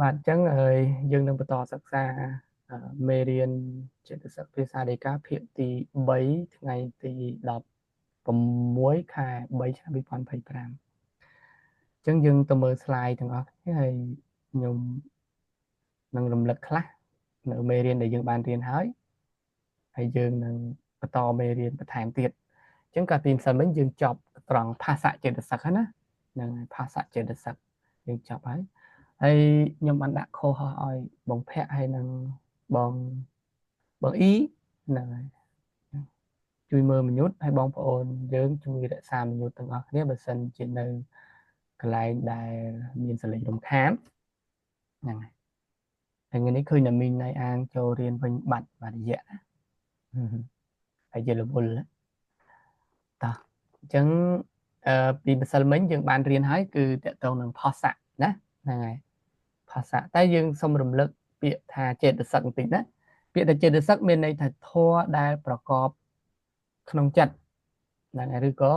បាទអញ្ចឹងហើយយើងនឹងបន្តសិក្សាមេរៀនចេតសិកភាសាដីកាភាគទី3ថ្ងៃទី16ខែ3ឆ្នាំ2025អញ្ចឹងយើងទៅមើល slide ទាំងអស់គ្នាហើយខ្ញុំនឹងរំលឹកខ្លះនៅមេរៀនដែលយើងបានរៀនហើយហើយយើងនឹងបន្តមេរៀនបន្ថែមទៀតអញ្ចឹងកាលពីម្សិលមិញយើងចប់ត្រង់ភាសាចេតសិកហ្នឹងណាហ្នឹងហើយភាសាចេតសិកយើងចប់ហើយហើយខ្ញុំបានដាក់ខុសឲ្យបងភ័ក្រហើយនឹងបងបងអ៊ីហ្នឹងហើយជួយមើលមញុតហើយបងប្អូនយើងជួយរក្សាមញុតទាំងអស់គ្នាបើសិនជានៅកន្លែងដែលមានសលេងរំខានហ្នឹងហើយហើយថ្ងៃនេះឃើញតែមីងណៃអាងចូលរៀនវិញបាត់បាទរយៈណាហើយជារវល់តោះអញ្ចឹងពីម្សិលមិញយើងបានរៀនហើយគឺតកតងនឹងផសៈណាហ្នឹងហើយផសៈតែយើងសូមរំលឹកពាក្យថាចេតសិកបន្តិចណាពាក្យថាចេតសិកមានន័យថាធម៌ដែលប្រកបក្នុងចិត្តហ្នឹងហើយឬក៏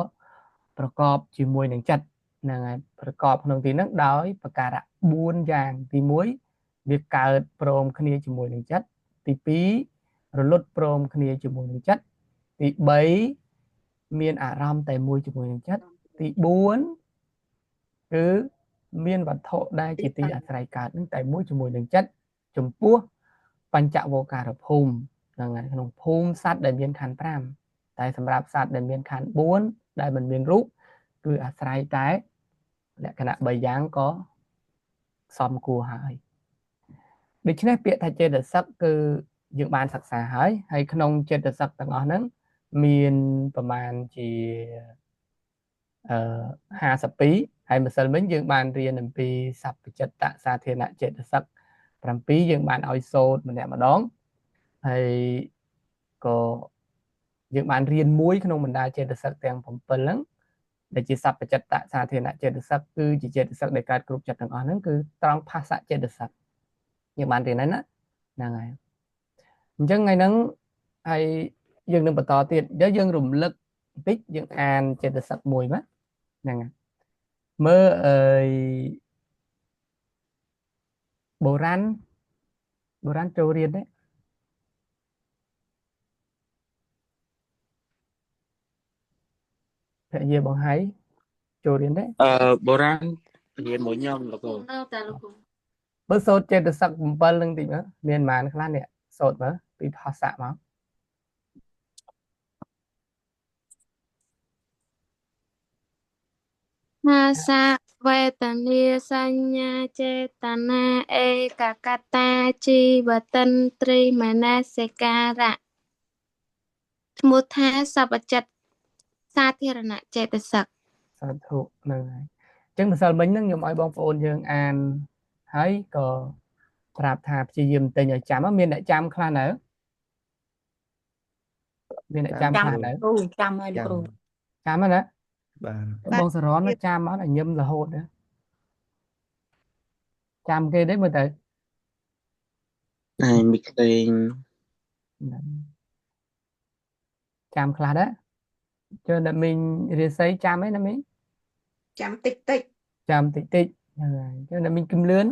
ប្រកបជាមួយនឹងចិត្តហ្នឹងហើយប្រកបក្នុងទីហ្នឹងដោយប្រការៈ4យ៉ាងទី1វាកើតព្រមគ្នាជាមួយនឹងចិត្តទី2រលត់ព្រមគ្នាជាមួយនឹងចិត្តទី3មានអារម្មណ៍តែមួយជាមួយនឹងចិត្តទី4គឺមានវត្ថុដែលជាទីអាស្រ័យកើតនឹងតែមួយជាមួយនឹងចិត្តចំពោះបញ្ចវការភូមិហ្នឹងហើយក្នុងភូមិសត្វដែលមានខណ្ឌ5តែសម្រាប់សត្វដែលមានខណ្ឌ4ដែលមិនមានរូបគឺអាស្រ័យតែលក្ខណៈ3យ៉ាងក៏សមគួរហើយដូច្នេះពាក្យថាចេតសិកគឺយើងបានសិក្សាហើយហើយក្នុងចេតសិកទាំងអស់ហ្នឹងមានប្រមាណជា52ហើយម្សិលមិញយើងបានរៀនអំពីសព្វចិត្តសាធារណចេតសិក7យើងបានឲ្យសូត្រម្នាក់ម្ដងហើយក៏យើងបានរៀនមួយក្នុងបណ្ដាចេតសិកទាំង7ហ្នឹងដែលជាសព្វចិត្តសាធារណចេតសិកគឺជាចេតសិកដែលកើតគ្រប់ចិត្តទាំងអស់ហ្នឹងគឺត្រង់ផាសៈចេតសិកយើងបានរៀនហើយណាហ្នឹងហើយអញ្ចឹងថ្ងៃហ្នឹងហើយយើងនឹងបន្តទៀតយើងរំលឹកបន្តិចយើងអានចេតសិកមួយមកហ្នឹងហើយមើលអើយបុរាណបុរាណចូលរៀនទេភរិយាបងហៃចូលរៀនទេបុរាណរៀនមួយខ្ញុំលោកគ្រូនៅតាលោកគ្រូមើលសូត្រចេតសិក7នឹងតិចមើលមានប៉ុន្មានខ្លះនេះសូត្រមើលពីភាសាមកភាសាវេទនាសញ្ញាចេតនាឯកកតាជីវតិន្ទ្រីមនសិការៈឈ្មោះថាសព្វចិត្តសាធារណចេតសិកសាធុហ្នឹងហើយអញ្ចឹងម្សិលមិញហ្នឹងខ្ញុំឲ្យបងប្អូនយើងអានហើយក៏ប្រាប់ថាព្យាយាមទិញឲ្យចាំមានអ្នកចាំខ្លះនៅមានអ្នកចាំខ្លះនៅគ្រូចាំហើយលោកគ្រូចាំណាបាទបងសរនចាំអត់ឲ្យញឹមរហូតណាចាំគេទេមើលទៅតែមីក្លេងចាំខ្លះដែរជឿអ្នកមីងរាសីចាំឯណាមីងចាំតិចតិចចាំតិចតិចហ្នឹងហើយជឿអ្នកមីងគំលឿន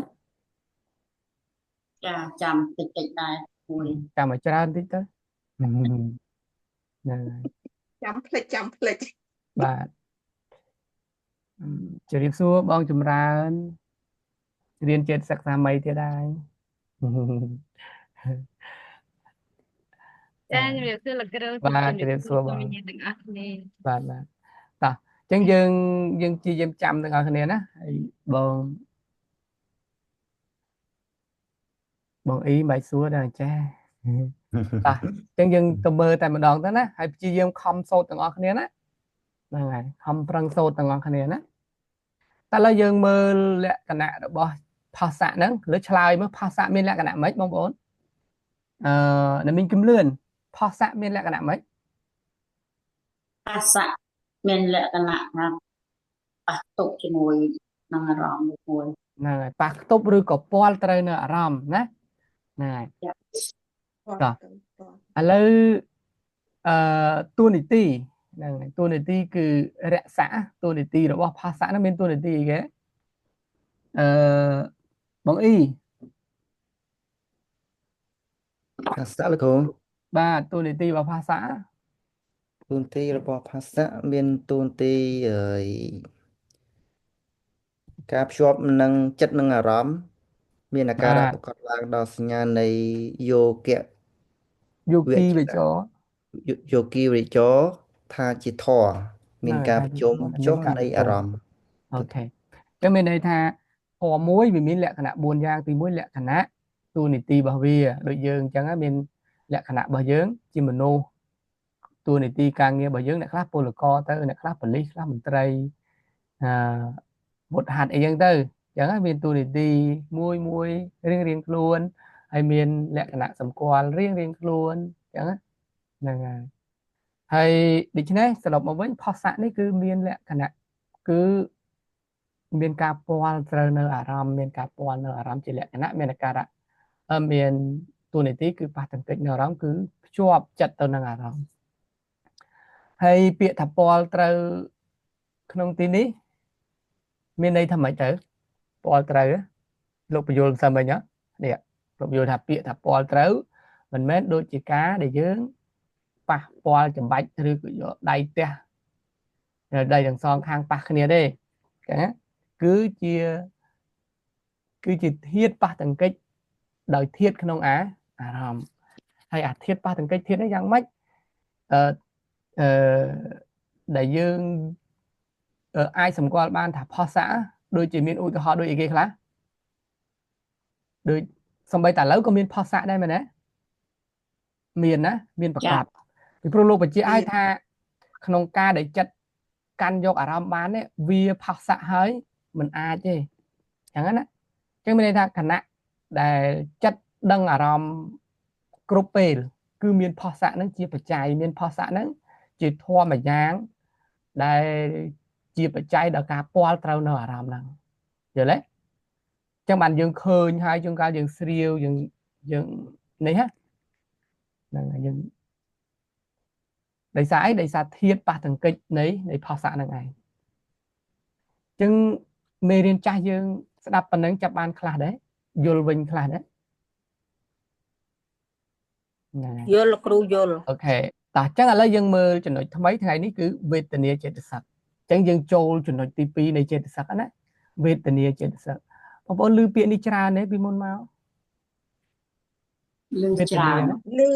ចាចាំតិចតិចដែរមួយចាំឲ្យច្រើនតិចទៅហ្នឹងហើយចាំភ្លេចចាំភ្លេចបាទជម្រាបសួរបងចម្រើនរៀនចេតសិកសាមីទៀតហើយចាជំរាបសួរលោកគ្រូបាទជំរាបសួរបងទាំងអស់គ្នាបាទបាទតោះអញ្ចឹងយើងព្យាយាមចាំទាំងអស់គ្នាណាហើយបងបងអ៊ីមិនបាច់សួរដល់ចាតោះអញ្ចឹងយើងទៅមើលតែម្ដងទៅណាហើយព្យាយាមខំសូត្រទាំងអស់គ្នាណាហ្នឹងហើយខំប្រឹងសូត្រទាំងអស់គ្នាណាតែឥឡូវយើងមើលលក្ខណៈរបស់ផាសៈហ្នឹងលើឆ្លើយមើលផាសៈមានលក្ខណៈម៉េចបងប្អូននៅមានជំលឿនផាសៈមានលក្ខណៈម៉េចផាសៈមានលក្ខណៈថាប៉ះទប់ជាមួយនឹងអារម្មណ៍មួយហ្នឹងហើយប៉ះខ្ទប់ឬក៏ពាល់ត្រូវនៅអារម្មណ៍ណាហ្នឹងហើយតោះឥឡូវតួនាទីហ្នឹងហើយតួនាទីគឺរក្សាតួនាទីរបស់ផាសៈហ្នឹងមានតួនាទីអីគេបងអ៊ី ភាសៈលោកគ្រូ បាទតួនាទីរបស់ភាសា តួនាទីរបស់ភាសៈមានតួនាទីអើយការភ្ជាប់នឹងចិត្តនិងអារម្មណ៍មានអាការៈ បាទ ប្រកបឡើងដល់សញ្ញានៃយោគៈ យោ វ គី ច វិចរ យោគីវិចរថាជាធម៌មាន ហ្នឹង ការ ថា ប្រជុំ ជាធម៌ ចុះ មានការ នៃ ប្រជុំ អារម្មណ៍ អូខេអញ្ចឹងមានន័យថាធម៌មួយវាមានលក្ខណៈ4យ៉ាងទី1លក្ខណៈតួនាទីរបស់វាដូចយើងអញ្ចឹងមានលក្ខណៈរបស់យើងជាមនុស្សតួនាទីការងាររបស់យើងអ្នកខ្លះពលករទៅអ្នកខ្លះប៉ូលីសខ្លះមន្ត្រីអឺវុតហាត់អីចឹងទៅអញ្ចឹងមានតួនាទីមួយមួយរៀងរៀងខ្លួនហើយមានលក្ខណៈសម្គាល់រៀងរៀងខ្លួនអញ្ចឹងហ្នឹងហើយហើយដូច្នេះសរុបមកវិញផុសៈនេះគឺមានលក្ខណៈគឺមានការពាល់ត្រូវនៅអារម្មណ៍មានការពាល់នៅអារម្មណ៍ជាលក្ខណៈមានអាការៈមានតួនាទីគឺប៉ះទង្គិចនៅអារម្មណ៍គឺភ្ជាប់ចិត្តទៅនឹងអារម្មណ៍ហើយពាក្យថាពាល់ត្រូវក្នុងទីនេះមានន័យថាម៉េចទៅពាល់ត្រូវលោកបញ្យល់មិនសិនមិញនេះលោកបញ្យល់ថាពាក្យថាពាល់ត្រូវមិនមែនដូចជាការដែលយើងប៉ះពាល់ចំបាច់ឬក៏យកដៃផ្ទះដៃទាំងសងខាងប៉ះគ្នាទេចឹងណាគឺជាធាតុប៉ះទង្គិចដោយធាតុក្នុងអារម្មណ៍ហើយអាធាតុប៉ះទង្គិចធាតុនេះយ៉ាងម៉េចអឺអឺដែលយើងអាចសម្គាល់បានថាផុសៈដូចជាមានឧទាហរណ៍ដូចអីគេខ្លះដូចសំបីតាឥឡូវក៏មានផុសៈដែរមែនទេមានណាមានប្រកបពីព្រោះលោកបញ្ជាក់ឲ្យថាក្នុងការដែលចិត្តកាន់យកអារម្មណ៍បាននេះវាផុសៈហើយមិនអាចទេអញ្ចឹងណាអញ្ចឹងមានន័យថាខណៈដែលចិត្តដឹងអារម្មណ៍គ្រប់ពេលគឺមានផុសៈហ្នឹងជាបច្ច័យមានផុសៈហ្នឹងជាធម៌មួយយ៉ាងដែលជាបច្ច័យដល់ការពាល់ត្រូវនៅអារម្មណ៍ហ្នឹងយល់ទេអញ្ចឹងបានយើងឃើញហើយជួនកាលយើងស្រាវយើងនេះហ្នឹងហើយយើងដោយសារអីដោយសារធាតុប៉ះទង្គិចនៃផុសៈហ្នឹងឯងអញ្ចឹងមេរៀនចាស់យើងស្ដាប់ប៉ុណ្ណឹងចាប់បានខ្លះដែរយល់វិញខ្លះដែរហ្នឹងហើយ យល់លោកគ្រូយល់ អូខេតោះអញ្ចឹងឥឡូវយើងមើលចំណុចថ្មីថ្ងៃនេះគឺវេទនាចេតសិកអញ្ចឹងយើងចូលចំណុចទី2នៃចេតសិកណាវេទនាចេតសិកបងប្អូនឮពាក្យនេះច្រើនទេពីមុនមក ឮ វេទ ច្រើ នា ន លឺ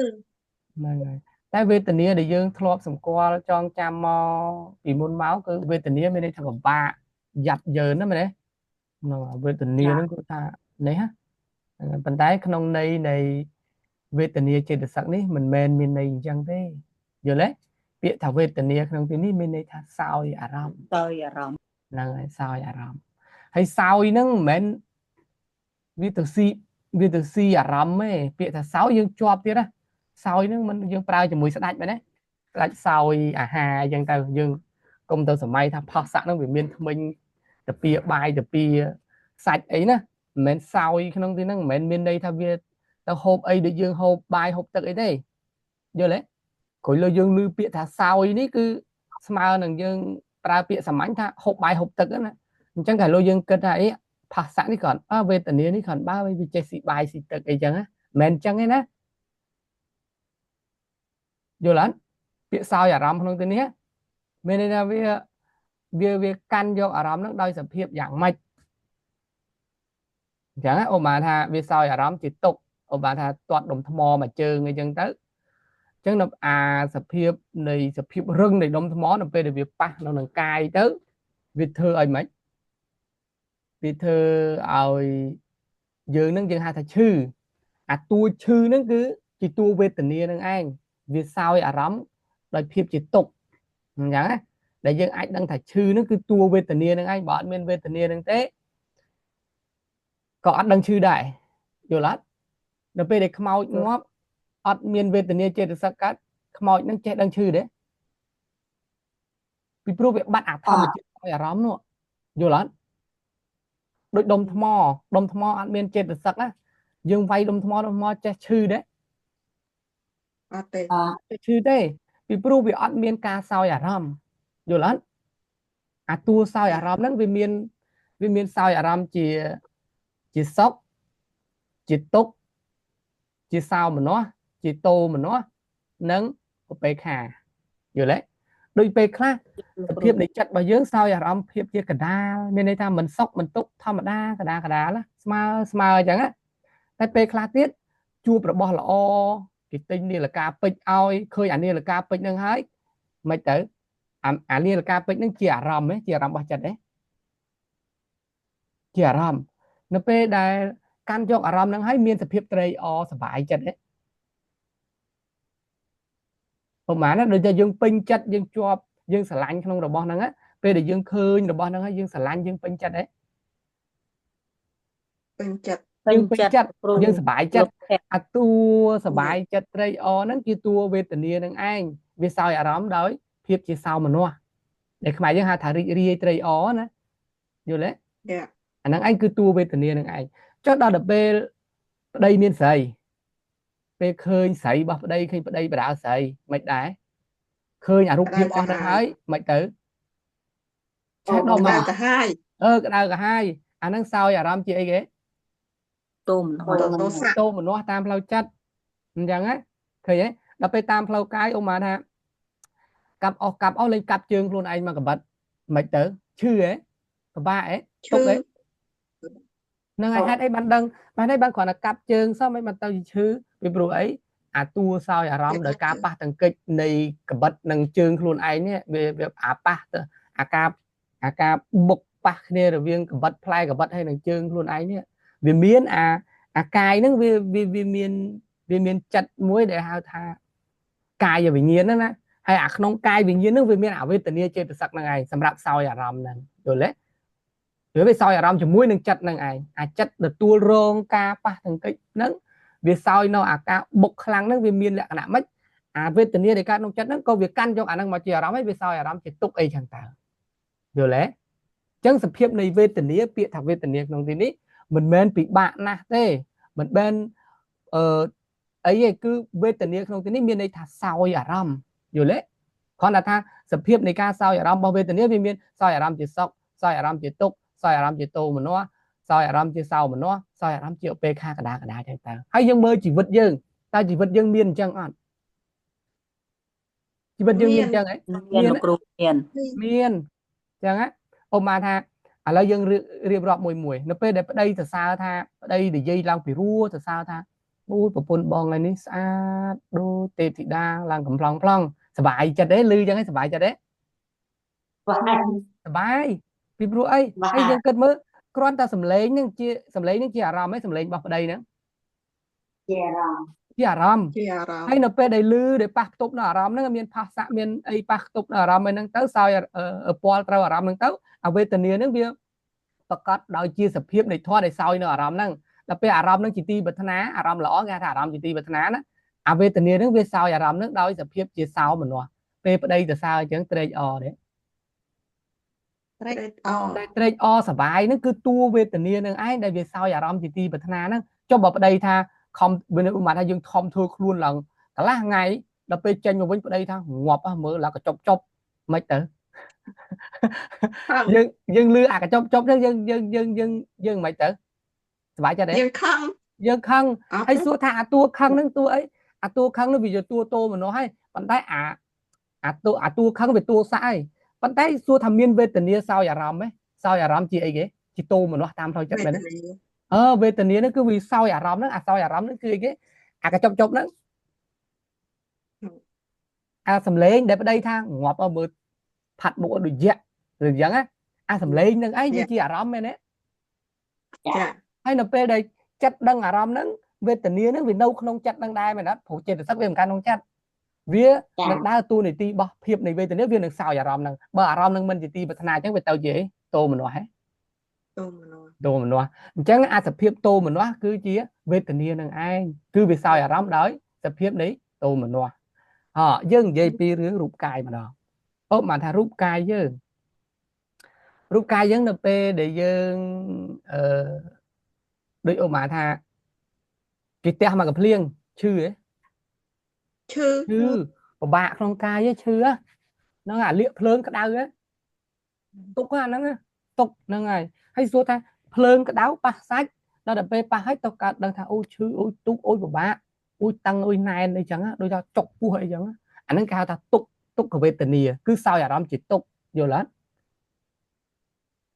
ហ្នឹងហើយតែវេទនាដែលយើងធ្លាប់សម្គាល់ចងចាំមកពីមុនមកគឺវេទនាមានន័យថាពិបាកយ៉ាប់យ៉ឺនណាមែនទេហ្នឹងហើយវេទនា ចា ហ្នឹងគឺថានេះណាប៉ុន្តែក្នុងន័យនៃវេទនាចេតសិកនេះមិនមែនមានន័យអញ្ចឹងទេយល់ទេពាក្យថាវេទនាក្នុងទីនេះមានន័យថាសោយអារម្មណ៍ ទៅអារម្មណ៍ ហ្នឹងហើយសោយអារម្មណ៍ហើយសោយហ្នឹងមិនមែនវាទៅស៊ីអារម្មណ៍ទេពាក្យថាសោយយើងជាប់ទៀតណាសោយហ្នឹងមិនយើងប្រើជាមួយស្ដាច់មែនទេស្ដាច់សោយអាហារអញ្ចឹងទៅយើងកុំទៅសម័យថាផុសស័កហ្នឹងវាមានថ្មិញតាពីបាយតាពីសាច់អីណាមិនមែនសោយក្នុងទីហ្នឹងមិនមែនមានន័យថាវាទៅហូបអីដូចយើងហូបបាយហូបទឹកអីទេយល់ទេក្រោយលើយើងឮពាក្យថាសោយនេះគឺស្មើនឹងយើងប្រើពាក្យសាមញ្ញថាហូបបាយហូបទឹកណាអញ្ចឹងកាលលោកយើងគិតថាអីផាសៈនេះគ្រាន់អើវេទនានេះគ្រាន់បើវាចេះស៊ីបាយស៊ីទឹកអីចឹងណាមិនមែនអញ្ចឹងទេណាយល់អត់ពាក្យសោយអារម្មណ៍ក្នុងទីនេះមានន័យថាវាកាន់យកអារម្មណ៍ហ្នឹងដោយសភាពយ៉ាងម៉េចអញ្ចឹងឧបមាថាវាសោយអារម្មណ៍ជាទុកឧបមាថាទាត់ដុំថ្មមួយជើងអីចឹងទៅអញ្ចឹងនៅអាសភាពនៃសភាពរឹងនៃដុំថ្មនៅពេលដែលវាប៉ះនៅនឹងកាយទៅវាធ្វើឲ្យម៉េចវាធ្វើឲ្យយើងនឹងយើងហៅថាឈឺអាតួឈឺហ្នឹងគឺជាតួវេទនានឹងឯងវាសោយអារម្មណ៍ដោយភាពជាទុកអញ្ចឹងណាដែលយើងអាចដឹងថាឈឺហ្នឹងគឺតួវេទនានឹងឯងបើអត់មានវេទនានឹងទេក៏អត់ដឹងឈឺដែរយល់អត់នៅពេលដែលខ្មោចងាប់អត់មានវេទនាចេតសិកកើតខ្មោចនឹងចេះដឹងឈឺទេពីព្រោះវាបាត់អាធម្មជាតិឲ្យអារម្មណ៍នោះយល់អត់ដូចដុំថ្មដុំថ្មអត់មានចេតសិកណាយើងវាយដុំថ្មដុំថ្មចេះឈឺទេ អត់ទេ អ ចេះឈឺទេពីព្រោះវាអត់មានការសោយអារម្មណ៍យល់អត់អាតួសោយអារម្មណ៍ហ្នឹងវាមានសោយអារម្មណ៍ជាសុខជាទុក្ខជាសោមនស្ស ជាតោមនោះនិងឧបេក្ខាយល់ទេដូចពេលខ្លះសភាពនៃចិត្តរបស់យើងសោយអារម្មណ៍ភាពជាកដាលមានន័យថាមិនសុខមិនទុក្ខធម្មតាកដាលកដាលស្មើស្មើអញ្ចឹងតែពេលខ្លះទៀតជួបរបស់ល្អគេទិញនាឡិកាពេជ្រឲ្យឃើញអានាឡិកាពេជ្រហ្នឹងហើយមិនទៅអានាឡិកាពេជ្រហ្នឹងជាអារម្មណ៍ទេជាអារម្មណ៍របស់ចិត្តទេជាអារម្មណ៍នៅពេលដែលកាន់យកអារម្មណ៍ហ្នឹងហើយមានសភាពត្រេកអរសប្បាយចិត្តទេប្រហែលណាដូចតែយើងពេញចិត្តយើងជាប់យើងស្រឡាញ់ក្នុងរបស់ហ្នឹងពេលដែលយើងឃើញរបស់ហ្នឹងហើយយើងស្រឡាញ់យើងពេញចិត្តទេពេញចិត្តយើងពេញចិត្តយើងសប្បាយចិត្តអាតួសប្បាយចិត្តត្រេកអរហ្នឹងជាតួវេទនានឹងឯងវាសោយអារម្មណ៍ដោយភាពជាសោមនស្សដែលខ្មែរយើងហៅថារីករាយត្រេកអរណាយល់ទេអាហ្នឹងឯងគឺតួវេទនានឹងឯងចុះដល់ទៅពេលប្តីមានស្រីពេលឃើញស្រីរបស់ប្តីឃើញប្តីបដាស្រីមិនដែរឃើញអារូបភាពអស់ហ្នឹងហើយមិនទៅឆេះដល់មកកាហាយក្តៅកាហាយអាហ្នឹងសោយអារម្មណ៍ជាអីគេតោមនោះតោមនោះតាមផ្លូវចិត្តអញ្ចឹងណាឃើញទេដល់ពេលតាមផ្លូវកាយអ៊ំមកថាកាប់អស់កាប់អស់លេងកាប់ជើងខ្លួនឯងមកកបិតមិនទៅឈឺហ៎ពិបាកហ៎ទុកហ៎ហ្នឹងហើយហេតុអីបានដឹងបានអីបានគ្រាន់តែកាប់ជើងសោះមិនបានទៅឈឺពីព្រោះអីអាតួសោយអារម្មណ៍ដោយការប៉ះទង្គិចនៃកបិតនិងជើងខ្លួនឯងនេះវាអាប៉ះទៅអាការបុកប៉ះគ្នារវាងកបិតផ្លែកបិតហើយនឹងជើងខ្លួនឯងនេះវាមានអាកាយហ្នឹងវាមានចិត្តមួយដែលហៅថាកាយវិញ្ញាណហ្នឹងណាហើយអាក្នុងកាយវិញ្ញាណហ្នឹងវាមានអវេទនាចេតសិកហ្នឹងឯងសម្រាប់សោយអារម្មណ៍ហ្នឹងយល់ទេវាសោយអារម្មណ៍ជាមួយនឹងចិត្តហ្នឹងឯងអាចិត្តទទួលរងការប៉ះទង្គិចហ្នឹងវាសោយនៅអាការបុកខ្លាំងហ្នឹងវាមានលក្ខណៈម៉េចអាវេទនាដែលកើតក្នុងចិត្តហ្នឹងក៏វាកាន់យកអាហ្នឹងមកជាអារម្មណ៍ហើយវាសោយអារម្មណ៍ជាទុក្ខអីចឹងតើយល់ទេអញ្ចឹងសភាពនៃវេទនាពាក្យថាវេទនាក្នុងទីនេះមិនមែនពិបាកណាស់ទេមិនមែនអីទេគឺវេទនាក្នុងទីនេះមានន័យថាសោយអារម្មណ៍យល់ទេគ្រាន់តែថាសភាពនៃការសោយអារម្មណ៍របស់វេទនាវាមានសោយអារម្មណ៍ជាសុខសោយអារម្មណ៍ជាទុក្ខសោយអារម្មណ៍ជាទោមនស្សសោយអារម្មណ៍ជាសោមនស្សសោយអារម្មណ៍ជាឧបេក្ខាកដាកដាចឹងទៅហើយយើងមើលជីវិតយើងតើជីវិតយើងមានអញ្ចឹងអត់ជីវិតយើងមានអញ្ចឹងហ៎មានលោកគ្រូមានមានអញ្ចឹងណាអ៊ំមកថាឥឡូវយើងរៀបរាប់មួយមួយនៅពេលដែលប្តីសរសើរថាប្តីនិយាយឡើងពីរោះសរសើរថាអូយប្រពន្ធបងថ្ងៃនេះស្អាតដូចទេពធីតាឡើងកំប្លង់ប្លង់សប្បាយចិត្តទេឮអញ្ចឹងឯងសប្បាយចិត្តទេសប្បាយពីព្រោះអីហើយយើងគិតមើលគ្រាន់តែសំឡេងហ្នឹងជាសំឡេងហ្នឹងជាអារម្មណ៍ឯងសំឡេងរបស់ប្តីហ្នឹងជាអារម្មណ៍ជាអារម្មណ៍ហើយនៅពេលដែលឮដែលប៉ះខ្ទប់នៅអារម្មណ៍ហ្នឹងមានផាសៈមានអីប៉ះខ្ទប់នៅអារម្មណ៍ហ្នឹងទៅសោយពាល់ត្រូវអារម្មណ៍ហ្នឹងទៅអវេទនាហ្នឹងវាប្រកាសដោយជាសភាពនៃធម៌ដែលសោយនៅអារម្មណ៍ហ្នឹងដល់ពេលអារម្មណ៍ហ្នឹងជាទីប្រាថ្នាអារម្មណ៍ល្អគេថាអារម្មណ៍ជាទីប្រាថ្នាណាអវេទនាហ្នឹងវាសោយអារម្មណ៍ហ្នឹងដោយសភាពជាសោមនស្សពេលប្តីទៅសើអញ្ចឹងត្រេកអរទេត្រេកអរតែត្រេកអរសប្បាយហ្នឹងគឺតួវេទនានឹងឯងដែលវាសោយអារម្មណ៍ជាទីប្រាថ្នាហ្នឹងចុះបើប្តីថាខំវាឧបមាថាយើងខំធ្វើខ្លួនឡើងកន្លះថ្ងៃដល់ពេលចេញមកវិញប្តីថាងាប់ហ៎មើលឡើងកញ្ចប់ចប់មិនទៅយើងលឺអាកញ្ចប់ចប់ហ្នឹងយើងយើងយើងយើងយើងមិនទៅសប្បាយចិត្តទេយើងខឹងយើងខឹងហើយសួរថាអាតួខឹងហ្នឹងតួអីអាតួខឹងហ្នឹងវាជាតួតោមនុស្សហើយប៉ុន្តែអាតួខឹងវាតួសាក់ហើយប៉ុន្តែសួរថាមានវេទនាសោយអារម្មណ៍ទេសោយអារម្មណ៍ជាអីគេជាតោមនុស្សតាមផ្លូវចិត្តមែនទេវេទនាហ្នឹងគឺវាសោយអារម្មណ៍ហ្នឹងអាសោយអារម្មណ៍ហ្នឹងគឺអីគេអាកញ្ចប់ចប់ហ្នឹងអាសំឡេងដែលប្តីថាងាប់មើលផាត់មុខដូចយៈឬអញ្ចឹងណាអាសំឡេងហ្នឹងឯងវាជាអារម្មណ៍មែនទេចាហើយនៅពេលដែលចិត្តដឹងអារម្មណ៍ហ្នឹងវេទនាហ្នឹងវានៅក្នុងចិត្តហ្នឹងដែរមែនអត់ព្រោះចេតសិកវាមិនកើតក្នុងចិត្តវានឹងដើរតួនាទីរបស់ភាពនៃវេទនាវានឹងសោយអារម្មណ៍ហ្នឹងបើអារម្មណ៍ហ្នឹងមិនជាទីប្រាថ្នាអញ្ចឹងវាទៅជាអីតោមនស្សហ៎តោមនស្សតោមនស្សអញ្ចឹងអាសភាពតោមនស្សគឺជាវេទនានឹងឯងគឺវាសោយអារម្មណ៍ដោយសភាពនៃតោមនស្យើងនិយាយពីរឿងរូបកាយម្ដងអូបានថារូបកាយយើងរូបកាយយើងនៅពេលដែលយើងដូចអូបានថាគេទះមកកំភ្លៀងឈឺហ៎ឈឺពិបាកក្នុងកាយឈឺហ្នឹងអាលៀកភ្លើងក្តៅទុកអាហ្នឹងទុកហ្នឹងហើយហើយសួរថាភ្លើងក្តៅប៉ះសាច់ដល់តែពេលប៉ះហើយទៅកើតដឹងថាអូឈឺអូទុកអូពិបាក អ៊ុយតឹងអ៊ុយណែនអីចឹងដូចថាចុកពោះអីចឹងអាហ្នឹងគេហៅថាទុក្ខទុក្ខវេទនាគឺសោយអារម្មណ៍ជាទុក្ខយល់អត់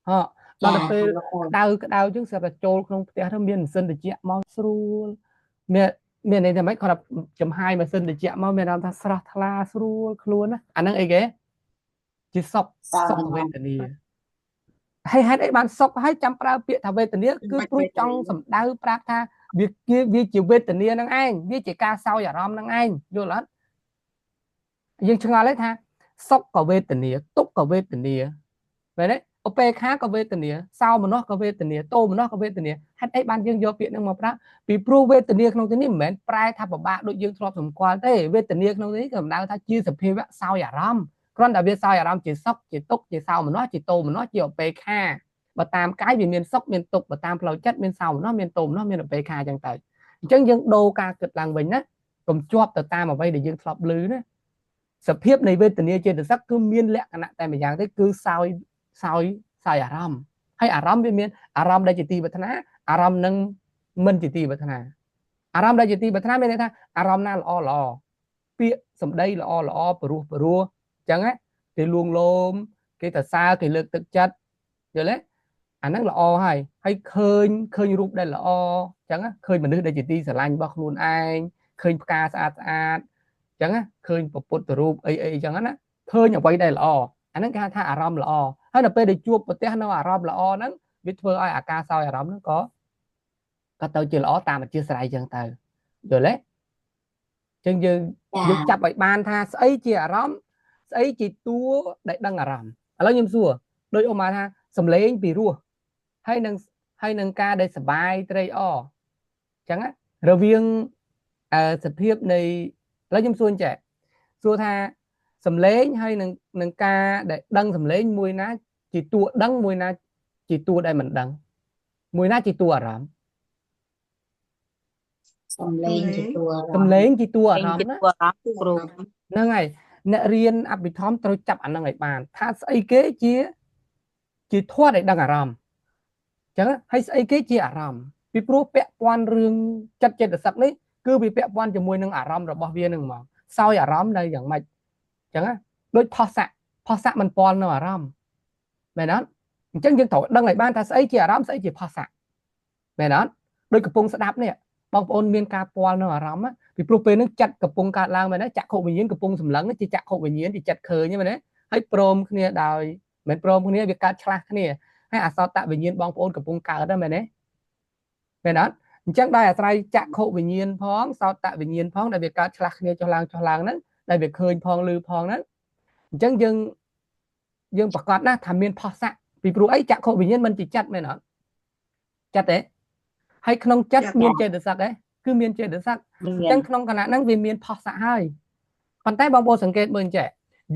ហ៎ដល់ទៅពេលក្តៅក្តៅចឹងស្រាប់តែចូលក្នុងផ្ទះទៅមានម៉ាស៊ីនត្រជាក់មកស្រួលមានមានន័យថាម៉េចគាត់ចំហាយម៉ាស៊ីនត្រជាក់មកមានអារម្មណ៍ថាស្រស់ថ្លាស្រួលខ្លួនណាអាហ្នឹងអីគេជាសុខសុខវេទនាហើយហេតុអីបានសុខហើយចាំប្រើពាក្យថាវេទនាគឺព្រោះចង់សំដៅប្រាប់ថាវាជាវេទនានឹងឯងវាជាការសោយអារម្មណ៍នឹងឯងយល់អត់យើងឆ្ងល់ទេថាសុខក៏វេទនាទុក្ខក៏វេទនាមែនទេឧបេក្ខាក៏វេទនាសោមនស្សក៏វេទនាទោមនស្សក៏វេទនាហេតុអីបានយើងយកពាក្យនឹងមកប្រើពីព្រោះវេទនាក្នុងទីនេះមិនមែនប្រែថាពិបាកដូចយើងធ្លាប់សម្គាល់ទេវេទនាក្នុងទីនេះក៏សំដៅថាជាសភាវៈសោយអារម្មណ៍គ្រាន់តែវាសោយអារម្មណ៍ជាសុខជាទុក្ខជាសោមនស្សជាទោមនស្សជាឧបេក្ខាបើតាមកាយវាមានសុខមានទុក្ខបើតាមផ្លូវចិត្តមានសោមនស្សមានទោមនស្សមានឧបេក្ខាអញ្ចឹងទៅអញ្ចឹងយើងដូរការគិតឡើងវិញណាកុំជាប់ទៅតាមអ្វីដែលយើងធ្លាប់ឮណាសភាពនៃវេទនាចេតសិកគឺមានលក្ខណៈតែម្យ៉ាងទេគឺសោយសោយសោយអារម្មណ៍ហើយអារម្មណ៍វាមានអារម្មណ៍ដែលជាទីប្រាថ្នាអារម្មណ៍នឹងមិនជាទីប្រាថ្នាអារម្មណ៍ដែលជាទីប្រាថ្នាមានន័យថាអារម្មណ៍ណាល្អល្អពាក្យសម្ដីល្អល្អព្រោះព្រោះអញ្ចឹងណាគេលួងលោមគេសរសើរគេលើកទឹកចិត្តយល់ទេអាហ្នឹងល្អហើយហើយឃើញរូបដែលល្អអញ្ចឹងឃើញមនុស្សដែលជាទីស្រឡាញ់របស់ខ្លួនឯងឃើញផ្កាស្អាតស្អាតអញ្ចឹងឃើញពុទ្ធរូបអីអីអញ្ចឹងណាឃើញអ្វីដែលល្អអាហ្នឹងគេហៅថាអារម្មណ៍ល្អហើយដល់ពេលដែលជួបប្រទះនៅអារម្មណ៍ល្អហ្នឹងវាធ្វើឲ្យអាការសោយអារម្មណ៍ហ្នឹងក៏ទៅជាល្អតាមអធិស្ឋានអញ្ចឹងទៅយល់ទេអញ្ចឹងយើងចាប់ឲ្យបានថាស្អីជាអារម្មណ៍ស្អីជាតួដែលដឹងអារម្មណ៍ឥឡូវខ្ញុំសួរដោយឧបមាថាសំឡេងពីរោះហើយនឹងការដែលសបាយត្រេកអរអញ្ចឹងរវាងសភាពនៃឥឡូវខ្ញុំសួរចេះសួរថាសំឡេងហើយនឹងការដែលដឹងសំឡេងមួយណាជាតួដឹងមួយណាជាតួដែលមិនដឹងមួយណាជាតួអារម្មណ៍សំឡេងជាតួអារម្មណ៍សំឡេងជាតួអារម្មណ៍ណាគ្រូហ្នឹងហើយអ្នករៀនអភិធម្មត្រូវចាប់អាហ្នឹងឲ្យបានថាស្អីគេជាធម៌ដែលដឹងអារម្មណ៍អញ្ចឹងហើយស្អីគេជាអារម្មណ៍ពីព្រោះពាក់ព័ន្ធរឿងចិត្តចេតសិកនេះគឺវាពាក់ព័ន្ធជាមួយនឹងអារម្មណ៍របស់វានឹងហ្មងសោយអារម្មណ៍នៅយ៉ាងម៉េចអញ្ចឹងដូចផុសៈមិនពាល់នៅអារម្មណ៍មែនអត់អញ្ចឹងយើងត្រូវដឹងឲ្យបានថាស្អីជាអារម្មណ៍ស្អីជាផុសៈមែនអត់ដូចកំពុងស្ដាប់នេះបងប្អូនមានការពាល់នៅអារម្មណ៍ពីព្រោះពេលហ្នឹងចិត្តកំពុងកើតឡើងមែនទេចក្ខុវិញ្ញាណកំពុងសម្លឹងជាចក្ខុវិញ្ញាណជាចិត្តឃើញមែនទេហើយព្រមគ្នាដោយមិនព្រមគ្នាវាកើតឆ្លាស់គ្នាហើយអសតវិញ្ញាណបងប្អូនកំពុងកើតហ្នឹងមែនទេមែនអត់អញ្ចឹងដោយអាស្រ័យចក្ខុវិញ្ញាណផងសោតវិញ្ញាណផងដែលវាកើតឆ្លាស់គ្នាចុះឡើងចុះឡើងហ្នឹងដែលវាឃើញផងឮផងហ្នឹងអញ្ចឹងយើងប្រកាសណាស់ថាមានផុសៈពីព្រោះអីចក្ខុវិញ្ញាណមិនជាចិត្តមែនអត់ចិត្តទេហើយក្នុងចិត្តមានចេតសិកទេគឺមានចេតសិកអញ្ចឹងក្នុងខណៈហ្នឹងវាមានផុសៈហើយប៉ុន្តែបងប្អូនសង្កេតមើលចេះ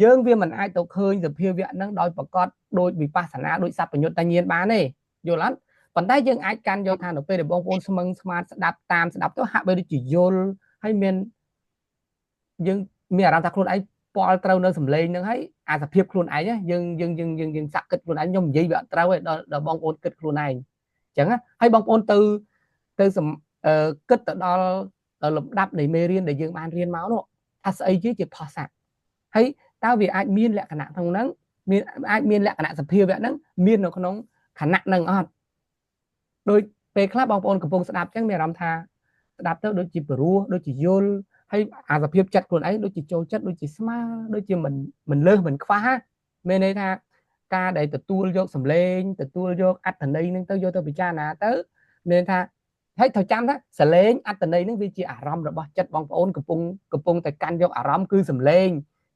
យើងវាមិនអាចទៅឃើញសភាវៈហ្នឹងដោយប្រកបដោយវិបស្សនាដោយសព្វញ្ញុតញាណបានទេយល់អត់ប៉ុន្តែយើងអាចកាន់យកថានៅពេលដែលបងប្អូនស្មឹងស្មាតស្ដាប់តាមស្ដាប់ទៅហាក់បីដូចជាយល់ហើយមានយើងមានអារម្មណ៍ថាខ្លួនឯងពាល់ត្រូវនៅសំឡេងហ្នឹងហើយអាសភាពខ្លួនឯងយើងយើងយើងយើងយើងសាក់គិតខ្លួនឯងខ្ញុំនិយាយវាអត់ត្រូវទេដល់បងប្អូនគិតខ្លួនឯងអញ្ចឹងហើយបងប្អូនទៅគិតទៅដល់លំដាប់នៃមេរៀនដែលយើងបានរៀនមកនោះថាស្អីជាផុសៈហើយតើវាអាចមានលក្ខណៈក្នុងហ្នឹងមានអាចមានលក្ខណៈសភាវៈហ្នឹងមាននៅក្នុងខណៈហ្នឹងអត់ដូចពេលខ្លះបងប្អូនកំពុងស្ដាប់អញ្ចឹងមានអារម្មណ៍ថាស្ដាប់ទៅដូចជាព្រោះដូចជាយល់ហើយអាសភាពចិត្តខ្លួនឯងដូចជាចូលចិត្តដូចជាស្មើដូចជាមិនលើសមិនខ្វះមានន័យថាការដែលទទួលយកសម្លេងទទួលយកអត្ថន័យហ្នឹងទៅយកទៅពិចារណាទៅមានថាហើយត្រូវចាំថាសម្លេងអត្ថន័យហ្នឹងវាជាអារម្មណ៍របស់ចិត្តបងប្អូនកំពុងតែកាន់យកអារម្មណ៍គឺសម្លេង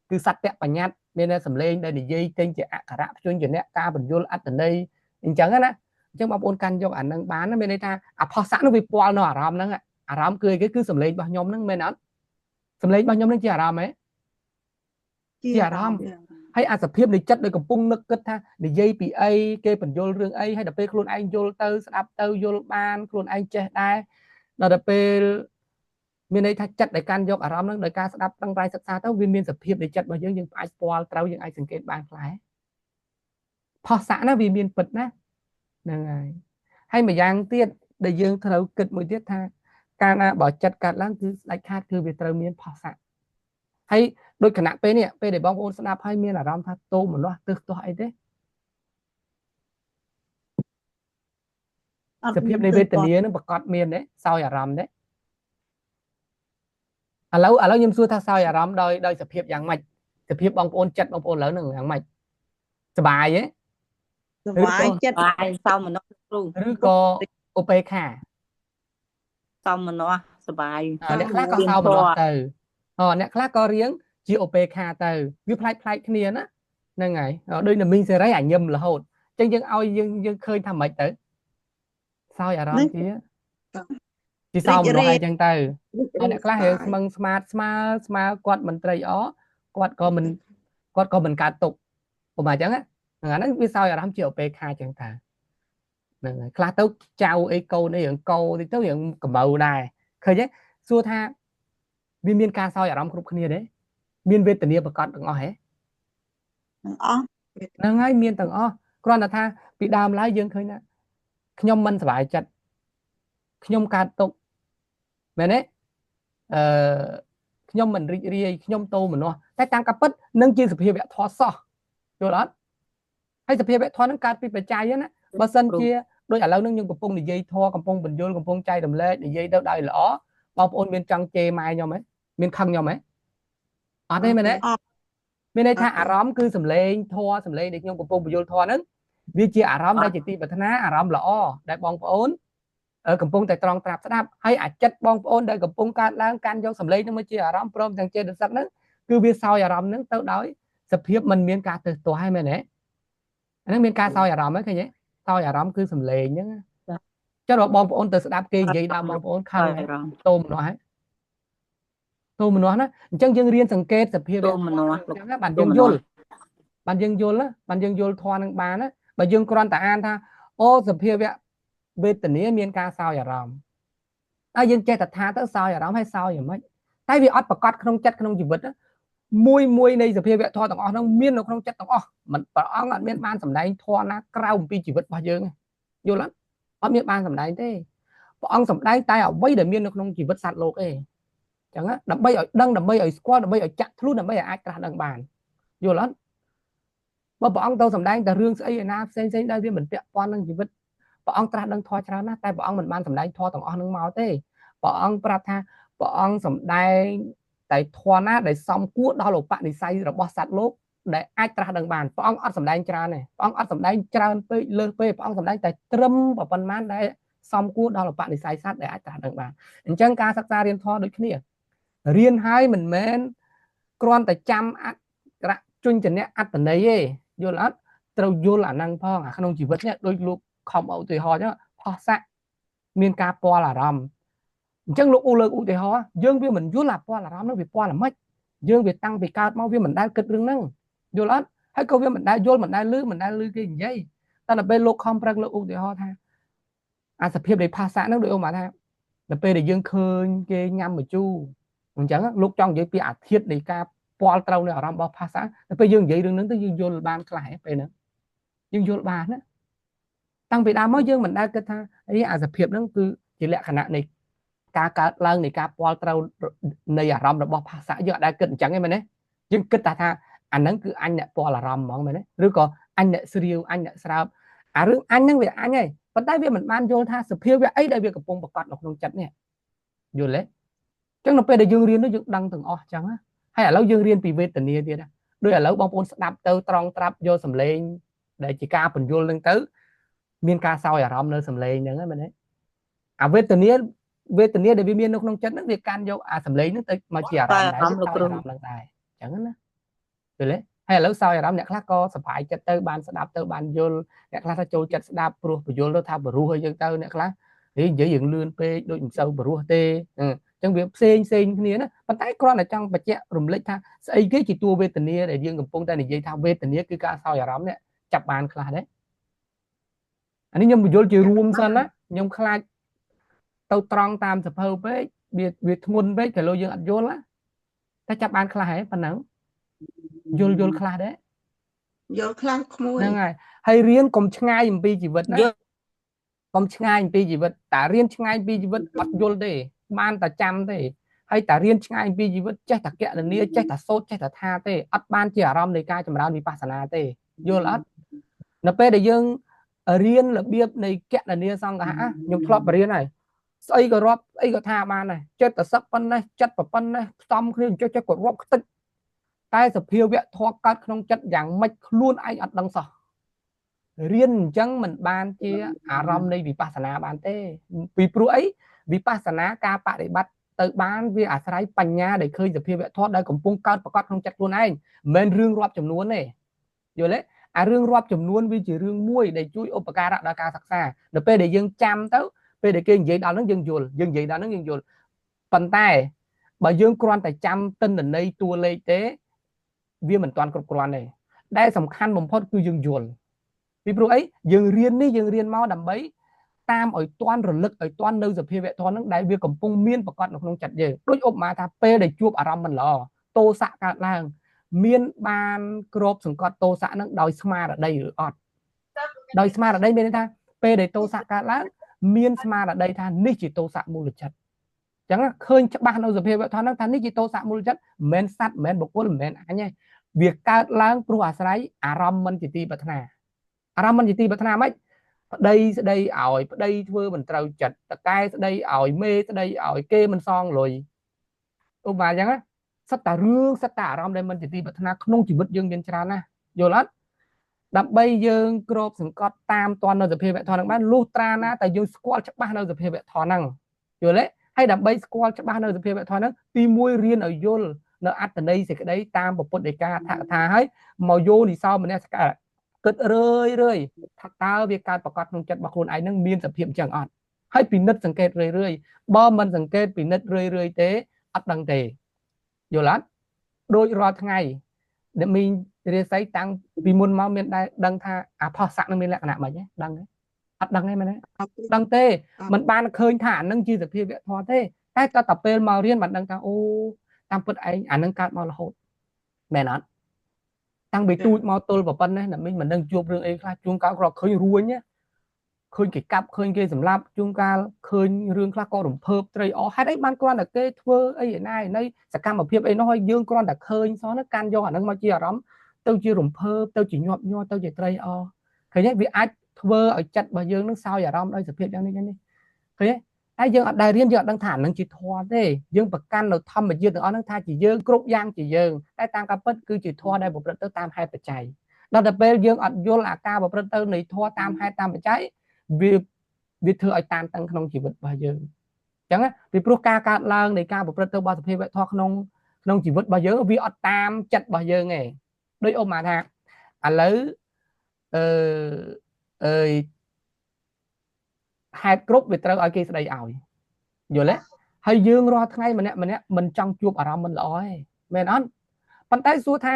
គឺសត្វបញ្ញត្តិមានតែសម្លេងដែលនិយាយចេញជាអក្ខរៈព្យញ្ជនៈការបញ្យលអត្ថន័យអញ្ចឹងណាអញ្ចឹងបងប្អូនកាន់យកអាហ្នឹងបានមានន័យថាអផុសៈនោះវាពាល់នៅអារម្មណ៍ហ្នឹងអារម្មណ៍គឺអីគេគឺសម្លេងរបស់ខ្ញុំហ្នឹងមែនអត់សម្លេងរបស់ខ្ញុំនឹងជាអារម្មណ៍ហ៎ជាអារម្មណ៍ហើយអាសភាពនៃចិត្តដែលកំពុងនឹកគិតថានិយាយពីអីគេបញ្យលរឿងអីហើយដល់ពេលខ្លួនឯងយល់ទៅស្ដាប់ទៅយល់បានខ្លួនឯងចេះដែរដល់ពេលមានន័យថាចិត្តដែលកាន់យកអារម្មណ៍នឹងដោយការស្ដាប់ប្រឹងប្រែងសិក្សាទៅវាមានសភាពនៃចិត្តរបស់យើងយើងអាចពាល់ត្រូវយើងអាចសង្កេតបានខ្លះផុសៈណាវាមានពិតណាហ្នឹងហើយហើយម្យ៉ាងទៀតដែលយើងត្រូវគិតមួយទៀតថា កាលណាបើចិត្តកើតឡើងគឺស្ដាច់ខាតគឺវាត្រូវមានផស្សៈហើយដូចគណៈពេលនេះពេលដែលបងប្អូនស្ដាប់ហើយមានអារម្មណ៍ថាទោមនស្សទើសទាស់អីទេ អត់ សភាព មានទើសទាស់ នៃវេទនានឹងប្រកាសមានទេសោយអារម្មណ៍ទេឥឡូវខ្ញុំសួរថាសោយអារម្មណ៍ដោយសភាពយ៉ាងម៉េចសភាពបងប្អូនចិត្តបងប្អូនឥឡូវហ្នឹងយ៉ាងម៉េចសប្បាយទេ សប្បាយចិត្ត បាយសោមនស្សគ្រូ ឬក៏ឧបេក្ខា សោមនស្សសប្បាយ អ្នកខ្លះក៏សោមនស្សទៅអ្នកខ្លះក៏រៀងជាឧបេក្ខាទៅវាប្លែកគ្នាណាហ្នឹងហើយដូចនៅមីងសេរីអាញឹមរហូតអញ្ចឹងយើងឲ្យយើងឃើញថាម៉េចទៅសោយអារម្មណ៍ជាសោមនស្សអីចឹងទៅអ្នកខ្លះរៀងស្មឹងស្មាតស្មើគាត់មិនត្រេកអរគាត់ក៏មិនកើតទុកឧបមាអញ្ចឹងហ្នឹងអាហ្នឹងវាសោយអារម្មណ៍ជាឧបេក្ខាចឹងទៅហ្នឹងហើយខ្លះទៅចៅអីកូនអីរឿងកោតិចទៅរឿងកម្ៅដែរឃើញទេសួរថាវាមានការសោយអារម្មណ៍គ្រប់គ្នាទេមានវេទនាប្រកបទាំងអស់ហ៎ ទាំងអស់ ហ្នឹងហើយមានទាំងអស់គ្រាន់តែថាពីដើមឡើយយើងឃើញថាខ្ញុំមិនសប្បាយចិត្តខ្ញុំកើតទុក្ខមែនទេអឺខ្ញុំមិនរីករាយខ្ញុំទោមនស្សតែតាមការពិតនឹងជាសភាវៈធម៌សោះយល់អត់ហើយសភាវៈធម៌ហ្នឹងកើតពីបច្ច័យណាបើសិនជាដូចឥឡូវហ្នឹងយើងកំពុងនិយាយធម៌កំពុងបញ្យលកំពុងចែករំលែកនិយាយទៅដោយល្អបងប្អូនមានចង់ជេរម៉ែខ្ញុំហ៎មានខឹងខ្ញុំហ៎អត់ទេមែនទេមានន័យថាអារម្មណ៍គឺសំឡេងធម៌សំឡេងដែលខ្ញុំកំពុងបញ្យលធម៌ហ្នឹងវាជាអារម្មណ៍ដែលជាទីប្រាថ្នាអារម្មណ៍ល្អដែលបងប្អូនកំពុងតែត្រង់ត្រាប់ស្ដាប់ហើយអាចិត្តបងប្អូនដែលកំពុងកើតឡើងកាន់យកសំឡេងហ្នឹងមកជាអារម្មណ៍ព្រមទាំងចេតសិកហ្នឹងគឺវាសោយអារម្មណ៍ហ្នឹងទៅដោយសភាពមិនមានការទើសទាស់ហើយមែនទេអាហ្នឹងមានការសោយអារម្មណ៍ហ្នឹងឃើញទេសោយអារម្មណ៍គឺសំឡេងហ្នឹងចុះបងប្អូនទៅស្ដាប់គេនិយាយដល់បងប្អូនខឹងទោមនោះហើយទោមនោះណាអញ្ចឹងយើងរៀនសង្កេតសភាព ទោមនោះ អញ្ចឹងបានយើងយល់បានយើងយល់ណាបានយើងយល់ធម៌នឹងបានណាបើយើងគ្រាន់តែអានថាអូសភាវៈវេទនាមានការសោយអារម្មណ៍ហើយយើងចេះតែថាទៅសោយអារម្មណ៍ហើយសោយយ៉ាងម៉េចតែវាអត់ប្រកបក្នុងចិត្តក្នុងជីវិតមួយនៃសភាវៈធម៌ទាំងអស់ហ្នឹងមាននៅក្នុងចិត្តទាំងអស់មិនព្រះអង្គអត់មានបានសម្ដែងធម៌ណាក្រៅអំពីជីវិតរបស់យើងយល់អត់អត់មានបានសម្ដែងទេព្រះអង្គសម្ដែងតែអ្វីដែលមាននៅក្នុងជីវិតសត្វលោកទេអញ្ចឹងដើម្បីឲ្យដឹងដើម្បីឲ្យស្គាល់ដើម្បីឲ្យចាក់ធ្លុះដើម្បីឲ្យអាចត្រាស់ដឹងបានយល់អត់បើព្រះអង្គទៅសម្ដែងតែរឿងស្អីឯណាផ្សេងៗដែលវាមិនពាក់ព័ន្ធនឹងជីវិតព្រះអង្គត្រាស់ដឹងធម៌ច្រើនណាស់តែព្រះអង្គមិនបានសម្ដែងធម៌ទាំងអស់នឹងមកទេព្រះអង្គប្រាប់ថាព្រះអង្គសម្ដែងតែធម៌ណាដែលសមគួរដល់ឧបនិស្ស័យរបស់សត្វលោកដែលអាចត្រាស់ដឹងបានព្រះអង្គអត់សម្ដែងច្រើនទេព្រះអង្គអត់សម្ដែងច្រើនពេកលើសពេកព្រះអង្គសម្ដែងតែត្រឹមប៉ុន្មានដែលសមគួរដល់ឧបនិស្ស័យសត្វដែលអាចត្រាស់ដឹងបានអញ្ចឹងការសិក្សារៀនធម៌ដូចគ្នារៀនហើយមិនមែនគ្រាន់តែចាំអក្ខរជញ្ជនៈអត្តន័យទេយល់អត់ត្រូវយល់អាហ្នឹងផងអាក្នុងជីវិតនេះដូចលោកខំឧទាហរណ៍អញ្ចឹងផស្សៈមានការពាល់អារម្មណ៍អញ្ចឹងលោកលើកឧទាហរណ៍យើងវាមិនយល់អាពាល់អារម្មណ៍ហ្នឹងវាពាល់អាម៉េចយើងវាតាំងពីកើតមកវាមិនដែលគិតរឿងហ្នឹងយល់អត់ហើយក៏វាមិនដែលយល់មិនដែលឮមិនដែលឮគេនិយាយតែដល់ពេលលោកខំប្រឹងលើកឧទាហរណ៍ថាអាសភាពនៃភាសាហ្នឹងដូចអូមកថាដល់ពេលដែលយើងឃើញគេញ៉ាំម្ជូរអញ្ចឹងលោកចង់និយាយពីអាធាតុនៃការពាល់ត្រូវនៃអារម្មណ៍របស់ភាសាដល់ពេលយើងនិយាយរឿងហ្នឹងទៅយើងយល់បានខ្លះពេលហ្នឹងយើងយល់បានណាតាំងពីដើមមកយើងមិនដែលគិតថាអីអាសភាពហ្នឹងគឺជាលក្ខណៈនៃការកើតឡើងនៃការពាល់ត្រូវនៃអារម្មណ៍របស់ភាសាយើងអត់ដែលគិតអញ្ចឹងទេមែនទេយើងគិតតែថាអាហ្នឹងគឺអញអ្នកពាល់អារម្មណ៍ហ្មងមែនទេឬក៏អញអ្នកស្រាវអញអ្នកស្រោបអារឿងអញហ្នឹងវាអញហើយប៉ុន្តែវាមិនបានយល់ថាសភាវៈអីដែលវាកំពុងប្រកបនៅក្នុងចិត្តនេះយល់ទេអញ្ចឹងនៅពេលដែលយើងរៀននោះយើងដឹងទាំងអស់អញ្ចឹងណាហើយឥឡូវយើងរៀនពីវេទនាទៀតណាដូចឥឡូវបងប្អូនស្ដាប់ទៅត្រង់ត្រាប់យកសំឡេងដែលជាការពន្យល់នឹងទៅមានការសោយអារម្មណ៍នៅសំឡេងហ្នឹងហ្នឹងមែនទេអាវេទនាដែលវាមាននៅក្នុងចិត្តហ្នឹងវាកាន់យកអាសំឡេងហ្នឹងទៅមកជាអារម្មណ៍ដែរសោយអារម្មណ៍ហ្នឹងដែរអញ្ចឹងណាយល់ទេហើយឥឡូវសោយអារម្មណ៍អ្នកខ្លះក៏សប្បាយចិត្តទៅបានស្ដាប់ទៅបានយល់អ្នកខ្លះថាចូលចិត្តស្ដាប់ព្រោះពន្យល់ទៅថាបរោះអីចឹងទៅអ្នកខ្លះនិយាយរឿងលឿនពេកដូចមិនសូវបរោះទេអញ្ចឹងវាផ្សេងគ្នាណាប៉ុន្តែគ្រាន់តែចង់បញ្ជាក់រំលេចថាស្អីគេជាតួវេទនាដែលយើងកំពុងតែនិយាយថាវេទនាគឺការសោយអារម្មណ៍នេះចាប់បានខ្លះដែរអានេះខ្ញុំបញ្យល់ជារួមសិនណាខ្ញុំខ្លាចទៅត្រង់តាមសភៅពេកវាធ្ងន់ពេកក៏លោកយើងអត់យល់ណាតែចាប់បានខ្លះហ៎ប៉ុណ្ណឹងយល់ខ្លះដែរ យល់ខ្លះក្មួយ ហ្នឹងហើយហើយរៀនកុំឆ្ងាយអំពីជីវិតណាកុំឆ្ងាយអំពីជីវិតតែរៀនឆ្ងាយពីជីវិតអត់យល់ទេ បានតែចាំទេហើយតែរៀនឆ្ងាយពីជីវិតចេះតែកណនាចេះតែសូត្រចេះតែថាទេអត់បានជាអារម្មណ៍នៃការចម្រើនវិបស្សនាទេយល់អត់នៅពេលដែលយើងរៀនរបៀបនៃកណនាសង្ឃៈខ្ញុំធ្លាប់បរៀនហើយស្អីក៏រាប់ស្អីក៏ថាបានដែរចិត្តសឹកប៉ុណ្ណេះចិត្តប៉ុណ្ណេះផ្សំគ្នាចេះចេះគាត់រាប់ខ្ទេចតែសភាវៈធម៌កើតក្នុងចិត្តយ៉ាងម៉េចខ្លួនឯងអត់ដឹងសោះរៀនអញ្ចឹងមិនបានជាអារម្មណ៍នៃវិបស្សនាបានទេពីព្រោះអីវិបស្សនាការបដិបត្តិទៅបានវាអាស្រ័យបញ្ញាដែលឃើញសភាវៈធម៌ដែលកំពុងកើតប្រកបក្នុងចិត្តខ្លួនឯងមិនមែនរឿងរាប់ចំនួនទេយល់ទេអារឿងរាប់ចំនួនវាជារឿងមួយដែលជួយឧបការៈដល់ការសិក្សានៅពេលដែលយើងចាំទៅពេលដែលគេនិយាយដល់ហ្នឹងយើងយល់យើងនិយាយដល់ហ្នឹងយើងយល់ប៉ុន្តែបើយើងគ្រាន់តែចាំទិន្នន័យតួលេខទេវាមិនទាន់គ្រប់គ្រាន់ទេដែលសំខាន់បំផុតគឺយើងយល់ពីព្រោះអីយើងរៀននេះយើងរៀនមកដើម្បីតាមឲ្យទាន់រលឹកឲ្យទាន់នៅសភាវៈធម៌ហ្នឹងដែលវាកំពុងមានប្រកបនៅក្នុងចិត្តយើងដូចឧបមាថាពេលដែលជួបអារម្មណ៍មិនល្អទោសៈកើតឡើងមានបានគ្របសង្កត់ទោសៈហ្នឹងដោយស្មារតីឬអត់ដោយស្មារតីមានន័យថាពេលដែលទោសៈកើតឡើងមានស្មារតីថានេះជាទោសៈមូលចិត្តអញ្ចឹងឃើញច្បាស់នៅសភាវៈធម៌ហ្នឹងថានេះជាទោសៈមូលចិត្តមិនមែនសត្វមិនមែនបុគ្គលមិនមែនអញទេវាកើតឡើងព្រោះអាស្រ័យអារម្មណ៍មិនជាទីប្រាថ្នាអារម្មណ៍មិនជាទីប្រាថ្នាម៉េចប្តីស្ដីឲ្យប្តីធ្វើមិនត្រូវចិត្តតកែស្ដីឲ្យមេស្ដីឲ្យគេមិនសងលុយឧបមាអញ្ចឹងសិតតែរឿងសិតតែអារម្មណ៍ដែលមិនជាទីប្រាថ្នាក្នុងជីវិតយើងមានច្រើនណាស់យល់អត់ដើម្បីយើងគ្របសង្កត់តាមតននៅសភាវៈធម៌ហ្នឹងបានលុះត្រាណាតែយើងស្គាល់ច្បាស់នៅសភាវៈធម៌ហ្នឹងយល់ទេហើយដើម្បីស្គាល់ច្បាស់នៅសភាវៈធម៌ហ្នឹងទី1រៀនឲ្យយល់នៅអត្តន័យសេចក្តីតាមពុទ្ធដីកាអដ្ឋកថាហើយមកយោនិសោមនសិការគិតរឿយរឿយថាតើវាកើតប្រកបក្នុងចិត្តរបស់ខ្លួនឯងនឹងមានសភាពអញ្ចឹងអត់ហើយពិនិត្យសង្កេតរឿយរឿយបើមិនសង្កេតពិនិត្យរឿយរឿយទេអត់ដឹងទេយល់អត់ដូចរាល់ថ្ងៃអ្នកមីងរាសីតាំងពីមុនមកមានដែរដឹងថាអាផោះស័កនឹងមានលក្ខណៈម៉េចទេដឹងទេអត់ដឹងទេមែនទេដឹងទេមិនបានឃើញថាអានឹងជាសភាវៈធម៌ទេតែតើពេលមករៀនបានដឹងថាអូតាមពិតឯងអានឹងកើតមករហូតមែនអត់តាំងពីទូចមកទល់ប៉ុណ្ណេះអ្នកមីងមិនដឹងជួបរឿងអីខ្លះជួនកាលក៏ឃើញរួញឃើញគេកាប់ឃើញគេសម្លាប់ជួនកាលឃើញរឿងខ្លះក៏រំភើបត្រេកអរហេតុអីបានគ្រាន់តែគេធ្វើអីឯណាឯណីសកម្មភាពអីនោះហើយយើងគ្រាន់តែឃើញសោះហ្នឹងកាន់យកអាហ្នឹងមកជាអារម្មណ៍ទៅជារំភើបទៅជាញាប់ញ័រទៅជាត្រេកអរឃើញទេវាអាចធ្វើឲ្យចិត្តរបស់យើងនឹងសោយអារម្មណ៍ដោយសភាពយ៉ាងនេះយ៉ាងនេះឃើញទេតែយើងអត់ដែលរៀនយើងអត់ដឹងថាអានឹងជាធម៌ទេយើងប្រកាន់នៅធម្មជាតិទាំងអស់ហ្នឹងថាជាយើងគ្រប់យ៉ាងជាយើងតែតាមការពិតគឺជាធម៌ដែលប្រព្រឹត្តទៅតាមហេតុបច្ច័យដល់តែពេលយើងអត់យល់អាការប្រព្រឹត្តទៅនៃធម៌តាមហេតុតាមបច្ច័យវាធ្វើឲ្យតានតឹងក្នុងជីវិតរបស់យើងអញ្ចឹងពីព្រោះការកើតឡើងនៃការប្រព្រឹត្តទៅរបស់សភាវៈធម៌ក្នុងជីវិតរបស់យើងវាអត់តាមចិត្តរបស់យើងទេដូចឧបមាថាឥឡូវអឺអើយហេតុគ្រប់វាត្រូវឲ្យគេស្ដីឲ្យយល់ទេហើយយើងរាល់ថ្ងៃម្នាក់ម្នាក់មិនចង់ជួបអារម្មណ៍មិនល្អទេមែនអត់ប៉ុន្តែសួរថា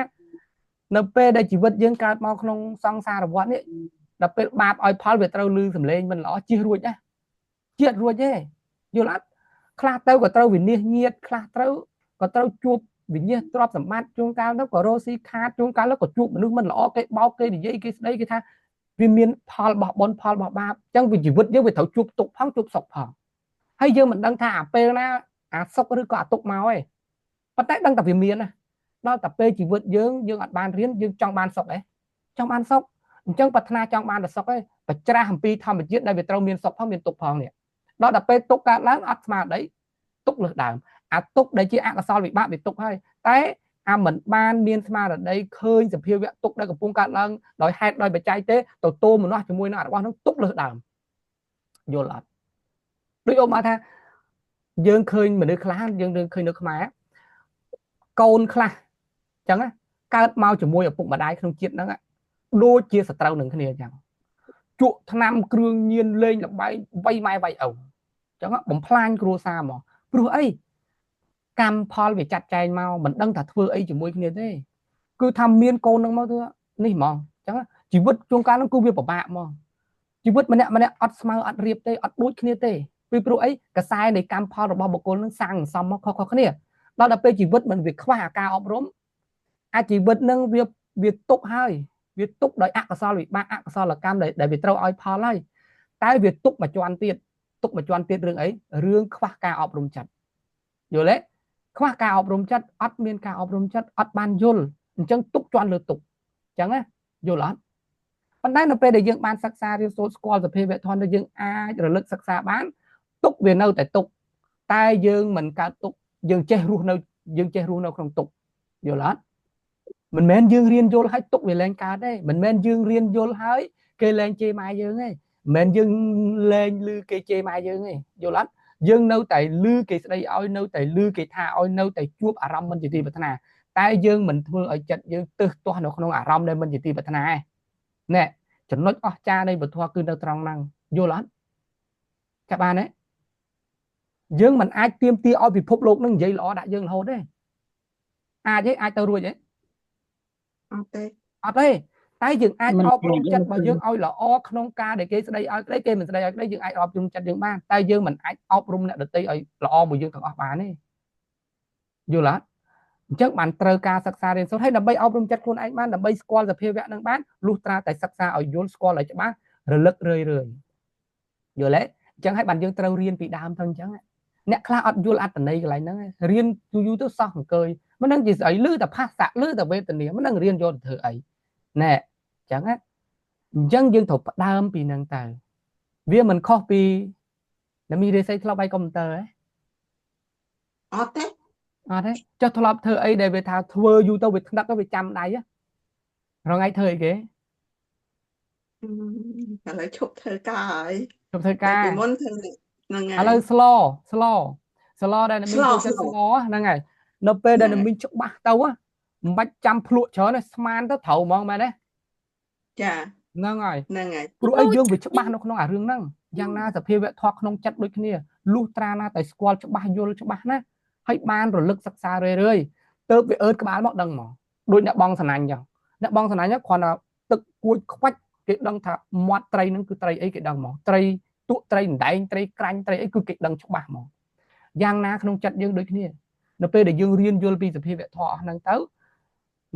នៅពេលដែលជីវិតយើងកើតមកក្នុងសង្សារវដ្តនេះដល់ពេលបាបឲ្យផលវាត្រូវលឺសំឡេងមិនល្អជិះរួចណាជាតិរួចទេយល់អត់ខ្លះទៅក៏ត្រូវវិនិច្ឆ័យញាតខ្លះត្រូវក៏ត្រូវជួបវិញ្ញាសទ្រព្យសម្បត្តិជួនកាលទៅក៏រស់ស៊ីខាតជួនកាលទៅក៏ជួបមនុស្សមិនល្អគេបោកគេនិយាយគេស្ដីគេថាវាមានផលបោះបុណ្យផលបោះបាបអញ្ចឹងវាជីវិតយើងវាត្រូវជួបទុក្ខផងជួបសុខផងហើយយើងមិនដឹងថាអាពេលណាអាសុខឬក៏អាទុក្ខមកទេប៉ុន្តែដឹងតែវាមានណាដល់តែពេលជីវិតយើងយើងអត់បានរៀនយើងចង់បានសុខឯងចង់បានសុខអញ្ចឹងប្រាថ្នាចង់បានតែសុខឯងបច្រាស់អំពីធម្មជាតិដែលវាត្រូវមានសុខផងមានទុក្ខផងនេះដល់តែពេលទុក្ខកើតឡើងអត់ស្មារតីទុក្ខលើសដើមអាទុក្ខដែលជាអកុសលវិបាកវាទុក្ខហើយតែអាមិនបានមានស្មារតីឃើញសភាវៈទុក្ខដែលកំពុងកើតឡើងដោយហេតុដោយបច្ច័យទេទៅទោមនោះជាមួយនឹងរបស់នោះទុក្ខលើសដើមយល់អត់ដូចឧបមាថាយើងឃើញមនុស្សខ្លះយើងឃើញនៅខ្មែរកូនខ្លះអញ្ចឹងកើតមកជាមួយឪពុកម្ដាយក្នុងជាតិហ្នឹងដូចជាសត្រូវនឹងគ្នាអញ្ចឹងជក់ថ្នាំគ្រឿងញៀនលេងល្បែងវៃម៉ែវៃឪអញ្ចឹងបំផ្លាញគ្រួសារមកព្រោះអីកម្មផលវាចាត់ចែងមកមិនដឹងថាធ្វើអីជាមួយគ្នាទេគឺថាមានកូននឹងមកទៅនេះហ្មងអញ្ចឹងជីវិតជួនកាលហ្នឹងគឺវាពិបាកហ្មងជីវិតម្នាក់ម្នាក់អត់ស្មើអត់រៀបទេអត់ដូចគ្នាទេពីព្រោះអីកសែនៃកម្មផលរបស់បុគ្គលនឹងសាងសន្សំមកខុសៗគ្នាដល់ពេលជីវិតមិនវាខ្វះអាការអប់រំអាជីវិតនឹងវាទុកហើយវាទុកដោយអកុសលវិបាកអកុសលកម្មដែលវាត្រូវឲ្យផលហើយតែវាទុកមួយជាន់ទៀត ទុកមួយជាន់ទៀតរឿងអីរឿងខ្វះការអប់រំចិត្តយល់ទេខ្វះការអប់រំចិត្តអត់មានការអប់រំចិត្តអត់បានយល់អញ្ចឹងទុកជាន់លើទុកអញ្ចឹងណាយល់អត់ប៉ុន្តែនៅពេលដែលយើងបានសិក្សារៀនសូត្រស្គាល់សភាវៈធម៌ដែលយើងអាចរលឹកសិក្សាបានទុកវានៅតែទុកតែយើងមិនកើតទុកយើងចេះរស់នៅយើងចេះរស់នៅក្នុងទុកយល់អត់មិនមែនយើងរៀនយល់ហើយទុកវាលែងកើតទេមិនមែនយើងរៀនយល់ហើយគេលែងជេរម៉ែយើងទេមិនមែនយើងលែងឮគេជេរម៉ែយើងទេយល់អត់យើងនៅតែឮគេស្ដីឲ្យនៅតែឮគេថាឲ្យនៅតែជួបអារម្មណ៍មិនជាទីប្រាថ្នាតែយើងមិនធ្វើឲ្យចិត្តយើងទើសទាស់នៅក្នុងអារម្មណ៍ដែលមិនជាទីប្រាថ្នាទេណែចំណុចអស្ចារ្យនៃវត្ថុគឺនៅត្រង់ហ្នឹងយល់អត់ចាប់បានទេយើងមិនអាចទាមទារឲ្យពិភពលោកនឹងនិយាយល្អដាក់យើងរហូតទេអាចទេអាចទៅរួចទេ អត់ទេ អត់ទេតែយើងអាចអប់រំចិត្តរបស់យើងឲ្យល្អក្នុងការដែលគេស្ដីឲ្យក្តីគេមិនស្ដីឲ្យក្តីយើងអាចអប់រំចិត្តយើងបានតែយើងមិនអាចអប់រំអ្នកដទៃឲ្យល្អមួយយើងទាំងអស់បានទេយល់អត់អញ្ចឹងបានត្រូវការសិក្សារៀនសូត្រហើយដើម្បីអប់រំចិត្តខ្លួនឯងបានដើម្បីស្គាល់សភាវៈនឹងបានលុះត្រាតែសិក្សាឲ្យយល់ស្គាល់ឲ្យច្បាស់រលឹករឿយរឿយយល់ទេអញ្ចឹងហើយបានយើងត្រូវរៀនពីដើមទៅអញ្ចឹងអ្នកខ្លះអត់យល់អត្ថន័យកន្លែងហ្នឹងរៀនយូរយូរទៅសោះអង្គើយមិនដឹងជាស្អីឮតែភាសាឮតែវេទនាមិនដឹងរៀនយកទៅធ្វើអីណែអញ្ចឹងណាអញ្ចឹងយើងត្រូវផ្ដើមពីហ្នឹងទៅវាមិនខុសពីអ្នកមីរេសីធ្លាប់បាយកុំព្យូទ័រហ៎ អត់ទេ អត់ទេចុះធ្លាប់ធ្វើអីដែលវាថាធ្វើយូរទៅវាថ្នឹកទៅវាចាំដៃរងៃធ្វើអីគេ ឥឡូវឈប់ធ្វើការហើយ ឈប់ធ្វើការ ពីមុនធ្វើហ្នឹងហើយ ឥឡូវស្លស្លស្លដែលអ្នកមីចូលចិត្តស្លហ្នឹងហើយនៅពេលដែលអ្នកមីច្បាស់ទៅមិនបាច់ចាំភ្លក់ច្រើនទេស្មានទៅត្រូវហ្មងមែនទេ ចា ហ្នឹងហើយ ហ្នឹងហើយ ព្រោះអីយើងវាច្បាស់នៅក្នុងអារឿងហ្នឹងយ៉ាងណាសភាវៈធម៌ក្នុងចិត្តដូចគ្នាលុះត្រាណាតែស្គាល់ច្បាស់យល់ច្បាស់ណាហើយបានរលឹកសិក្សារឿយរឿយទៅវាអឺតក្បាលមកដឹងហ្មងដូចអ្នកបងសណាញ់អញ្ចឹងអ្នកបងសណាញ់គ្រាន់តែទឹកគួចខ្វាច់គេដឹងថាមាត់ត្រីហ្នឹងគឺត្រីអីគេដឹងហ្មងត្រីទក់ត្រីដណ្ដែងត្រីក្រាញ់ត្រីអីគឺគេដឹងច្បាស់ហ្មងយ៉ាងណាក្នុងចិត្តយើងដូចគ្នានៅពេលដែលយើងរៀនយល់ពីសភាវៈធម៌អស់ហ្នឹងទៅ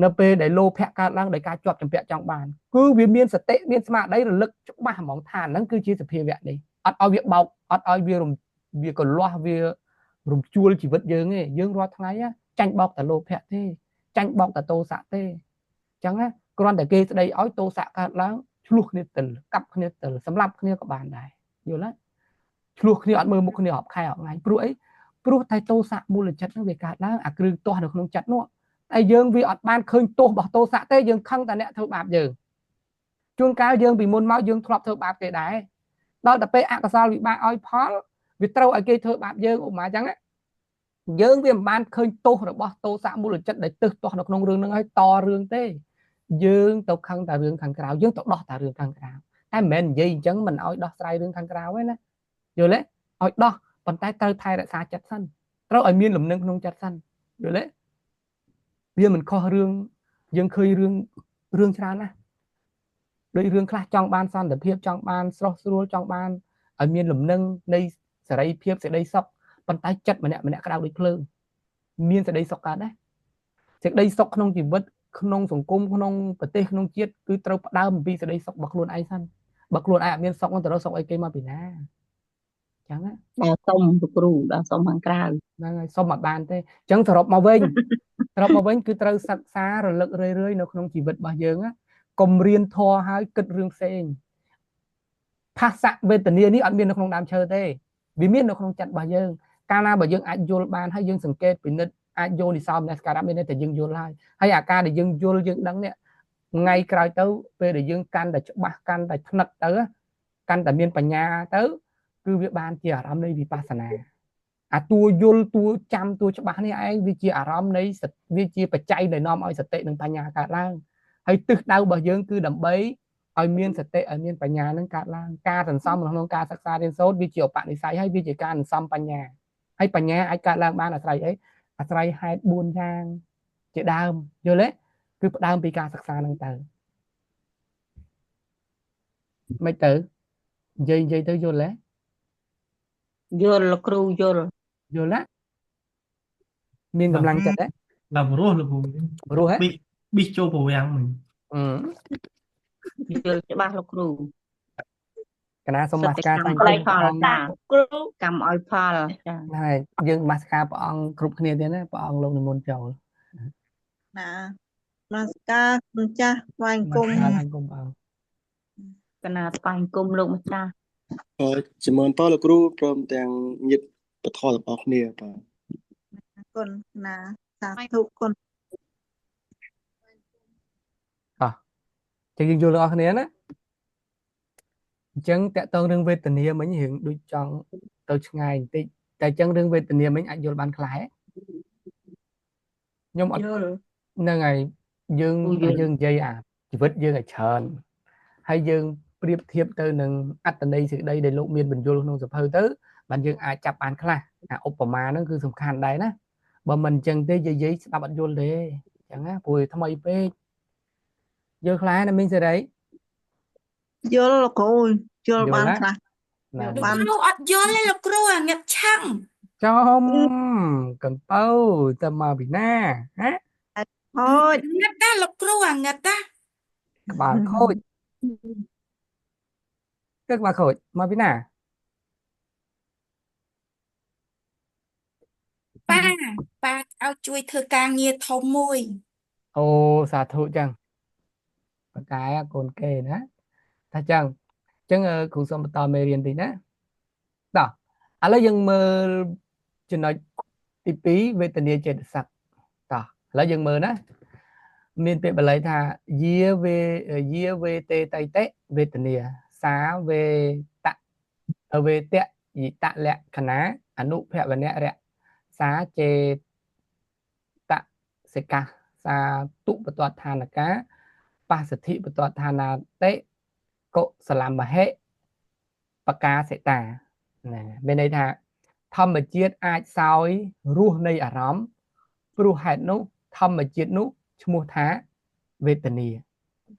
នៅពេលដែលលោភៈកើតឡើងដោយការជាប់ចម្ពាក់ចង់បានគឺវាមានសតិមានស្មារតីរលឹកច្បាស់ហ្មងថាហ្នឹងគឺជាសភាវៈនេះអត់ឲ្យវាបោកអត់ឲ្យវាវាកលាស់វារំជួលជីវិតយើងទេយើងរាល់ថ្ងៃចាញ់បោកតែលោភៈទេចាញ់បោកតែទោសៈទេអញ្ចឹងណាគ្រាន់តែគេស្ដីឲ្យទោសៈកើតឡើងឆ្លោះគ្នាទិលកាប់គ្នាទិលសម្លាប់គ្នាក៏បានដែរយល់ទេឆ្លោះគ្នាអត់មើលមុខគ្នារាប់ខែរាប់ថ្ងៃព្រោះអីព្រោះតែទោសៈមូលចិត្តហ្នឹងវាកើតឡើងអាគ្រឿងទាស់នៅក្នុងចិត្តនោះតែយើងវាអត់បានឃើញទោសរបស់ទោសៈទេយើងខឹងតែអ្នកធ្វើបាបយើងជួនកាលយើងពីមុនមកយើងធ្លាប់ធ្វើបាបគេដែរដល់តែពេលអកុសលវិបាកឲ្យផលវាត្រូវឲ្យគេធ្វើបាបយើងឧបមាអញ្ចឹងយើងវាមិនបានឃើញទោសរបស់ទោសៈមូលចិត្តដែលទើសទាស់នៅក្នុងរឿងហ្នឹងហើយតរឿងទេយើងទៅខឹងតែរឿងខាងក្រៅយើងទៅដោះតែរឿងខាងក្រៅតែមិនមែននិយាយអញ្ចឹងមិនឲ្យដោះស្រាយរឿងខាងក្រៅទេណាយល់ទេឲ្យដោះប៉ុន្តែត្រូវថែរក្សាចិត្តសិនត្រូវឲ្យមានលំនឹងក្នុងចិត្តសិនយល់ទេវាមិនខុសរឿងយើងឃើញរឿងច្រើនណាស់ដូចរឿងខ្លះចង់បានសន្តិភាពចង់បានស្រស់ស្រួលចង់បានឲ្យមានលំនឹងនៃសេរីភាពសេចក្តីសុខប៉ុន្តែចិត្តម្នាក់ម្នាក់ក្តៅដូចភ្លើងមានសេចក្តីសុខកើតដែរសេចក្តីសុខក្នុងជីវិតក្នុងសង្គមក្នុងប្រទេសក្នុងជាតិគឺត្រូវផ្ដើមអំពីសេចក្តីសុខរបស់ខ្លួនឯងសិនបើខ្លួនឯងអត់មានសុខទៅរកសុខអីគេមកពីណាអញ្ចឹងណា ដល់សុំលោកគ្រូដល់សុំខាងក្រៅ ហ្នឹងហើយសុំអត់បានទេអញ្ចឹងសរុបមកវិញសរុបមកវិញគឺត្រូវសិក្សារលឹករឿយរឿយនៅក្នុងជីវិតរបស់យើងណាកុំរៀនធម៌ហើយគិតរឿងផ្សេងភាសៈវេទនានេះអត់មាននៅក្នុងដើមឈើទេវាមាននៅក្នុងចិត្តរបស់យើងកាលណាបើយើងអាចយល់បានហើយយើងសង្កេតពិនិត្យអាចយោនិសោមនសការៈមានន័យតែយើងយល់ហើយហើយអាការដែលយើងយល់យើងដឹងនេះថ្ងៃក្រោយទៅពេលដែលយើងកាន់តែច្បាស់កាន់តែថ្នឹកទៅកាន់តែមានបញ្ញាទៅគឺវាបានជាអារម្មណ៍នៃវិបស្សនាអាតួយល់តួចាំតួច្បាស់នេះឯងវាជាអារម្មណ៍នៃវាជាបច្ច័យដែលនាំឲ្យសតិនិងបញ្ញាកើតឡើងហើយទិសដៅរបស់យើងគឺដើម្បីឲ្យមានសតិឲ្យមានបញ្ញានឹងកើតឡើងការសន្សំក្នុងការសិក្សារៀនសូត្រវាជាឧបនិស្ស័យហើយវាជាការសន្សំបញ្ញាហើយបញ្ញាអាចកើតឡើងបានអាស្រ័យអីអាស្រ័យហេតុ4យ៉ាងជាដើមយល់ទេគឺផ្ដើមពីការសិក្សានឹងទៅមិនទៅនិយាយទៅយល់ទេ យល់លោកគ្រូយល់ យល់ណាមានកម្លាំងចិត្តទេ ឡើងរស់លោកគ្រូ រស់ហ៎ ប៊ីសចូលប្រវាំងមិញ អឺ យល់ច្បាស់លោកគ្រូ កណាសូម សិទ្ធិ មាសការ កម្ម ថ្លែងគុំ ឲ្យ ព្រះអង្គ ផលចា គ្រូ កម្មឲ្យផលចា ហើយយើងមាសការព្រះអង្គគ្រប់គ្នាទៀតណាព្រះអង្គលោកនិមន្តចូល ណានមស្ការគុណចាស់ថ្វាយ មា គុំ សការថ្លែងគុំព្រះអង្គ កណាថ្វាយគុំលោកម្ចាស់ ជំរឿនពរលោកគ្រូព្រមទាំងញាតិពធទាំងអស់គ្នាបាទ គុណណាសាធុគុណ អោះចឹងយើងយល់ទាំងអស់គ្នាណាអញ្ចឹងតកតងរឿងវេទនាមិញរឿងដូចចង់ទៅឆ្ងាយបន្តិចតែអញ្ចឹងរឿងវេទនាមិញអាចយល់បានខ្លះហ៎ខ្ញុំអត់ យល់ ហ្នឹងហើយយើង គ្រូយល់ យើងនិយាយអាជីវិតយើងឲ្យច្រើនហើយយើងប្រៀបធៀបទៅនឹងអត្តន័យសេចក្តីដែលលោកមានបញ្យលក្នុងសភៅទៅបានយើងអាចចាប់បានខ្លះអាឧបមាហ្នឹងគឺសំខាន់ដែរណាបើមិនអញ្ចឹងទេយាយៗស្ដាប់អត់យល់ទេអញ្ចឹងណាព្រោះវាថ្មីពេកយល់ខ្លះណាមីងសេរី យល់លោកគ្រូយល់ យល់ណា បានខ្លះ ណា លោក បាន គ្រូអត់យល់ទេលោកគ្រូអាងឹតឆឹង ចំកន្តៅទៅមកពីណាហ៎ ហូច ងឹតណាលោកគ្រូអាងឹតណា ក្បាលខូចទៅក្បាលខូចមកពីណា ប៉ាប៉ាឲ្យជួយធ្វើការងារធំមួយ អូសាធុចឹងបកែកូនគេណាថាចឹងអញ្ចឹងគ្រូសូមបន្តមេរៀនតិចណាតោះឥឡូវយើងមើលចំណុចទី2វេទនាចេតសិកតោះឥឡូវយើងមើលណាមានពាក្យបាលីថាយាវេយាវេទេតៃតិវេទនាសាវេតៈវេតៈយិតលក្ខណាអនុភវនៈរសាចេតសិកាសាទុបតដ្ឋានកាបស្សទ្ធិបតដ្ឋានាតិកុសលមហិបកាសិតាណាមានន័យថាធម្មជាតិអាចសោយរសនៃអារម្មណ៍ព្រោះហេតុនោះធម្មជាតិនោះឈ្មោះថាវេទនា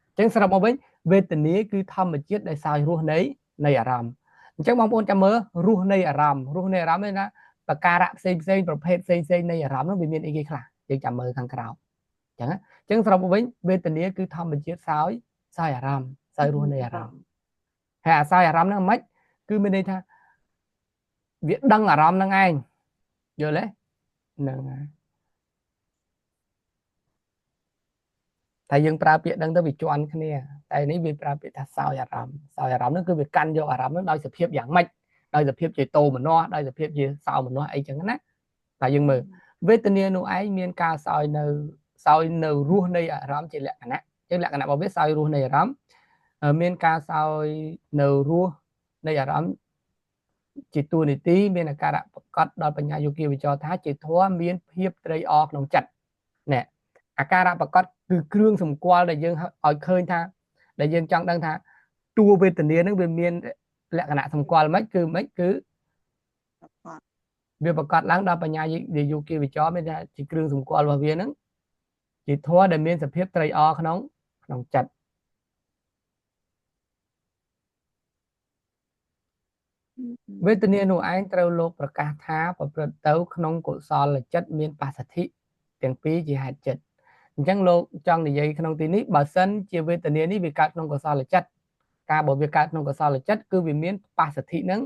អញ្ចឹងសរុបមកវិញវេទនាគឺធម្មជាតិដែលសោយរសនៃអារម្មណ៍អញ្ចឹងបងប្អូនចាំមើលរសនៃអារម្មណ៍រសនៃអារម្មណ៍នេះណាបការៈផ្សេងផ្សេងប្រភេទផ្សេងផ្សេងនៃអារម្មណ៍នោះវាមានអីគេខ្លះយើងចាំមើលខាងក្រោមអញ្ចឹងណាអញ្ចឹងសរុបមកវិញវេទនាគឺធម្មជាតិសោយអារម្មណ៍សោយរសនៃអារម្មណ៍ហើយអាសោយអារម្មណ៍ហ្នឹងមិនគឺមានន័យថាវាដឹងអារម្មណ៍ហ្នឹងឯងយល់ទេហ្នឹងហើយតែយើងប្រើពាក្យដឹងទៅវាជន់គ្នាតែនេះវាប្រើពាក្យថាសោយអារម្មណ៍សោយអារម្មណ៍ហ្នឹងគឺវាកាន់យកអារម្មណ៍ហ្នឹងដោយសភាពយ៉ាងម៉េចដោយសភាពជាតោមនោះដោយសភាពជាសោមនោះអីចឹងណាតែយើងមើលវេទនានោះឯងមានការសោយនៅរសនៃអារម្មណ៍ជាលក្ខណៈចឹងលក្ខណៈរបស់វាសោយរសនៃអារម្មណ៍មានការសោយនៅរសនៃអារម្មណ៍ជាតួនាទីមានអាការៈប្រកបដល់បញ្ញាយោគាវិចរថាជាធម៌មានភាពត្រេកអរក្នុងចិត្តនេះអាការៈប្រកបគឺគ្រឿងសម្គាល់ដែលយើងឲ្យឃើញថាដែលយើងចង់ដឹងថាតួវេទនានឹងវាមានលក្ខណៈសម្គាល់មិនគឺមិនគឺវាប្រកាសឡើងដល់បញ្ញាយោគាវិចរមានថាជាគ្រឿងសម្គាល់របស់វានឹងជាធម៌ដែលមានសភាពត្រេកអរក្នុងចិត្តវេទនានោះឯងត្រូវលោកប្រកាសថាប្រព្រឹត្តទៅក្នុងកុសលចិត្តមានបស្សទ្ធិទាំងពីរជាហេតុចិត្តអញ្ចឹងលោកចង់និយាយក្នុងទីនេះបើសិនជាវេទនានេះវាកើតក្នុងកុសលចិត្តការបើវាកើតក្នុងកុសលចិត្តគឺវាមានបស្សទ្ធិនឹង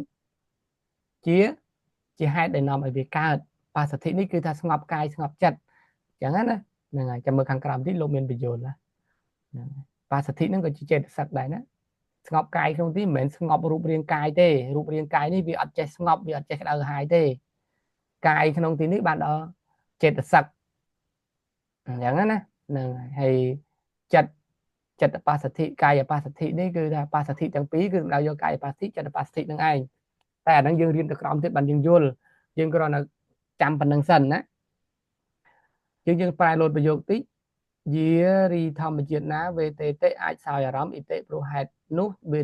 ជាហេតុដែលនាំឲ្យវាកើតបស្សទ្ធិនេះគឺថាស្ងប់កាយស្ងប់ចិត្តអញ្ចឹងណាហ្នឹងហើយចាំមើលខាងក្រោមទីលោកមានបញ្យល់ណាហ្នឹងបស្សទ្ធិនឹងក៏ជាចេតសិកដែរណាស្ងប់កាយក្នុងទីមិនមែនស្ងប់រូបរាងកាយទេរូបរាងកាយនេះវាអត់ចេះស្ងប់វាអត់ចេះក្តៅហាយទេកាយក្នុងទីនេះបានដល់ចេតសិកអញ្ចឹងណាហ្នឹងហើយចិត្តបស្សទ្ធិកាយបស្សទ្ធិនេះគឺថាបស្សទ្ធិទាំងពីរគឺសំដៅយកកាយបស្សទ្ធិចិត្តបស្សទ្ធិនឹងឯងតែអាហ្នឹងយើងរៀនទៅក្រោមទៀតបានយើងយល់យើងគ្រាន់តែចាំប៉ុណ្្នឹងសិនណាយើងប្រែលោតប្រយោគតិចយារីធម្មជាតិណាវេតេតិអាចសោយអារម្មណ៍អ៊ីតិព្រោះហេតុនោះវេ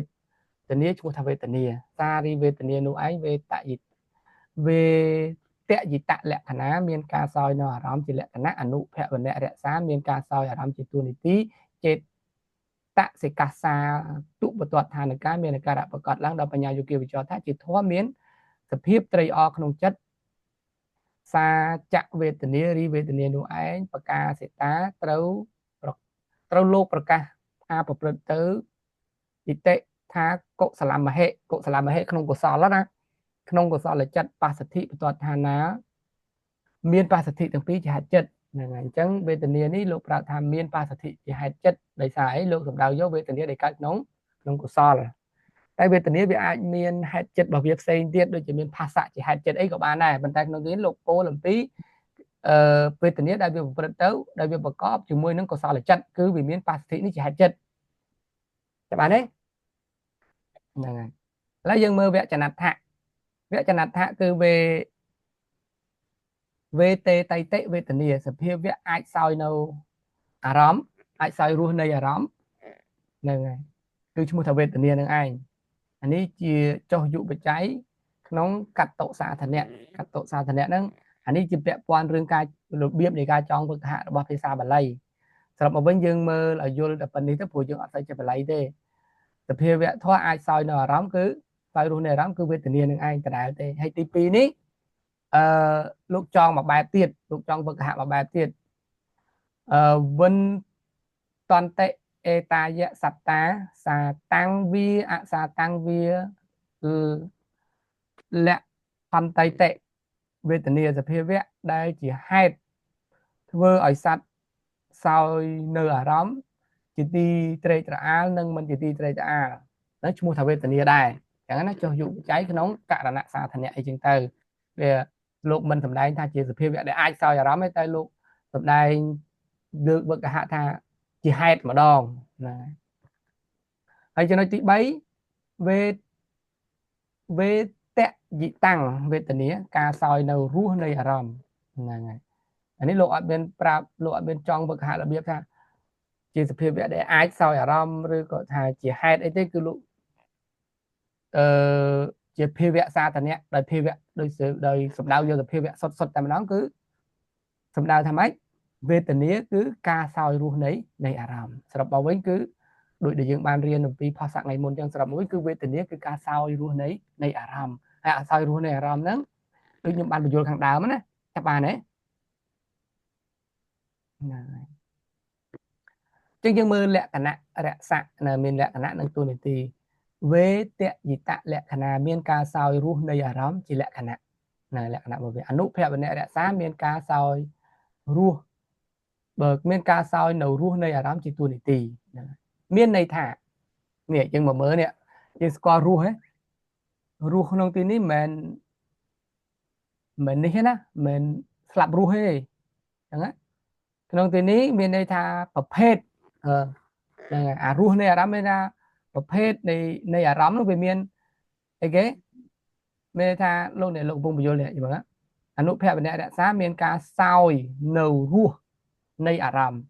ទនាឈ្មោះថាវេទនាសារីវេទនានោះឯងវេតយិវេតយិតលក្ខណៈមានការសោយនៅអារម្មណ៍ជាលក្ខណៈអនុភវនៈរក្សាមានការសោយអារម្មណ៍ជាតួនាទីចេតសិកាសាទុបតដ្ឋានកាមានអាការៈប្រកបឡើងដល់បញ្ញាយោគាវិចរថាជាធម៌មានសភាពត្រេកអរក្នុងចិត្តសាចវេទនារីវេទនានោះឯងបកាសិតាត្រូវលោកប្រកាសថាប្រព្រឹត្តទៅអ៊ីតិ ថាកុសលមហិកុសលមហិក្នុងកុសលណាក្នុងកុសលចិត្តបស្សទ្ធិបន្ទាត់ឋានាមានបស្សទ្ធិទាំងពីរជាហេតុចិត្តហ្នឹងហើយអញ្ចឹងវេទនានេះលោកប្រាប់ថាមានបស្សទ្ធិជាហេតុចិត្តដោយសារអីលោកសម្ដៅយកវេទនាដែលកើតក្នុងក្នុងកុសលតែវេទនាវាអាចមានហេតុចិត្តរបស់វាផ្សេងទៀតដូចជាមានផាសៈជាហេតុចិត្តអីក៏បានដែរប៉ុន្តែក្នុងនេះលោកពោលអំពីវេទនាដែលវាប្រព្រឹត្តទៅដែលវាប្រកបជាមួយនឹងកុសលចិត្តគឺវាមានបស្សទ្ធិនេះជាហេតុចិត្តចាំបានទេហ្នឹងហើយឥឡូវយើងមើលវចនដ្ឋៈវចនដ្ឋៈគឺវេវេតេតៃតិវេទនាសភាវៈអាចសោយនៅអារម្មណ៍អាចសោយរសនៃអារម្មណ៍ហ្នឹងហើយគឺឈ្មោះថាវេទនានឹងឯងអានេះជាចុះយុបច្ច័យក្នុងកត្តសាធនៈកត្តសាធនៈហ្នឹងអានេះជាពាក់ព័ន្ធរឿងការរបៀបនៃការចងវិកហៈរបស់ភាសាបាលីសរុបមកវិញយើងមើលឲ្យយល់តែប៉ុណ្្នេះទៅព្រោះយើងអត់សូវចេះបាលីទេសភាវៈធម៌អាចសោយនៅអារម្មណ៍គឺសោយរសនៃអារម្មណ៍គឺវេទនានឹងឯងដដែលទេហើយទី2នេះអឺលោកចងមួយបែបទៀតលោកចងវិកហៈមួយបែបទៀតអឺវិនតន្តិអេតាយៈសត្តាសាតាំងវាអសាតាំងវាលក្ខន្តិតិវេទនាសភាវៈដែលជាហេតុធ្វើឲ្យសត្វសោយនៅអារម្មណ៍ជាទីត្រេកត្រអាលនិងមិនជាទីត្រេកត្រអាលហ្នឹងឈ្មោះថាវេទនាដែរអញ្ចឹងណាចុះយុបច្ច័យក្នុងករណសាធនៈអីចឹងទៅវាលោកមិនសម្ដែងថាជាសភាវៈដែលអាចសោយអារម្មណ៍ទេតែលោកសម្ដែងលើកវិកហៈថាជាហេតុម្ដងណាហើយចំណុចទី3វេវេតយិតាំងវេទនាការសោយនៅរសនៃអារម្មណ៍ហ្នឹងហើយអានេះលោកអត់មានប្រាប់លោកអត់មានចង់វិកហៈរបៀបថាជាសភាវៈដែលអាចសោយអារម្មណ៍ឬក៏ថាជាហេតុអីទេគឺលោកអឺជាភាវៈសាធនៈដោយភាវៈដោយដោយសម្ដៅយកទៅភាវៈសុទ្ធសុទ្ធតែម្ដងគឺសម្ដៅថាម៉េចវេទនាគឺការសោយរសនៃអារម្មណ៍សរុបមកវិញគឺដូចដែលយើងបានរៀនអំពីផាសៈថ្ងៃមុនចឹងសរុបមកវិញគឺវេទនាគឺការសោយរសនៃអារម្មណ៍ហើយអាសោយរសនៃអារម្មណ៍ហ្នឹងដូចខ្ញុំបានបញ្យល់ខាងដើមណាចាប់បានទេហ្នឹងហើយចឹងយើងមើលលក្ខណៈរស័កនៅមានលក្ខណៈនិងតួនាទីវេតយិតលក្ខណៈមានការសោយរសនៃអារម្មណ៍ជាលក្ខណៈណាលក្ខណៈរបស់វាអនុភវនៈរក្សាមានការសោយរសបើមានការសោយនៅរសនៃអារម្មណ៍ជាតួនាទីមានន័យថានេះយើងមកមើលនេះយើងស្គាល់រសហ៎រសក្នុងទីនេះមិនមែននេះទេណាមិនស្លាប់រសទេអញ្ចឹងណាក្នុងទីនេះមានន័យថាប្រភេទហ្នឹងហើយអារសនៃអារម្មណ៍មានថាប្រភេទនៃអារម្មណ៍នោះវាមានអីគេមានន័យថាលោកអ្នកលោកកំពុងបញ្យល់នេះយល់ទេអនុភវនៈរក្សាមានការសោយនៅរសនៃអារម្មណ៍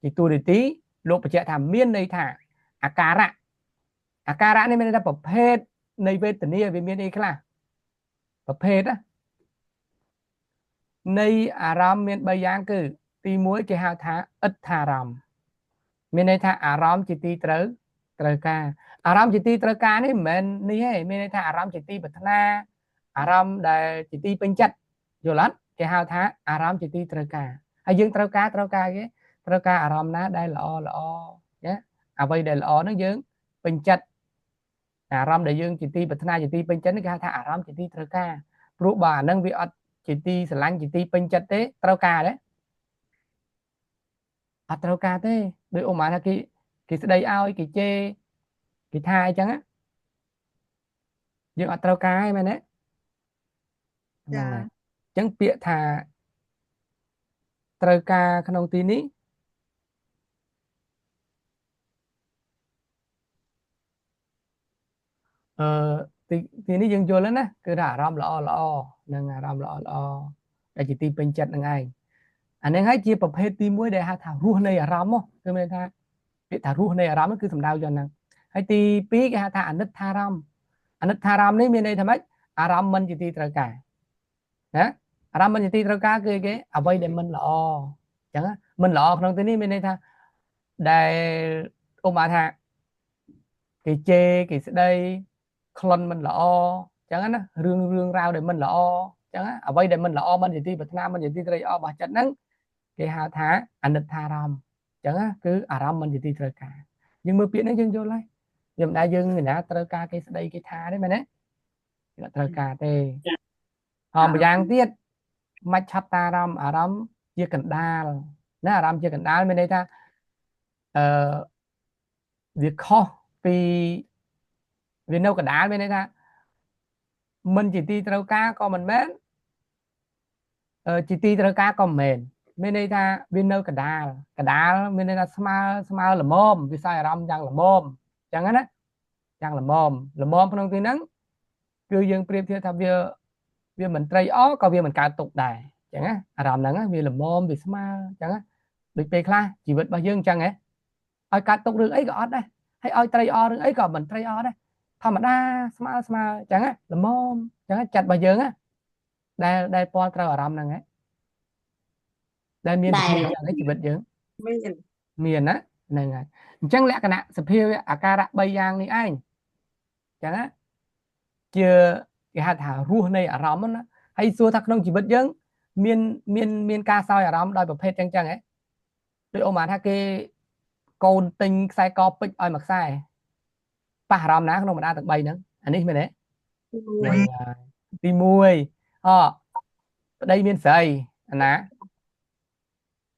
ជាតួនាទីលោកបញ្ជាក់ថាមានន័យថាអាការៈអាការៈនេះមានន័យថាប្រភេទនៃវេទនាវាមានអីខ្លះប្រភេទណានៃអារម្មណ៍មាន3យ៉ាងគឺទី1គេហៅថាអិដ្ឋារម្មណ៍មានន័យថាអារម្មណ៍ជាទីត្រូវការអារម្មណ៍ជាទីត្រូវការនេះមិនមែននេះទេមានន័យថាអារម្មណ៍ជាទីប្រាថ្នាអារម្មណ៍ដែលជាទីពេញចិត្តយល់អត់គេហៅថាអារម្មណ៍ជាទីត្រូវការហើយយើងត្រូវការគេត្រូវការអារម្មណ៍ណាដែលល្អល្អណាអ្វីដែលល្អហ្នឹងយើងពេញចិត្តអារម្មណ៍ដែលយើងជាទីប្រាថ្នាជាទីពេញចិត្តនេះគេហៅថាអារម្មណ៍ជាទីត្រូវការព្រោះបើអាហ្នឹងវាអត់ជាទីស្រឡាញ់ជាទីពេញចិត្តទេត្រូវការទេអត់ត្រូវការទេដោយឧបមាថាគេស្ដីឲ្យគេជេរគេថាអីចឹងយើងអត់ត្រូវការទេមែនទេ ចា ហ្នឹងហើយអញ្ចឹងពាក្យថាត្រូវការក្នុងទីនេះអឺទីនេះយើងយល់ហើយណាគឺថាអារម្មណ៍ល្អល្អនិងអារម្មណ៍ល្អល្អដែលជាទីពេញចិត្តហ្នឹងឯងអាហ្នឹងហើយជាប្រភេទទី1ដែលហៅថារសនៃអារម្មណ៍គឺមានថាពាក្យថារសនៃអារម្មណ៍គឺសំដៅយកហ្នឹងហើយទី2គេហៅថាអនិដ្ឋារម្មណ៍អនិដ្ឋារម្មណ៍នេះមានន័យថាម៉េចអារម្មណ៍មិនជាទីត្រូវការណាអារម្មណ៍មិនជាទីត្រូវការគឺគេអ្វីដែលមិនល្អអញ្ចឹងមិនល្អក្នុងទីនេះមានន័យថាដែលឧបមាថាគេជេរគេស្ដីក្លិនមិនល្អអញ្ចឹងណារឿងរ៉ាវដែលមិនល្អអញ្ចឹងអ្វីដែលមិនល្អមិនជាទីប្រាថ្នាមិនជាទីត្រេកអររបស់ចិត្តហ្នឹងគេហៅថាអនិដ្ឋារម្មណ៍អញ្ចឹងគឺអារម្មណ៍មិនជាទីត្រូវការយើងមើលពាក្យហ្នឹងយើងយល់ហើយ វាមិនដែលយើងណាត្រូវការគេស្ដីគេថាទេមែនទេវាអត់ត្រូវការទេហើយម្យ៉ាងទៀតមជ្ឈត្តអារម្មណ៍អារម្មណ៍ជាកណ្ដាលណាអារម្មណ៍ជាកណ្ដាលមានន័យថាអឺវាខុសពីវានៅកណ្ដាលមានន័យថាមិនជាទីត្រូវការក៏មិនមែនជាទីត្រូវការក៏មិនមែនមានន័យថាវានៅកណ្ដាលកណ្ដាលមានន័យថាស្មើស្មើល្មមវិស័យអារម្មណ៍យ៉ាងល្មមអញ្ចឹងណាយ៉ាងល្មមល្មមក្នុងទីហ្នឹងគឺយើងប្រៀបធៀបថាវាមិនត្រីអក៏វាមិនកើតទុកដែរអញ្ចឹងណាអារម្មណ៍ហ្នឹងវាល្មមវាស្មើអញ្ចឹងណាដូចពេលខ្លះជីវិតរបស់យើងអញ្ចឹងហ៎ឲ្យកើតទុករឿងអីក៏អត់ដែរហើយឲ្យត្រីអរឿងអីក៏មិនត្រីអដែរធម្មតាស្មើស្មើអញ្ចឹងណាល្មមអញ្ចឹងចិត្តរបស់យើងណាដែលពាល់ត្រូវអារម្មណ៍ហ្នឹងហ៎ដែលមានសភាវៈនៃជីវិតយើងមានណាហ្នឹងហើយអញ្ចឹងលក្ខណៈសភាវៈអាការៈ3យ៉ាងនេះឯងអញ្ចឹងណាជាគេហៅថារសនៃអារម្មណ៍ណាហើយសួរថាក្នុងជីវិតយើងមានមានមានការសោយអារម្មណ៍ដោយប្រភេទចឹងចឹងហ៎ដូចអូម៉ាថាគេកូនទិញខ្សែកពេជ្រឲ្យមួយខ្សែប៉ះអារម្មណ៍ណាក្នុងបណ្ដាទាំង3ហ្នឹងអានេះមែនទេទី1អប្តីមានស្រីអាណា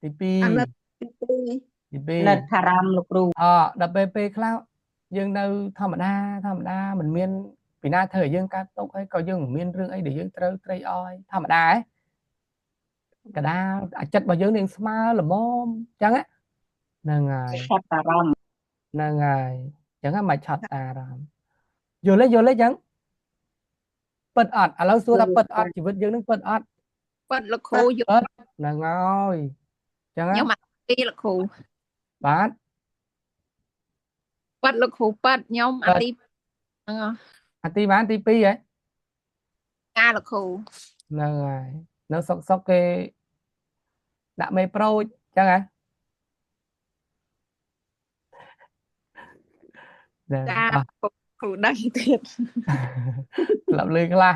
ទី2អាណិតទី2ទី2 និតអារម្មណ៍លោកគ្រូ អដល់ពេលពេលខ្លះយើងនៅធម្មតាធម្មតាមិនមានពីណាធ្វើឲ្យយើងកើតទុកអីក៏យើងមិនមានរឿងអីដែលយើងត្រូវត្រេកអរធម្មតាឯងកដាលអាចិត្តរបស់យើងនឹងស្មើល្មមអញ្ចឹងហ្នឹងហើយ ឆាត់អារម្មណ៍ ហ្នឹងហើយអញ្ចឹងមិនឆាត់អារម្មណ៍យល់ទេយល់ទេអញ្ចឹងពិតអត់ឥឡូវសួរថាពិតអត់ជីវិតយើងនឹងពិតអត់ ពិតលោកគ្រូយល់ ពិតហ្នឹងហើយអញ្ចឹង ខ្ញុំអាទីលោកគ្រូ បាទ ពិតលោកគ្រូពិតខ្ញុំអាទីហ្នឹង អាទីបានទី2ហ៎ ការលោកគ្រូ ហ្នឹងហើយនៅសុកសុកគេដាក់មេប្រូចអញ្ចឹងហ៎ ចាគ្រូដឹងទៀត ស្លាប់លឺខ្លះ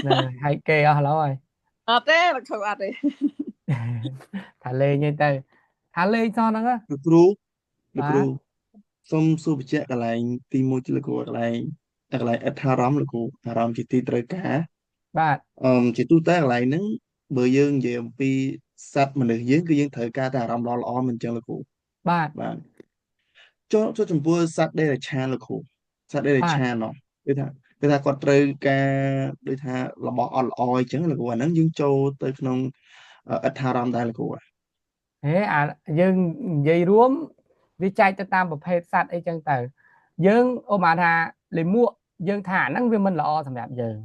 ហ្នឹងហើយគេអស់ឡូវហើយ អត់ទេលោកគ្រូអត់ទេ ថាលេងទៅថាលេងសោះហ្នឹង លោកគ្រូលោកគ្រូសូមសួរបញ្ជាក់កន្លែងទី1លោកគ្រូកន្លែងអដ្ឋារម្មណ៍លោកគ្រូអារម្មណ៍ជាទីត្រូវការ បាទ ជាទូទៅកន្លែងហ្នឹងបើយើងនិយាយអំពីសត្វមនុស្សយើងគឺយើងត្រូវការតែអារម្មណ៍ល្អៗមិនអញ្ចឹងលោកគ្រូ បាទ បាទចូលចំពោះសត្វដេរឆានលោកគ្រូសត្វដេរឆានណោះគឺថាគាត់ត្រូវការដូចថារបស់អត់ល្អអញ្ចឹងលោកគ្រូអាហ្នឹងយើងចូលទៅក្នុងអដ្ឋារម្មណ៍ដែរលោកគ្រូ ហេអាយើងនិយាយរួមវាចែកទៅតាមប្រភេទសត្វអីចឹងទៅយើងឧបមាថាលេមួកយើងថាអាហ្នឹងវាមិនល្អសម្រាប់យើង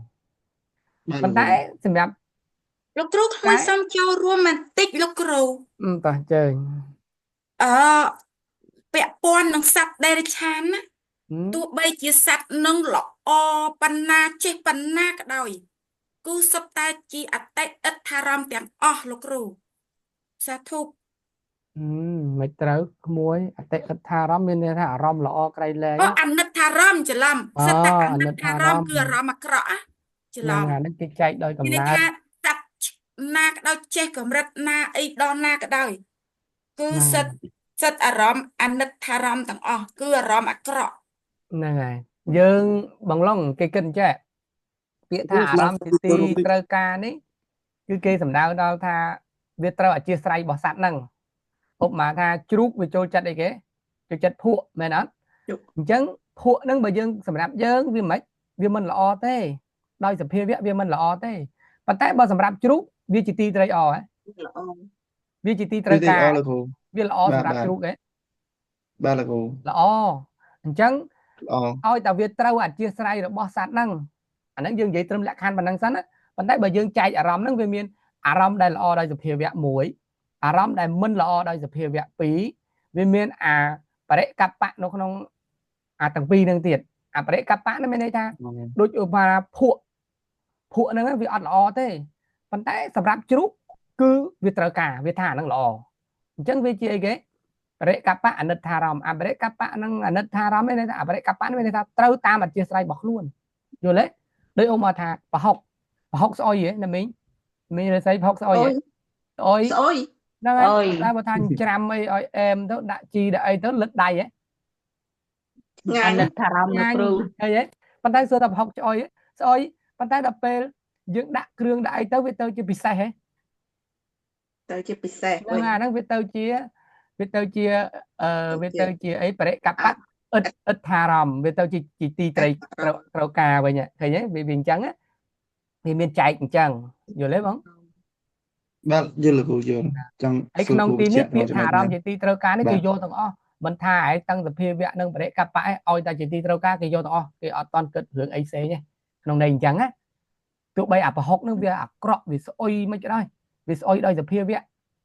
ប៉ុន្តែសម្រាប់ លោកគ្រូក្មួយសូមចូលរួមបន្តិចលោកគ្រូ តោះជើញ ពាក់ព័ន្ធនឹងសត្វដេរឆានណាទោះបីជាសត្វនឹងល្អប៉ុណ្ណាចេះប៉ុណ្ណាក៏ដោយគឺសុទ្ធតែជាអតិអិដ្ឋារម្មណ៍ទាំងអស់លោកគ្រូសាធុ មិនត្រូវក្មួយអតិអិដ្ឋារម្មណ៍មានន័យថាអារម្មណ៍ល្អក្រៃលែង អូអនិដ្ឋារម្មណ៍ច្រឡំសត្វតែអនិដ្ឋារម្មណ៍គឺអារម្មណ៍អាក្រក់ច្រឡំ ហ្នឹងគេចែកដោយកំណើត ថាសត្វណាក៏ដោយចេះកម្រិតណាអីដល់ណាក៏ដោយគឺសិទ្ធអារម្មណ៍អនិដ្ឋារម្មណ៍ទាំងអស់គឺអារម្មណ៍អាក្រក់ ហ្នឹងហើយយើងបងឡុងគេគិតចេះពាក្យថាអារម្មណ៍ទីត្រូវការនេះគឺគេសំដៅដល់ថាវាត្រូវអធិស្ឋានរបស់សត្វហ្នឹងឧបមាថាជ្រូកវាចូលចិត្តអីគេចូលចិត្តភក់មែនអត់អញ្ចឹងភក់ហ្នឹងបើយើងសម្រាប់យើងវាមិនវាមិនល្អទេដោយសភាវៈវាមិនល្អទេប៉ុន្តែបើសម្រាប់ជ្រូកវាជាទីត្រេកអរ ល្អ វាជាទីត្រូវការវាល្អសម្រាប់ជ្រូកទេ បាទលោកគ្រូ ល្អអញ្ចឹងឲ្យតែវាត្រូវអធិស្ឋានរបស់សត្វហ្នឹងអាហ្នឹងយើងនិយាយត្រឹមលក្ខខណ្ឌប៉ុណ្ណឹងសិនណាប៉ុន្តែបើយើងចែកអារម្មណ៍ហ្នឹងវាមានអារម្មណ៍ដែលល្អដោយសភាវៈ1អារម្មណ៍ដែលមិនល្អដោយសភាវៈ2វាមានអាបរិកប្បៈនៅក្នុងអាទាំងពីរហ្នឹងទៀតអាបរិកប្បៈហ្នឹងមានន័យថាដូចឧបមាភក់ភក់ហ្នឹងវាអត់ល្អទេប៉ុន្តែសម្រាប់ជ្រូកគឺវាត្រូវការវាថាអាហ្នឹងល្អអញ្ចឹងវាជាអីគេបរិកប្បៈអនិដ្ឋារម្មណ៍អបរិកប្បៈហ្នឹងអនិដ្ឋារម្មណ៍មានន័យថាអបរិកប្បៈមានន័យថាត្រូវតាមអធិស្ឋានរបស់ខ្លួនយល់ទេដូចឧបមាថាប្រហុកប្រហុកស្អុយហ៎ណាមីងមីងរិស័យប្រហុកស្អុយហ៎ស្អុយ ស្អុយ ហ្នឹងហើយតែបើថាច្រាំអីឲ្យអែមទៅដាក់ជីដាក់អីទៅលិតដៃហ៎ ឆ្ងាញ់ អាណិតអារម្មណ៍លោក ឆ្ងាញ់ គ្រូ ឃើញទេប៉ុន្តែសួរថាប្រហុកឆ្អុយស្អុយប៉ុន្តែដល់ពេលយើងដាក់គ្រឿងដាក់អីទៅវាទៅជាពិសេសហ៎ ទៅជាពិសេស ហ្នឹង វិញ អាហ្នឹងវាទៅជាវាទៅជាអឺ ទៅជា វាទៅជាអីបរិក អ បៈឥទ្ធឥដ្ឋារម្មណ៍វាទៅជាជាទី អិ ត្រី ត ត្រូវត្រូវការវិញហ៎ឃើញទេវាវាអញ្ចឹងណាវាមានចែកអញ្ចឹងយល់ទេបង បាទយល់លោកគ្រូយល់ចង់ ហើយ សួរ ក្នុងទី គ្រូបញ្ នេះពាក្យ ជាក់ត្រង់ ថាអារម្មណ៍ចំណុចហ្នឹងជាទីត្រូវការនេះ បាទ គេយកទាំងអស់មិនថាឯងតាំងសភាវៈនិងបរិកបៈឯងឲ្យតែជាទីត្រូវការគេយកទាំងអស់គេអត់តន់គិតរឿងអីផ្សេងទេក្នុងន័យអញ្ចឹងណាទោះបីអាប្រហុកនឹងវាអាក្រក់វាស្អុយមិនក៏ដោយវាស្អុយដោយសភាវៈ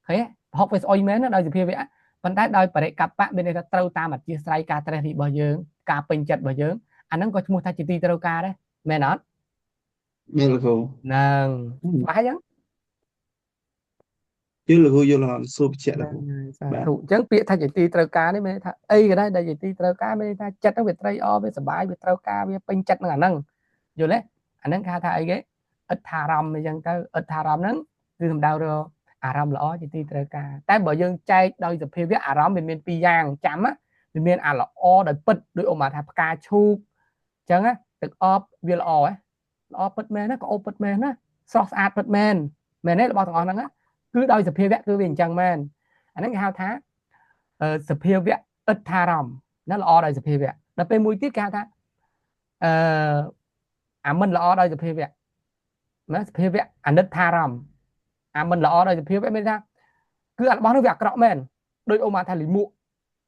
ឃើញទេប្រហុកវាស្អុយមែនណាដោយសភាវៈប៉ុន្តែដោយបរិកបៈមានន័យថាត្រូវតាមអធិស្ស្រ័យការត្រេះរិះរបស់យើងការពេញចិត្តរបស់យើងអាហ្នឹងក៏ឈ្មោះថាជាទីត្រូវការដែរមែនអត់ បាទលោកគ្រូ ហ្នឹងច្បាស់អញ្ចឹង យល់លោកគ្រូយល់ហើយសួរបញ្ជាក់ ហ្នឹង លោកគ្រូ ហើយសា បាទ ធុអញ្ចឹងពាក្យថាជាទីត្រូវការនេះមានន័យថាអីក៏ដែរដែលជាទីត្រូវការមានន័យថាចិត្តហ្នឹងវាត្រេកអរវាសប្បាយវាត្រូវការវាពេញចិត្តនឹងអាហ្នឹងយល់ទេអាហ្នឹងគេហៅថាអីគេឥដ្ឋារម្មណ៍អញ្ចឹងទៅឥដ្ឋារម្មណ៍ហ្នឹងគឺសំដៅរកអារម្មណ៍ល្អជាទីត្រូវការតែបើយើងចែកដោយសភាវៈអារម្មណ៍វាមានពីរយ៉ាងចាំណាវាមានអាល្អដោយពិតដោយឧបមាថាផ្កាឈូកអញ្ចឹងណាទឹកអប់វាល្អហ៎ល្អពិតមែនណាក៏អូពិតមែនណាស្រស់ស្អាតពិតមែនមែនទេរបស់ទាំងអស់ហ្នឹងណាគឺដោយសភាវៈគឺវាអញ្ចឹងមែន អាហ្នឹងគេហៅថាសភាវៈឥដ្ឋារម្មណ៍ណាល្អដោយសភាវៈដល់ពេលមួយទៀតគេហៅថាអឺអាមិនល្អដោយសភាវៈណាសភាវៈអនិដ្ឋារម្មណ៍អាមិនល្អដោយសភាវៈមានន័យថាគឺអារបស់នោះវាអាក្រក់មែនដោយឧបមាថាលិមួក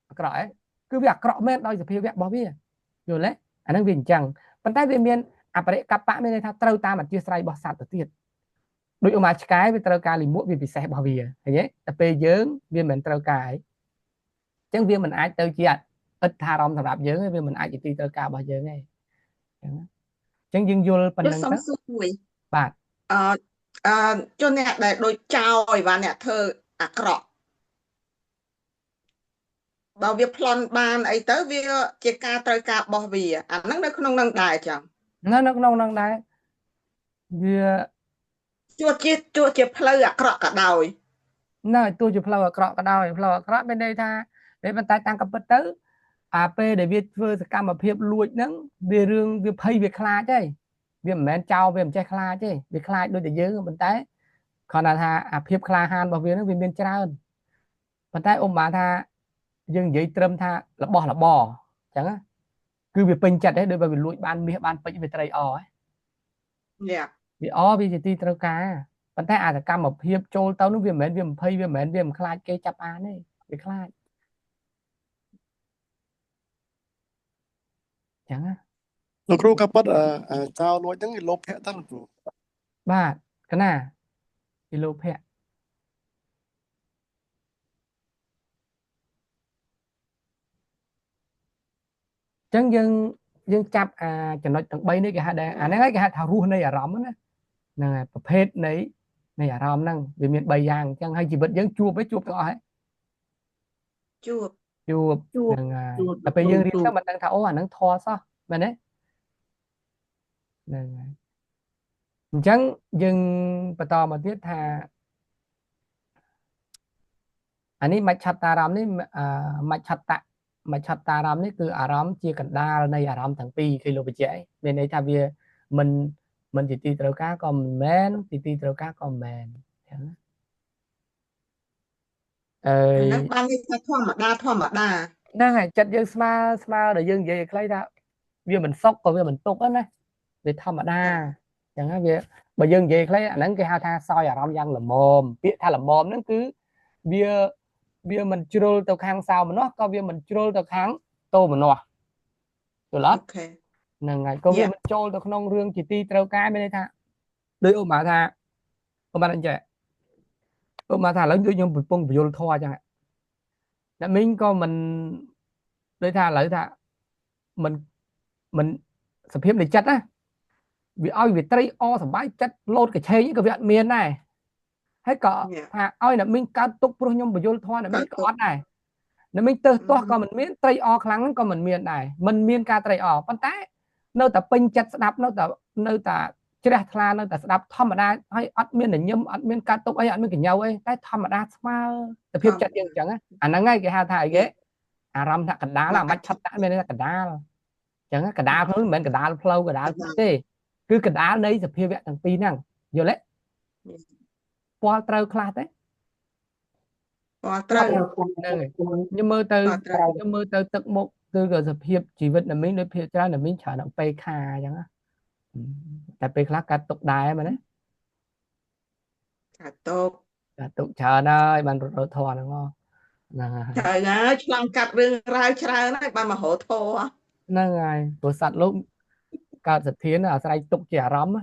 អាក្រក់ហ៎គឺវាអាក្រក់មែនដោយសភាវៈរបស់វាយល់ទេអាហ្នឹងវាអញ្ចឹងប៉ុន្តែវាមានអបរិកបៈមានន័យថាត្រូវតាមអធិស្ស្រ័យរបស់សត្វទៅទៀតដូចឧបមាឆ្កែវាត្រូវការលិមួកវាពិសេសរបស់វាឃើញទេតែពេលយើងវាមិនត្រូវការអីអញ្ចឹងវាមិនអាចទៅជាឥដ្ឋារម្មណ៍សម្រាប់យើងទេវាមិនអាចជាទីត្រូវការរបស់យើងទេអញ្ចឹងណាអញ្ចឹងយើងយល់ប៉ុណ្ ចុះ ្នឹងទៅ សុំសួរមួយ បាទ អឺអឺចុះអ្នកដែលដូចចោលអីវ៉ាន់អ្នកធ្វើអាក្រក់បើវាប្លន់បានអីទៅវាជាការត្រូវការបោះវាអាហ្នឹងនៅក្នុងនឹងដែរចឹង នៅក្នុងហ្នឹងដែរវា ជួជាជួជាផ្លូវអាក្រក់ក៏ដោយ នៅទោះជាផ្លូវអាក្រក់ក៏ដោយផ្លូវអាក្រក់មានន័យថាតែប៉ុន្តែតាំងក៏ពិតទៅអាពេលដែលវាធ្វើសកម្មភាពលួចហ្នឹងវារឿងវាភ័យវាខ្លាចហើយវាមិនមែនចោលវាមិនចេះខ្លាចទេវាខ្លាចដូចតែយើងប៉ុន្តែគ្រាន់តែថាអាភាពក្លាហានរបស់វាហ្នឹងវាមានច្រើនប៉ុន្តែឧបមាថាយើងនិយាយត្រឹមថារបស់របរអញ្ចឹងណាគឺវាពេញចិត្តហើយដូចបើវាលួចបានមាសបានពេជ្រវាត្រេកអរហ៎ យ៉ា វាអវាជាទីត្រូវការប៉ុន្តែអាសកម្មភាពចូលទៅនោះវាមិនមែនវាមិនភ័យវាមិនមែនវាមិនខ្លាចគេចាប់អានទេវាខ្លាចអញ្ចឹងណា លោកគ្រូក៏ប៉ិតចោលលួចហ្នឹងគេលោភៈតើលោកគ្រូ បាទកណាពីលោភៈអញ្ចឹងយើងចាប់អាចំណុចទាំង3នេះគេហៅដែរអាហ្នឹងហើយគេហៅថារសនៃអារម្មណ៍ណាហ្នឹងហើយប្រភេទនៃអារម្មណ៍ហ្នឹងវាមាន3យ៉ាងអញ្ចឹងហើយជីវិតយើងជួបឯងជួបទាំងអស់ហ៎ ជួប ជួប ជួប ហ្នឹងហើយ ជួប តែពេល លោកគ្រូ យើងរៀន ជួប ទៅមិនដឹងថាអូអាហ្នឹងធေါ်សោះមែនទេហ្នឹងហើយអញ្ចឹងយើងបន្តមកទៀតថាអានេះមច្ឆតារម្មណ៍នេះមច្ឆតៈមច្ឆតារម្មណ៍នេះគឺអារម្មណ៍ជាកណ្ដាលនៃអារម្មណ៍ទាំងពីរគឺលោកបញ្ជាក់ឯងមានន័យថាវាមិនជាទីត្រូវការក៏មិនមែនទីទីត្រូវការក៏មិនមែនអញ្ចឹងណាអើ អា យ ហ្នឹងបានន័យថាធម្មតាធម្មតា ហ្នឹងហើយចិត្តយើងស្មើស្មើដល់យើងនិយាយឲ្យខ្លីថាវាមិនសុខក៏វាមិនទុក្ខដែរណាវាធម្មតា ចា អញ្ចឹងណាវាបើយើងនិយាយខ្លីអាហ្នឹងគេហៅថាសោយអារម្មណ៍យ៉ាងល្មមពាក្យថាល្មមហ្នឹងគឺវាវាមិនជ្រុលទៅខាងសោមនស្សក៏វាមិនជ្រុលទៅខាងតោមនស្សយល់អ អូ ត់ ខេ ហ្នឹងហើយក៏វា យ៉ា មិនចូលទៅក្នុងរឿងជាទីត្រូវការមានន័យថាដូចឧបមាថាឧបមាថាអញ្ចឹងឧបមាថាឥឡូវដូចខ្ញុំកំពុងពយល់ធម៌អញ្ចឹងអ្នកមីងក៏មិនដូចថាឥឡូវថាមិនមិនសភាពនៃចិត្តណាវាឲ្យវាត្រេកអរសប្បាយចិត្តលោតកឆេងក៏វាអត់មានដែរហើយក៏ យ៉ា ថាឲ្យអ្នកមីងកើតទុកព្រោះខ្ញុំពយល់ធម៌អ្នកមី កើតទុក ងក៏អត់ដែរអ្នកមីងទៅ អឺ ទាស់ក៏មិនមានត្រេកអរខ្លាំងហ្នឹងក៏មិនមានដែរមិនមានការត្រេកអរប៉ុន្តែនៅតែពេញចិត្តស្ដាប់នៅតែជ្រះថ្លានៅតែស្ដាប់ធម្មតាហើយអត់មានញញឹមអត់មានកើតទុកអីអត់មានកញ្ញៅអីតែធម្មតាស្មើស ធ ភាព ម្ម ចិត្តយើង តា អញ្ចឹងណាអាហ្នឹងហើយគេហៅថាអីគេ យ៉ា អារម្មណ៍ថាកណ្ដាលអាមជ្ឈត្តៈមានន័យថាកណ្ដាលអញ្ចឹងកណ្ដាលខ្លួនមិនមែនកណ្ដាលផ្លូវកណ្ដាលទេគឺកណ្ដាលនៃសភាវៈទាំងពីរហ្នឹងយល់ទេពាល់ត្រូវខ្លះទេពាល់ត្រូវហ្នឹងខ្ញុំមើលទៅខ្ញុំមើលទៅទឹកមុខគឺក៏សភាពជីវិតណាមីងដូចភាគច្រើនណាមីងច្រើនដល់ពេលខាអញ្ចឹងតែពេលខ្លះកាត់ទុកដែរមែនទេកាត់ទុកកាត់ទុកច្រើនហើយបានរត់ធေါ်ហ្នឹងហ្នឹងហើយត្រូវហើយឆ្លងកាត់រឿងរ៉ាវច្រើនហើយបានមករកធေါ်ហ្នឹងហើយព្រោះសត្វលោកកើតសធានអាស្រ័យទុកជាអារម្មណ៍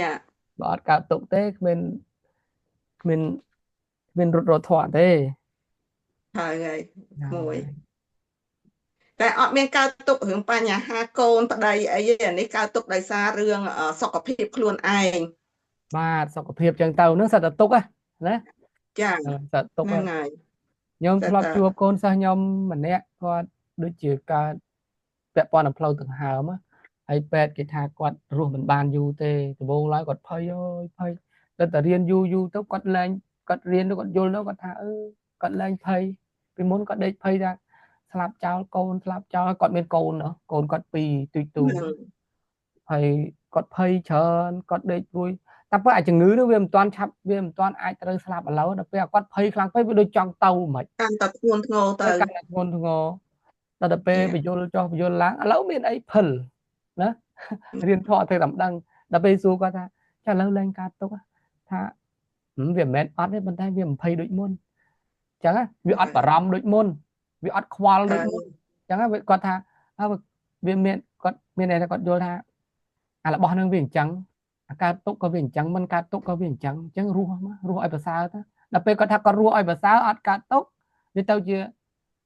យ៉ាបើអត់កើតទុកទេគ្មានគ្មានគ្មានរត់រត់ធေါ်ទេហើយហើយមួយតែអត់មានកើតទុករឿងបញ្ហាកូនប្តីអីទេអានេះកើតទុកដោយសាររឿងសុខភាពខ្លួនឯងបាទសុខភាពចឹងទៅនឹងសត្វតែទុកណាចាសត្វទុកហ្នឹងហើយខ្ញុំធ្លាប់ជួបកូនសិស្សខ្ញុំម្នាក់គាត់ដូចជាកើតពាក់ព័ន្ធនឹងផ្លូវដង្ហើមហើយពេទ្យគេថាគាត់រស់មិនបានយូរទេដំបូងឡើយគាត់ភ័យអើយភ័យតែរៀនយូរយូរទៅគាត់លែងគាត់រៀនទៅគាត់យល់ទៅគាត់ថាអឺគាត់លែងភ័យពីមុនគាត់ដេកភ័យថាស្លាប់ចោលកូនស្លាប់ចោលគាត់មានកូនណោះកូនគាត់ពីរទូចទូចហើយគាត់ភ័យច្រើនគាត់ដេកព្រួយតែពេលអាជំងឺនោះវាមិនទាន់ឆាប់វាមិនទាន់អាចត្រូវស្លាប់ឥឡូវដល់ពេលគាត់ភ័យខ្លាំងពេកវាដូចចង់ទៅមិនកាន់តែធ្ងន់ធ្ងរទៅកាន់តែធ្ងន់ធ្ងរដល់ពេលបញ្យលចុះបញ្យលឡើងឥឡូវមានអីភិលណារៀនធေါ်ទៅតែមិនដឹងដល់ពេលសួរគាត់ថាចាឥឡូវលែងកើតទុកថាវាមិនមែនអត់ទេប៉ុន្តែវាមិនភ័យដូចមុនអញ្ចឹងវាអត់បារម្ភដូចមុនវាអត់ខ្វល់ដូចមុនអញ្ចឹងគាត់ថាវាមានគាត់មានន័យថាគាត់យល់ថាអារបស់នឹងវាអញ្ចឹងអាកើតទុកក៏វាអញ្ចឹងមិនកើតទុកក៏វាអញ្ចឹងអញ្ចឹងរស់មករស់ឲ្យប្រសើរទៅដល់ពេលគាត់ថាគាត់រស់ឲ្យប្រសើរអត់កើតទុកវាទៅជា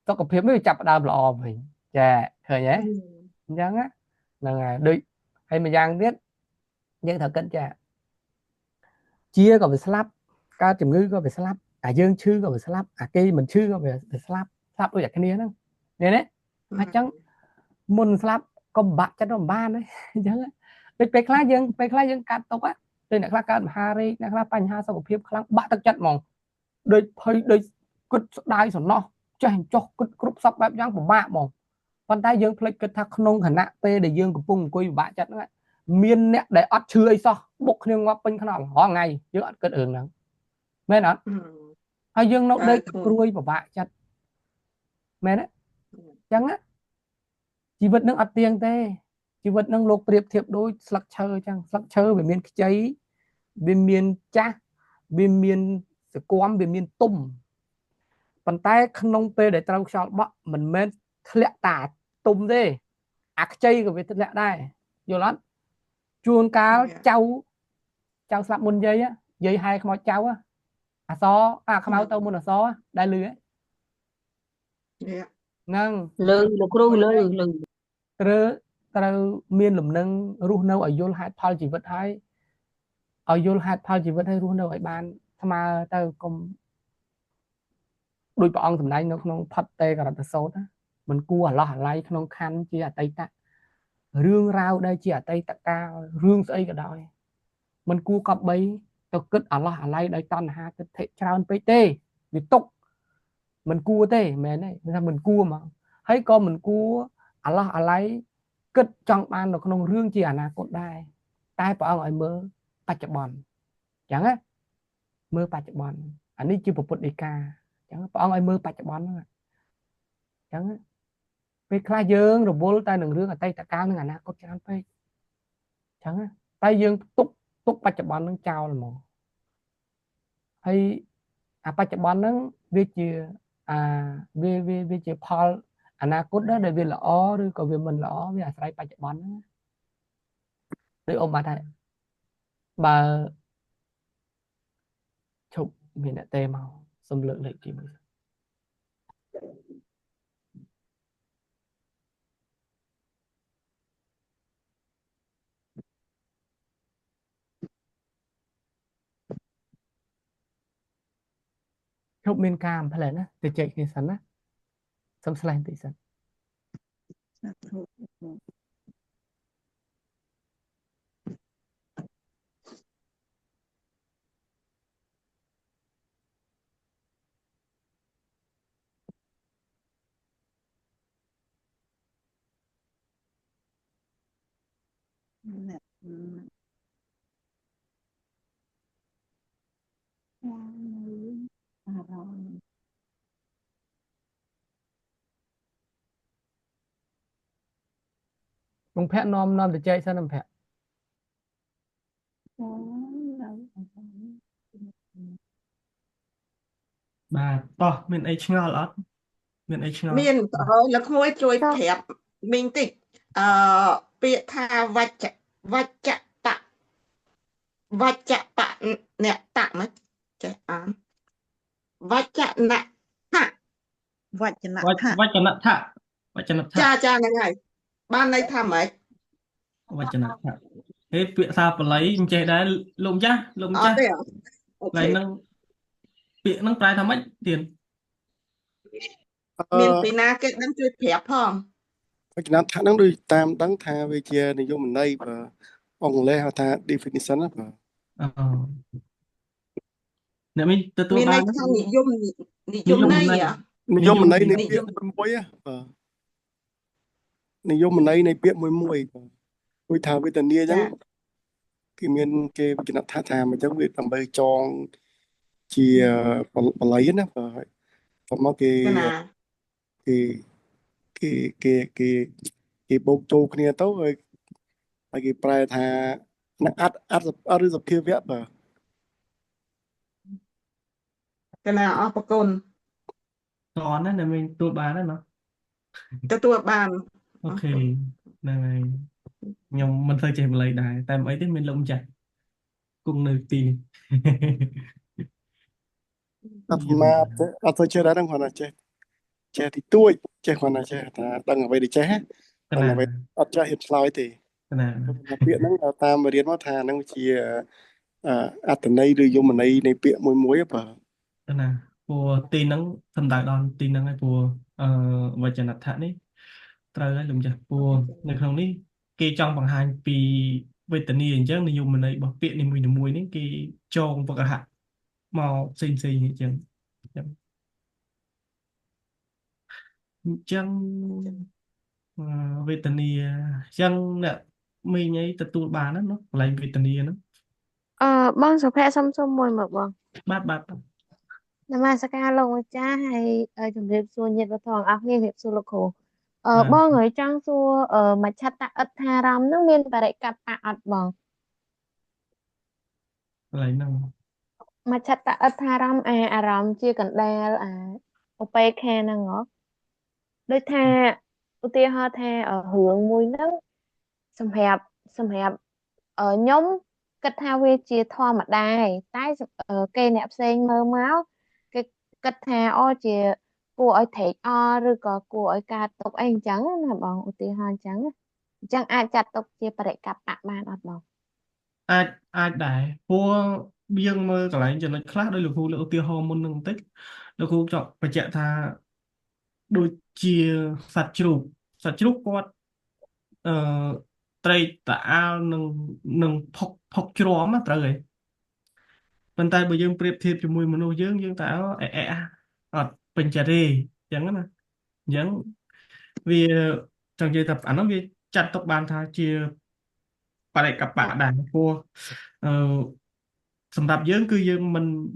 សុខភាពវាចាប់ផ្ដើមល្អវិញចាឃើញទេអញ្ចឹងហ្នឹងហើយដូចហើយម្យ៉ាងទៀតយើងត្រូវគិតចាជាក៏វាស្លាប់កើតជំងឺក៏វាស្លាប់អាយើងឈឺក៏វាស្លាប់អាគេមិនឈឺក៏វាស្លាប់ស្លាប់ដូចតែគ្នាហ្នឹងនេះណាអញ្ចឹងមុនស្លាប់ក៏ពិបាកចិត្តមិនបានដែរអញ្ចឹងដូចពេលខ្លះយើងពេលខ្លះយើងកាត់ទុកដូចអ្នកខ្លះកើតមហារីកអ្នកខ្លះបញ្ហាសុខភាពខ្លាំងបាក់ទឹកចិត្តហ្មងដូចភ័យដូចគិតស្ដាយសំណោះចេះចុះគិតគ្រប់សពបែបយ៉ាងពិបាកហ្មងប៉ុន្តែយើងភ្លេចគិតថាក្នុងខណៈពេលដែលយើងកំពុងអង្គុយពិបាកចិត្តហ្នឹងមានអ្នកដែលអត់ឈឺអីសោះបុកគ្នាងាប់ពេញខ្នល់រាល់ថ្ងៃយើងអត់គិតរឿងហ្នឹងមែនអត់ហើយយើងនៅដេកព្រួយពិបាកចិត្តមែនទេអញ្ចឹងជីវិតនឹងអត់ទៀងទេជីវិតនឹងលោកប្រៀបធៀបដូចស្លឹកឈើអញ្ចឹងស្លឹកឈើវាមានខ្ចីវាមានចាស់វាមានសគំវាមានទុំប៉ុន្តែក្នុងពេលដែលត្រូវខ្យល់បក់មិនមែនធ្លាក់តាទុំទេអាខ្ចីក៏វាធ្លាក់ដែរយល់អត់ជួនកាលចៅចៅស្លាប់មុនយាយយាយហែខ្មោចចៅអសអាខ្មៅទៅមុនអសដែលលឺហ្នឹងលឺលោកគ្រូលឺលឺត្រូវមានលំនឹងរស់នៅឲ្យយល់ហេតុផលជីវិតហើយឲ្យយល់ហេតុផលជីវិតហើយរស់នៅឲ្យបានស្មើទៅកុំដោយព្រះអង្គសម្ដែងនៅក្នុងផតតេករតសោតមិនគួរអាឡោះអាល័យក្នុងខណ្ឌជាអតីតរឿងរ៉ាវដែលជាអតីតកាលរឿងស្អីក៏ដោយមិនគួរកប់បីទៅគិតអាឡោះអាល័យដោយតណ្ហាទិដ្ឋិច្រើនពេកទេវាទុកមិនគួរទេមែនទេថាមិនគួរហ្មងហើយក៏មិនគួរអាឡោះអាល័យគិតចង់បាននៅក្នុងរឿងជាអនាគតដែរតែព្រះអង្គឲ្យមើលបច្ចុប្បន្នអញ្ចឹងណាមើលបច្ចុប្បន្នអានេះជាពុទ្ធដីកាអញ្ចឹងព្រះអង្គឲ្យមើលបច្ចុប្បន្នហ្នឹងអញ្ចឹងពេលខ្លះយើងរវល់តែនឹងរឿងអតីតកាលនិងអនាគតច្រើនពេកអញ្ចឹងតែយើងទុកបច្ចុប្បន្នហ្នឹងចោលហ្មងហើយអាបច្ចុប្បន្នហ្នឹងវាជាអាវាជាផលអនាគតដែរដែលវាល្អឬក៏វាមិនល្អវាអាស្រ័យបច្ចុប្បន្នហ្នឹងដូចអ៊ំបាទថាបើឈប់មានអ្នកទេមកសុំលើកលេខទីមួយឈប់មានការផ្លែណាទៅចែកគ្នាសិនណាសុំស្លែងតិចសិន លក្ខណៈនៃអារម្មណ៍ បងភ័ក្រនាំនាំទៅចែកសិនបងភ័ក្រ នៅអារម្មណ៍ បាទតោះមានអីឆ្ងល់អត់មានអីឆ្ងល់ មានបងអូនលោកក្មួយជួយប្រាប់មីងតិចអឺពាក្យថាវច្ចវច្ចបៈវច្ចបៈអ្នកតមិនចេះអានវចនៈថៈ វចនៈ វច ថៈ វចនៈថៈវចនៈថៈ ចាចាហ្នឹងហើយបានន័យថាម៉េច វចនៈថៈហេពាក្យថាបាលីមិនចេះដែរលោកម្ចាស់លោកម្ចាស់ អត់ទេអូខេ កន្លែងហ្នឹងពាក្យហ្នឹងប្រែថាម៉េចទៀត អឺ មានពីណាគេដឹងជួយប្រាប់ផង វចនៈថាហ្នឹងដូចតាមដឹងថាវាជានិយមន័យបើអង់គ្លេសហៅថា definition ណាបើ អឺអ្នកមីងទទួល មាន បាន ន័យថានិយមនិយមន័យហ៎ និយមន័យនៃ និយ ពាក្ ម យមួយមួយណាបាទនិយមន័យនៃពាក្យមួយមួយបាទដូចថាវេទនាអញ្ចឹ ចា ងគេមានគេវចនៈថាថាអញ្ចឹងវាដើម្បីចងជាបាលីណាបាទហើយបន្ទាប់មកគេ កណា គេគេគេគេគេបូកចូលគ្នាទៅហើយហើយគេប្រែថានឹងអត្តអត្តអត្តឬសភាវៈបាទ កណាអរប្រគុណ តណាអ្នកមីងទទួលបានណាណោះ ទទួលបាន អូខេហ្នឹងហើយខ្ញុំមិនសូវចេះបាលីដែរតែមិនអីទេមានលោកម្ចាស់គង់នៅទីនេះ អាត្មាអត់ទៅចេះដែរហ្នឹងគ្រាន់តែចេះចេះតិចតួចចេះគ្រាន់តែចេះថាដឹងអ្វីដែលចេះ ក ណា ដឹងអ្វីអត់ចេះហ៊ានឆ្លើយទេ កណា តែពាក្យហ្នឹងតាមរៀនមកថាហ្នឹងជាអត្ថន័យឬយមន័យនៃពាក្យមួយមួយបាទ កណាព្រោះទីហ្នឹងសំដៅដល់ទីហ្នឹងហើយព្រោះអឺវចនដ្ឋៈនេះត្រូវហើយលោកម្ចាស់ព្រោះនៅក្នុងនេះគេចង់បង្ហាញពីវេទនាអញ្ចឹងនិយមន័យរបស់ពាក្យនីមួយៗនេះគេចងវករៈមកផ្សេងៗអញ្ចឹងអញ្ចឹងអឺវេទនាអញ្ចឹងអ្នកមីងអីទទួលបានណានោះកន្លែងវេទនាហ្នឹង អឺបងសុភ័ក្រសុំសុំមួយមកបង បាទបាទបាទ នមស្ការលោកម្ចាស់ហើយជម្រាបសួរញាតិវត្ថុទាំងអស់គ្នាជម្រាបសួរលោកគ្រូអឺ បាទ បងហើយចង់សួរអឺមច្ឆតអិដ្ឋារម្មណ៍ហ្នឹងមានបរិកប្បៈអត់បង កន្លែងហ្នឹង មច្ឆតអិដ្ឋារម្មណ៍អាអារម្មណ៍ជាកណ្ដាលអាឧបេក្ខាហ្នឹងហ៎ដូចថាឧទាហរណ៍ថារឿងមួយហ្នឹងសម្រាប់សម្រាប់ខ្ញុំគិតថាវាជាធម្មតាឯងតែគេអ្នកផ្សេងមើលមកគេគិតថាអូជាគួរឲ្យត្រេកអរឬក៏គួរឲ្យកើតទុកអីអញ្ចឹងណាបងឧទាហរណ៍អញ្ចឹងណាអញ្ចឹងអាចចាត់ទុកជាបរិកប្បៈបានអត់បង អាចអាចដែរព្រោះយើងមើលកន្លែងចំណុចខ្លះដោយលោកគ្រូលើកឧទាហរណ៍មុននឹងបន្តិចលោកគ្រូចង់បញ្ជាក់ថាដូចជាសត្វជ្រូកសត្វជ្រូកគាត់អឺត្រេកតអាលនឹងនឹងផុកផុកជ្រាំណាត្រូវហើយប៉ុន្តែបើយើងប្រៀបធៀបជាមួយមនុស្សយើងយើងតែអអែអែអត់ពេញចិត្តទេអញ្ចឹងណាអញ្ចឹងវាចង់និយាយថាអាហ្នឹងវាចាត់ទុកបានថាជាបរិកប្បៈដែរព្រោះអឺសម្រាប់យើងគឺយើង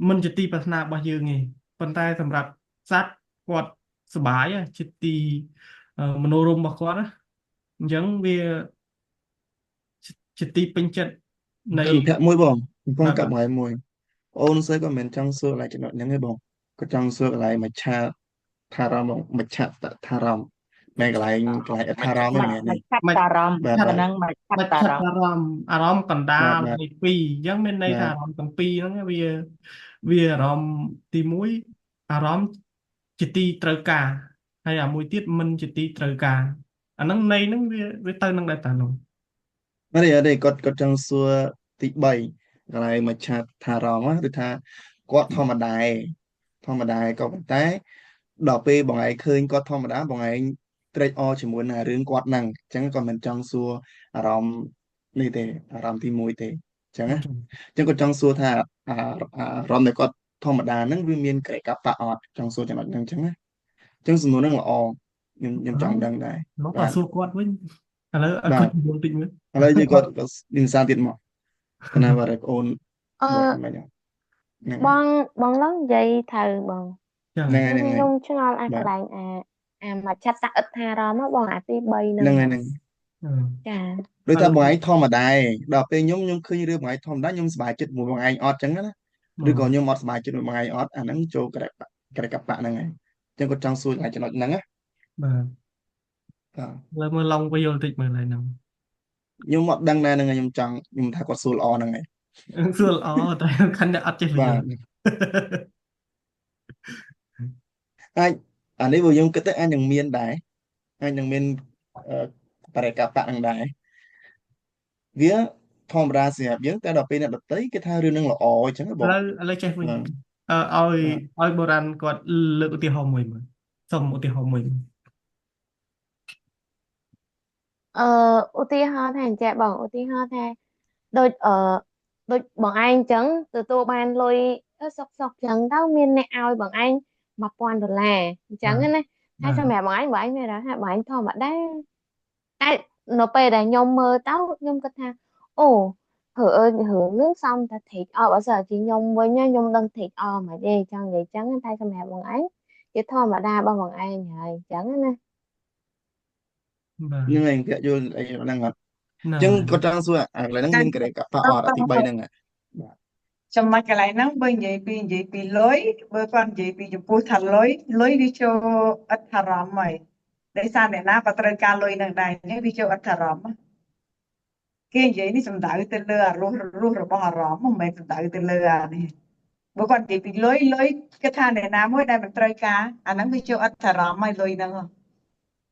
មិនជាទីប្រាថ្នារបស់យើងទេប៉ុន្តែសម្រាប់សត្វគាត់សប្បាយហ៎ជាទីមនោរម្យរបស់គាត់ណាអញ្ចឹងវាជាទីពេញចិត្តនៃ ទៅភ័ក្រមួយបងកំពុង បាទ កាប់មួយមួយអូនស្រីក៏មិនមែនចង់សួរកន្លែងចំណុចហ្នឹងទេបងក៏ចង់សួរកន្លែងមច្ឆាថារម្មណ៍បងមច្ឆតថារម្មណ៍មែនកន្លែងកន្លែងអថារម្មណ៍ ម ហ្នឹងមែនទេ មច្ឆតារម្មណ៍ បាទបាទ អាហ្នឹងមច្ឆ មច្ឆ តារម្មណ៍ អារម្មណ៍អារម្មណ៍កណ្ដា បាទបាទ លនៃពីរអញ្ចឹងមានន័យ បាទ ថាអារម្មណ៍ទាំងពីរហ្នឹងវាវាអារម្មណ៍ទី1អារម្មណ៍ជាទីត្រូវការហើយអាមួយទៀតមិនជាទីត្រូវការអាហ្នឹងន័យហ្នឹងវាវាទៅនឹងដែរតានោះ អត់ទេអត់ទេគាត់គាត់ចង់សួរទី3កន្លែងមច្ឆាថារម្មណ៍ណាគឺថាគាត់ធម្មតាឯងធម្មតាឯងក៏ប៉ុន្តែដល់ពេលបងឯងឃើញគាត់ធម្មតាបងឯងត្រេកអរជាមួយនឹងរឿងគាត់ហ្នឹងអញ្ចឹងគាត់មិនចង់សួរអារម្មណ៍នេះទេអារម្មណ៍ទី1ទេអញ្ចឹងណាអញ្ចឹងគាត់ចង់សួរថាអាអារម្មណ៍ដែលគាត់ធម្មតាហ្នឹងវាមានករិកប្បៈអត់ចង់សួរចំណុចហ្នឹងអញ្ចឹងណាអញ្ចឹងសំណួរហ្នឹងល្អខ្ញុំខ្ញុំចង់ដឹងដែរ មកក៏ បាទ សួរគាត់វិញ ឥឡូវឲ្យ បាទ គាត់យល់តិចមើល ឥឡូវយើងគាត់គាត់មានសារទៀតមកកណាបាទបងអូន អឺ បាទមិនហ្នឹង បងបងឡងនិយាយត្រូវបង ចា ហ្នឹងហើយហ្នឹងហើយ ខ្ញុំឆ្ងល់អា បាទ កន្លែងអាអាមច្ឆតអិដ្ឋារម្មណ៍បងអាទី3ហ្នឹង ហ្នឹងហើយហ្នឹង អឺ ចា ដូច ឥឡូវ ថាបងឯងធម្មតាឯងដល់ពេលខ្ញុំខ្ញុំឃើញរឿងបងឯងធម្មតាខ្ញុំសប្បាយចិត្តមួយបងឯងអត់ចឹងណាឬក៏ខ្ញុំអត់សប្បាយចិត្តមួយបងឯងអត់អាហ្នឹងចូលក្រក្រកបៈហ្នឹងហើយចឹងគាត់ចង់សួរចំណុចហ្នឹងណា បាទ បាទ ឥឡូវមើលឡងបញ្យល់តិចមើលឡើយហ្នឹង ខ្ញុំអត់ដឹងដែរហ្នឹងហើយខ្ញុំចង់ខ្ញុំថាគាត់សួរល្អហ្នឹងហើយ សួរល្អតែខាន់តែអត់ចេះបញ្យ បា ល់ ទអាចអានេះបើខ្ញុំគិតទៅអាចនឹងមានដែរអាចនឹងមានអឺបរិកបៈហ្នឹងដែរវាធម្មតាសម្រាប់យើងតែដល់ពេលអ្នកដទៃគេថារឿងហ្នឹងល្អអញ្ចឹងបង ឥឡូវឥឡូវចេះវិញ បាទ អឺឲ្យ បាទ ឲ្យបុរាណគាត់លើកឧទាហរណ៍មួយមើលសូមឧទាហរណ៍មួយមើល អឺឧទាហរណ៍ថាអញ្ចេះបងឧទាហរណ៍ថាដូចអឺដូចបងឯងអញ្ចឹងទទួលបានលុយសុកសុកអញ្ចឹងទៅមានអ្នកឲ្យបងឯង1000ដុល្លារអញ្ចឹង បាទ ណាហើយ បាទ សម្រាប់បងឯងបងឯងមានអារម្មណ៍ថាបងឯងធម្មតាតែនៅពេលដែលខ្ញុំមើលទៅខ្ញុំគិតថាអូរឿងអើយរឿងនឹងសំតែត្រេកអរបើសិនជាខ្ញុំវិញណាខ្ញុំដឹងត្រេកអរមិនទេចង់និយាយចឹងតែសម្រាប់បងឯងជាធម្មតារបស់បងឯងហើយអញ្ចឹងណា បាទ ហ្នឹងហើយគេយល់អីហ្នឹងអត់ ហ្នឹង អញ្ចឹង ហើយ គាត់ចង់សួរអាកន្លែងហ្នឹង តែ មានក្រកបៈអត់អាទី3ហ្នឹងហ៎បាទ ចំណុចកន្លែងហ្នឹងបើនិយាយពីនិយាយពីលុយបើគាត់និយាយពីចំពោះថាលុយលុយវាចូលអដ្ឋារម្មណ៍ហើយដោយសារអ្នកណាក៏ត្រូវការលុយនឹងដែរអញ្ចឹងវាចូលអដ្ឋារម្មណ៍គេនិយាយនេះសំដៅទៅលើអារសរសរបស់អារម្មណ៍មិនមែនសំដៅទៅលើអានេះបើគាត់និយាយពីលុយលុយគេថាអ្នកណាមួយដែលមិនត្រូវការអាហ្នឹងវាចូលអដ្ឋារម្មណ៍ហើយលុយហ្នឹងហ៎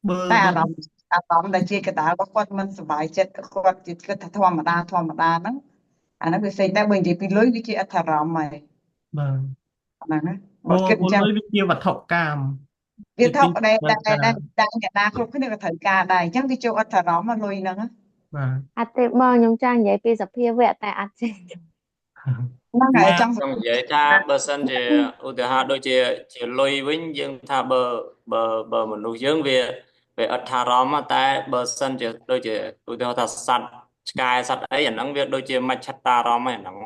បើ តែ បើ អារម្មណ៍អារម្មណ៍ដែលជាកណ្ដាលរបស់គាត់មិនសប្បាយចិត្តគាត់ជាគិតថាធម្មតាធម្មតាហ្នឹងអាហ្នឹងវាផ្សេងតែបើនិយាយពីលុយវាជាអដ្ឋារម្មណ៍ហើយ បាទ ហ្នឹងណាបើ បើ គិតអញ្ចឹង បើលុយវាជាវត្ថុកាម វា ជាទី ធម្មតា ត្រូវ តែ ការ តែតែអ្នកណាគ្រប់គ្នាក៏ត្រូវការដែរអញ្ចឹងវាចូលអដ្ឋារម្មណ៍លុយហ្នឹង បាទ អត់ទេបងខ្ញុំចង់និយាយពីសភាវៈតែអត់ចេះ ហ្នឹងហើយចង់ ចង់និយាយថាបើសិនជាឧទាហរណ៍ដូចជាជាលុយវិញយើងថាបើបើបើមនុស្សយើងវាវាអត់ថារម្មណ៍តែបើសិនជាដូចជាឧទាហរណ៍ថាសត្វឆ្កែសត្វអីអាហ្នឹងវាដូចជាមជ្ឈតារម្មណ៍ឯហ្នឹង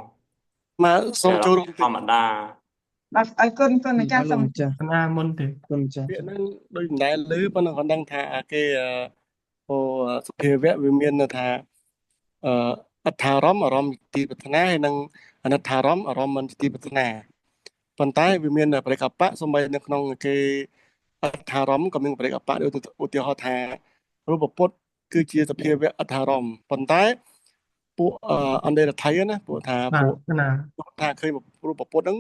មកសូ វា មចូលរួម ធម្មតា បាទឲ្យគុណគុណម្ចា បាទ ស់សូម លោកម្ចាស់ ណាមុនទេ គុណម្ចាស់ ពាក្យហ្នឹងដូចមិនដែលឮប៉ុន្តែគាត់ដឹងថាអាគេអូសភាវៈវាមានថាអឺអដ្ឋារម្មណ៍អារម្មណ៍ជាទីប្រាថ្នាហើយនិងអនិដ្ឋារម្មណ៍អារម្មណ៍មិនជាទីប្រាថ្នាប៉ុន្តែវាមានបរិកបៈសូម្បីនៅក្នុងគេអដ្ឋារម្មណ៍ក៏មានបរិកបៈដូចឧទាហរណ៍ថារូបពុទ្ធគឺជាសភាវៈអដ្ឋារម្មណ៍ប៉ុន្តែពួកអន្តរថៃណាពួកថា បាទ ពួក ណា ថាឃើញរូបពុទ្ធហ្នឹង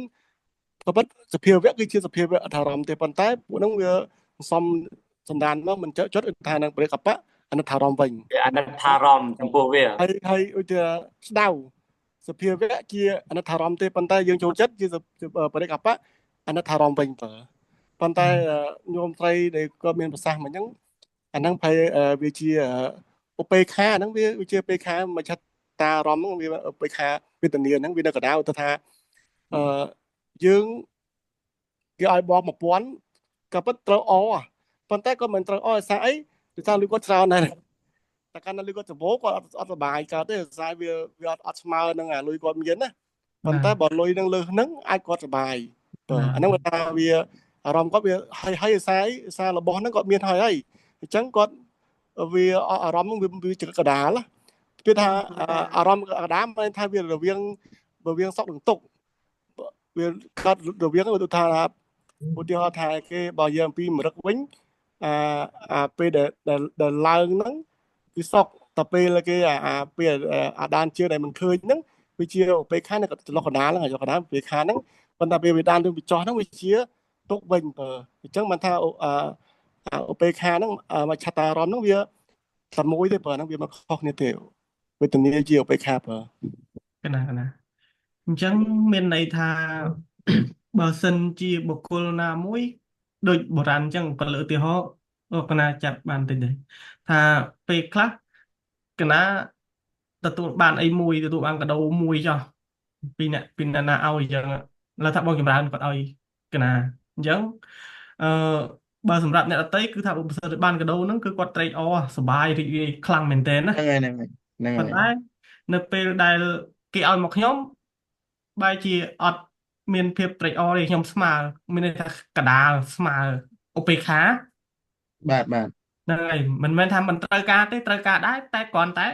ក៏ពិតសភាវៈគឺជាសភាវៈអដ្ឋារម្មណ៍ទេប៉ុន្តែពួកហ្នឹងវាសំសំដានមកមិនចុចថានឹងបរិកបៈអនិដ្ឋារម្មណ៍វិញ វាអនិច្ចារម្មណ៍ចំពោះវា ហើយហើយឧទាហរណ៍ស្ដៅសភាវៈជាអនិច្ចារម្មណ៍ទេប៉ុន្តែយើងចូលចិត្តជាបរិកបៈអនិច្ចារម្មណ៍វិញបើប៉ុន្តែញោមស្រីដែលគាត់មានប្រសាសន៍មកហ្នឹងអាហ្នឹងប្រហែលវាជាឧបេក្ខាហ្នឹងវាជាឧបេក្ខាមជ្ឈតារម្មណ៍ហ្នឹងវាឧបេក្ខាវេទនាហ្នឹងវានៅកណ្ដាលទៅថាអឺយើងគេឲ្យបង1000ក៏ពិតត្រូវអប៉ុន្តែក៏មិនត្រូវអដោយសារអីដោយសារលុយគាត់ច្រើនដែរតែកាលណាលុយគាត់សម្បូរគាត់អត់អត់សប្បាយកើតទេដោយសារវាវាអត់អត់ស្មើនឹងអាលុយគាត់មានណាប៉ុន្តែបើលុយនឹងលើសហ្នឹងអាចគាត់សប្បាយបាទអាហ្នឹងវាថាវាអារម្មណ៍គាត់វាហើយហើយដោយសារអីដោយសាររបស់ហ្នឹងគាត់មានហើយហើយអញ្ចឹងគាត់វាអារម្មណ៍ហ្នឹងវាជាកដាលគឺថាអារម្មណ៍កដាលមានថាវារវាងរវាងសុខនិងទុក្ខវាកើតរវាងឧទាហរណ៍ឧទាហរណ៍ថាគេបើយើងអំពីមរឹកវិញអាអាពេលដែលដែលឡើងហ្នឹងគឺសុកតែពេលគេអាពេលអាដានជើងដែលមិនឃើញហ្នឹងវាជាឧបេក្ខានៅចន្លោះកណ្ដាលហ្នឹងចន្លោះកណ្ដាលឧបេក្ខាហ្នឹងប៉ុន្តែពេលវាដានទៅវាចោះហ្នឹងវាជាទុកវិញបើអញ្ចឹងមិនថាអាឧបេក្ខាហ្នឹងមច្ឆតារម្មណ៍ហ្នឹងវាតែមួយទេបើហ្នឹងវាមិនខុសគ្នាទេវេទនាជាឧបេក្ខាបើ កណាកណាអញ្ចឹងមានន័យថា បើសិនជាបុគ្គលណាមួយដូចបុរាណអញ្ចឹងគាត់លើកឧទាហរណ៍អូកណាចាប់បានតិចដែរថាពេលខ្លះកណាទទួលបានអីមួយទទួលបានកដោមួយចុះពីអ្នកពីអ្នកណាឲ្យអញ្ចឹងឥឡូវថាបងចម្រើនគាត់ឲ្យកណាអញ្ចឹងអឺ បើសម្រាប់អ្នកដទៃគឺថាបើសិនបានកដោហ្នឹងគឺគាត់ត្រេកអរសប្បាយរីករាយខ្លាំងមែនទែនណា ហ្នឹងហើយហ្នឹងហើយហ្នឹងហើយ ប៉ុន្តែនៅពេលដែលគេឲ្យមកខ្ញុំបែរជាអត់មានភាពត្រេកអរទេខ្ញុំស្មើមានន័យថាកដាលស្មើឧបេក្ខា បាទបាទ ហ្នឹងហើយមិនមែនថាមិនត្រូវការទេត្រូវការដែរតែគ្រាន់តែ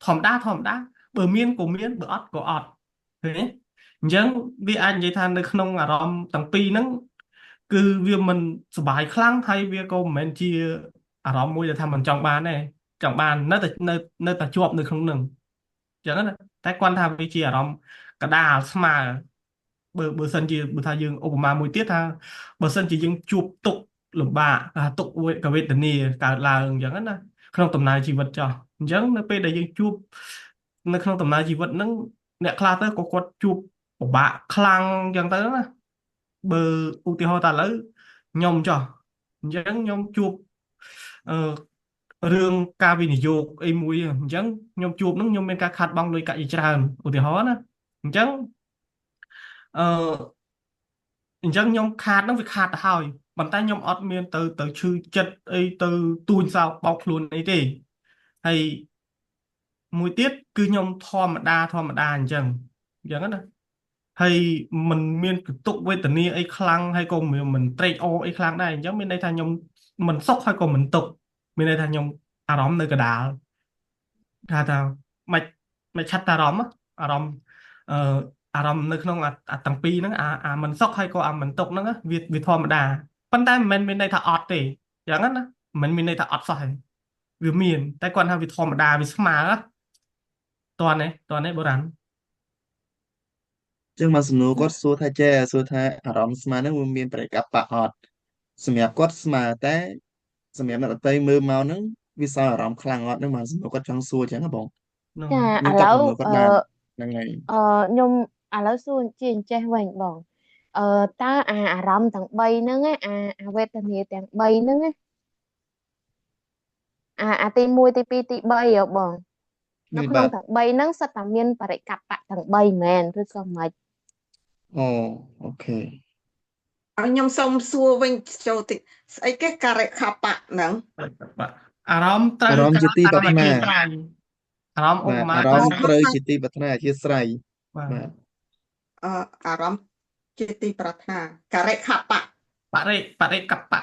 ធម្មតាធម្មតាបើមានក៏មានបើអត់ក៏អត់ឃើញទេអញ្ចឹងវាអាចនិយាយថានៅក្នុងអារម្មណ៍ទាំងពីរហ្នឹងគឺវាមិនសប្បាយខ្លាំងហើយវាក៏មិនមែនជាអារម្មណ៍មួយដែលថាមិនចង់បានដែរចង់បាននៅតែនៅនៅតែជាប់នៅក្នុងហ្នឹងអញ្ចឹងណាតែគ្រាន់ថាវាជាអារម្មណ៍កដាលស្មើបើសិនជាបើថាយើងឧបមាមួយទៀតថាបើសិនជាយើងជួបទុក្ខលំបាកថាទុក្ខវេទនាកើតឡើងអញ្ចឹងណាក្នុងដំណើរជីវិតចោះអញ្ចឹងនៅពេលដែលយើងជួបនៅក្នុងដំណើរជីវិតហ្នឹងអ្នកខ្លះទៅក៏គាត់ជួបពិបាកខ្លាំងអញ្ចឹងទៅណាបើឧទាហរណ៍តែឥឡូវខ្ញុំចោះអញ្ចឹងខ្ញុំជួបអឺរឿងការវិនិយោគអីមួយអញ្ចឹងខ្ញុំជួបហ្នឹងខ្ញុំមានការខាតបង់លុយកាក់ជាច្រើនឧទាហរណ៍ណាអញ្ចឹងអឺអញ្ចឹងខ្ញុំខាតហ្នឹងវាខាតទៅហើយប៉ុន្តែខ្ញុំអត់មានទៅឈឺចិត្តអីទៅទួញសោកបោកខ្លួនអីទេហើយមួយទៀតគឺខ្ញុំធម្មតាធម្មតាអញ្ចឹងអញ្ចឹងណាហើយมันមានទុក្ខវេទនាអីខ្លាំងហើយក៏មិនត្រេកអរអីខ្លាំងដែរអញ្ចឹងមានន័យថាខ្ញុំមិនសុខហើយក៏មិនទុក្ខមានន័យថាខ្ញុំអារម្មណ៍នៅកណ្ដាលគេថាមិនមិនឆាត់អារម្មណ៍អារម្មណ៍អឺអារម្មណ៍នៅក្នុងអាទាំងពីរហ្នឹងអាមិនសុខហើយក៏អាមិនទុក្ខហ្នឹងវាធម្មតាប៉ុន្តែមិនមែនមានន័យថាអត់ទេអញ្ចឹងណាមិនមានន័យថាអត់សោះទេវាមានតែគាត់ថាវាធម្មតាវាស្មើតន់ទេតន់ទេបុរាណ ចឹងមកសំណួរគាត់សួរថាចេះសួរថាអារម្មណ៍ស្មើហ្នឹងវាមានបរិកប្បៈអត់សម្រាប់គាត់ស្មើតែសម្រាប់អ្នកដទៃមើលមកហ្នឹងវាសោយអារម្មណ៍ខ្លាំងអត់ហ្នឹងមកសំណួរគាត់ចង់សួរចឹងហ៎បង ហ្នឹង ចា ខ្ញុំ ឥឡូវ ចាប់សំណួរគាត់ អឺ បានហ្នឹងហើយ អឺខ្ញុំឥឡូវសួរជាអញ្ចេះវិញបងអឺតើអាអារម្មណ៍ទាំង3ហ្នឹងណាអាវេទនាទាំង3ហ្នឹងណាអាទី1ទី2ទី3ហ៎បងនៅ នេះ ក្នុង បាទ ទាំង3ហ្នឹងសិតតែមានបរិកប្បៈទាំង3មែនឬក៏មិន អូអូខេ ឲ្យខ្ញុំសូមសួរវិញចូលតិចស្អីគេការិខបៈហ្នឹង បរិកប្បៈអារម្មណ៍ត្រូវ អារម្មណ៍ ការ ជាទី តាម ប្រាថ្នា អធិស្ឋានអារម្មណ៍ឧ បាទ បមា អារ ថា ម្មណ៍ត្រូវជាទីប្រាថ្នាអធិស្ឋាន បាទ បាទ អឺអារម្មណ៍ជាទីប្រាថ្នាការិខបៈ បរិបរិកប្បៈ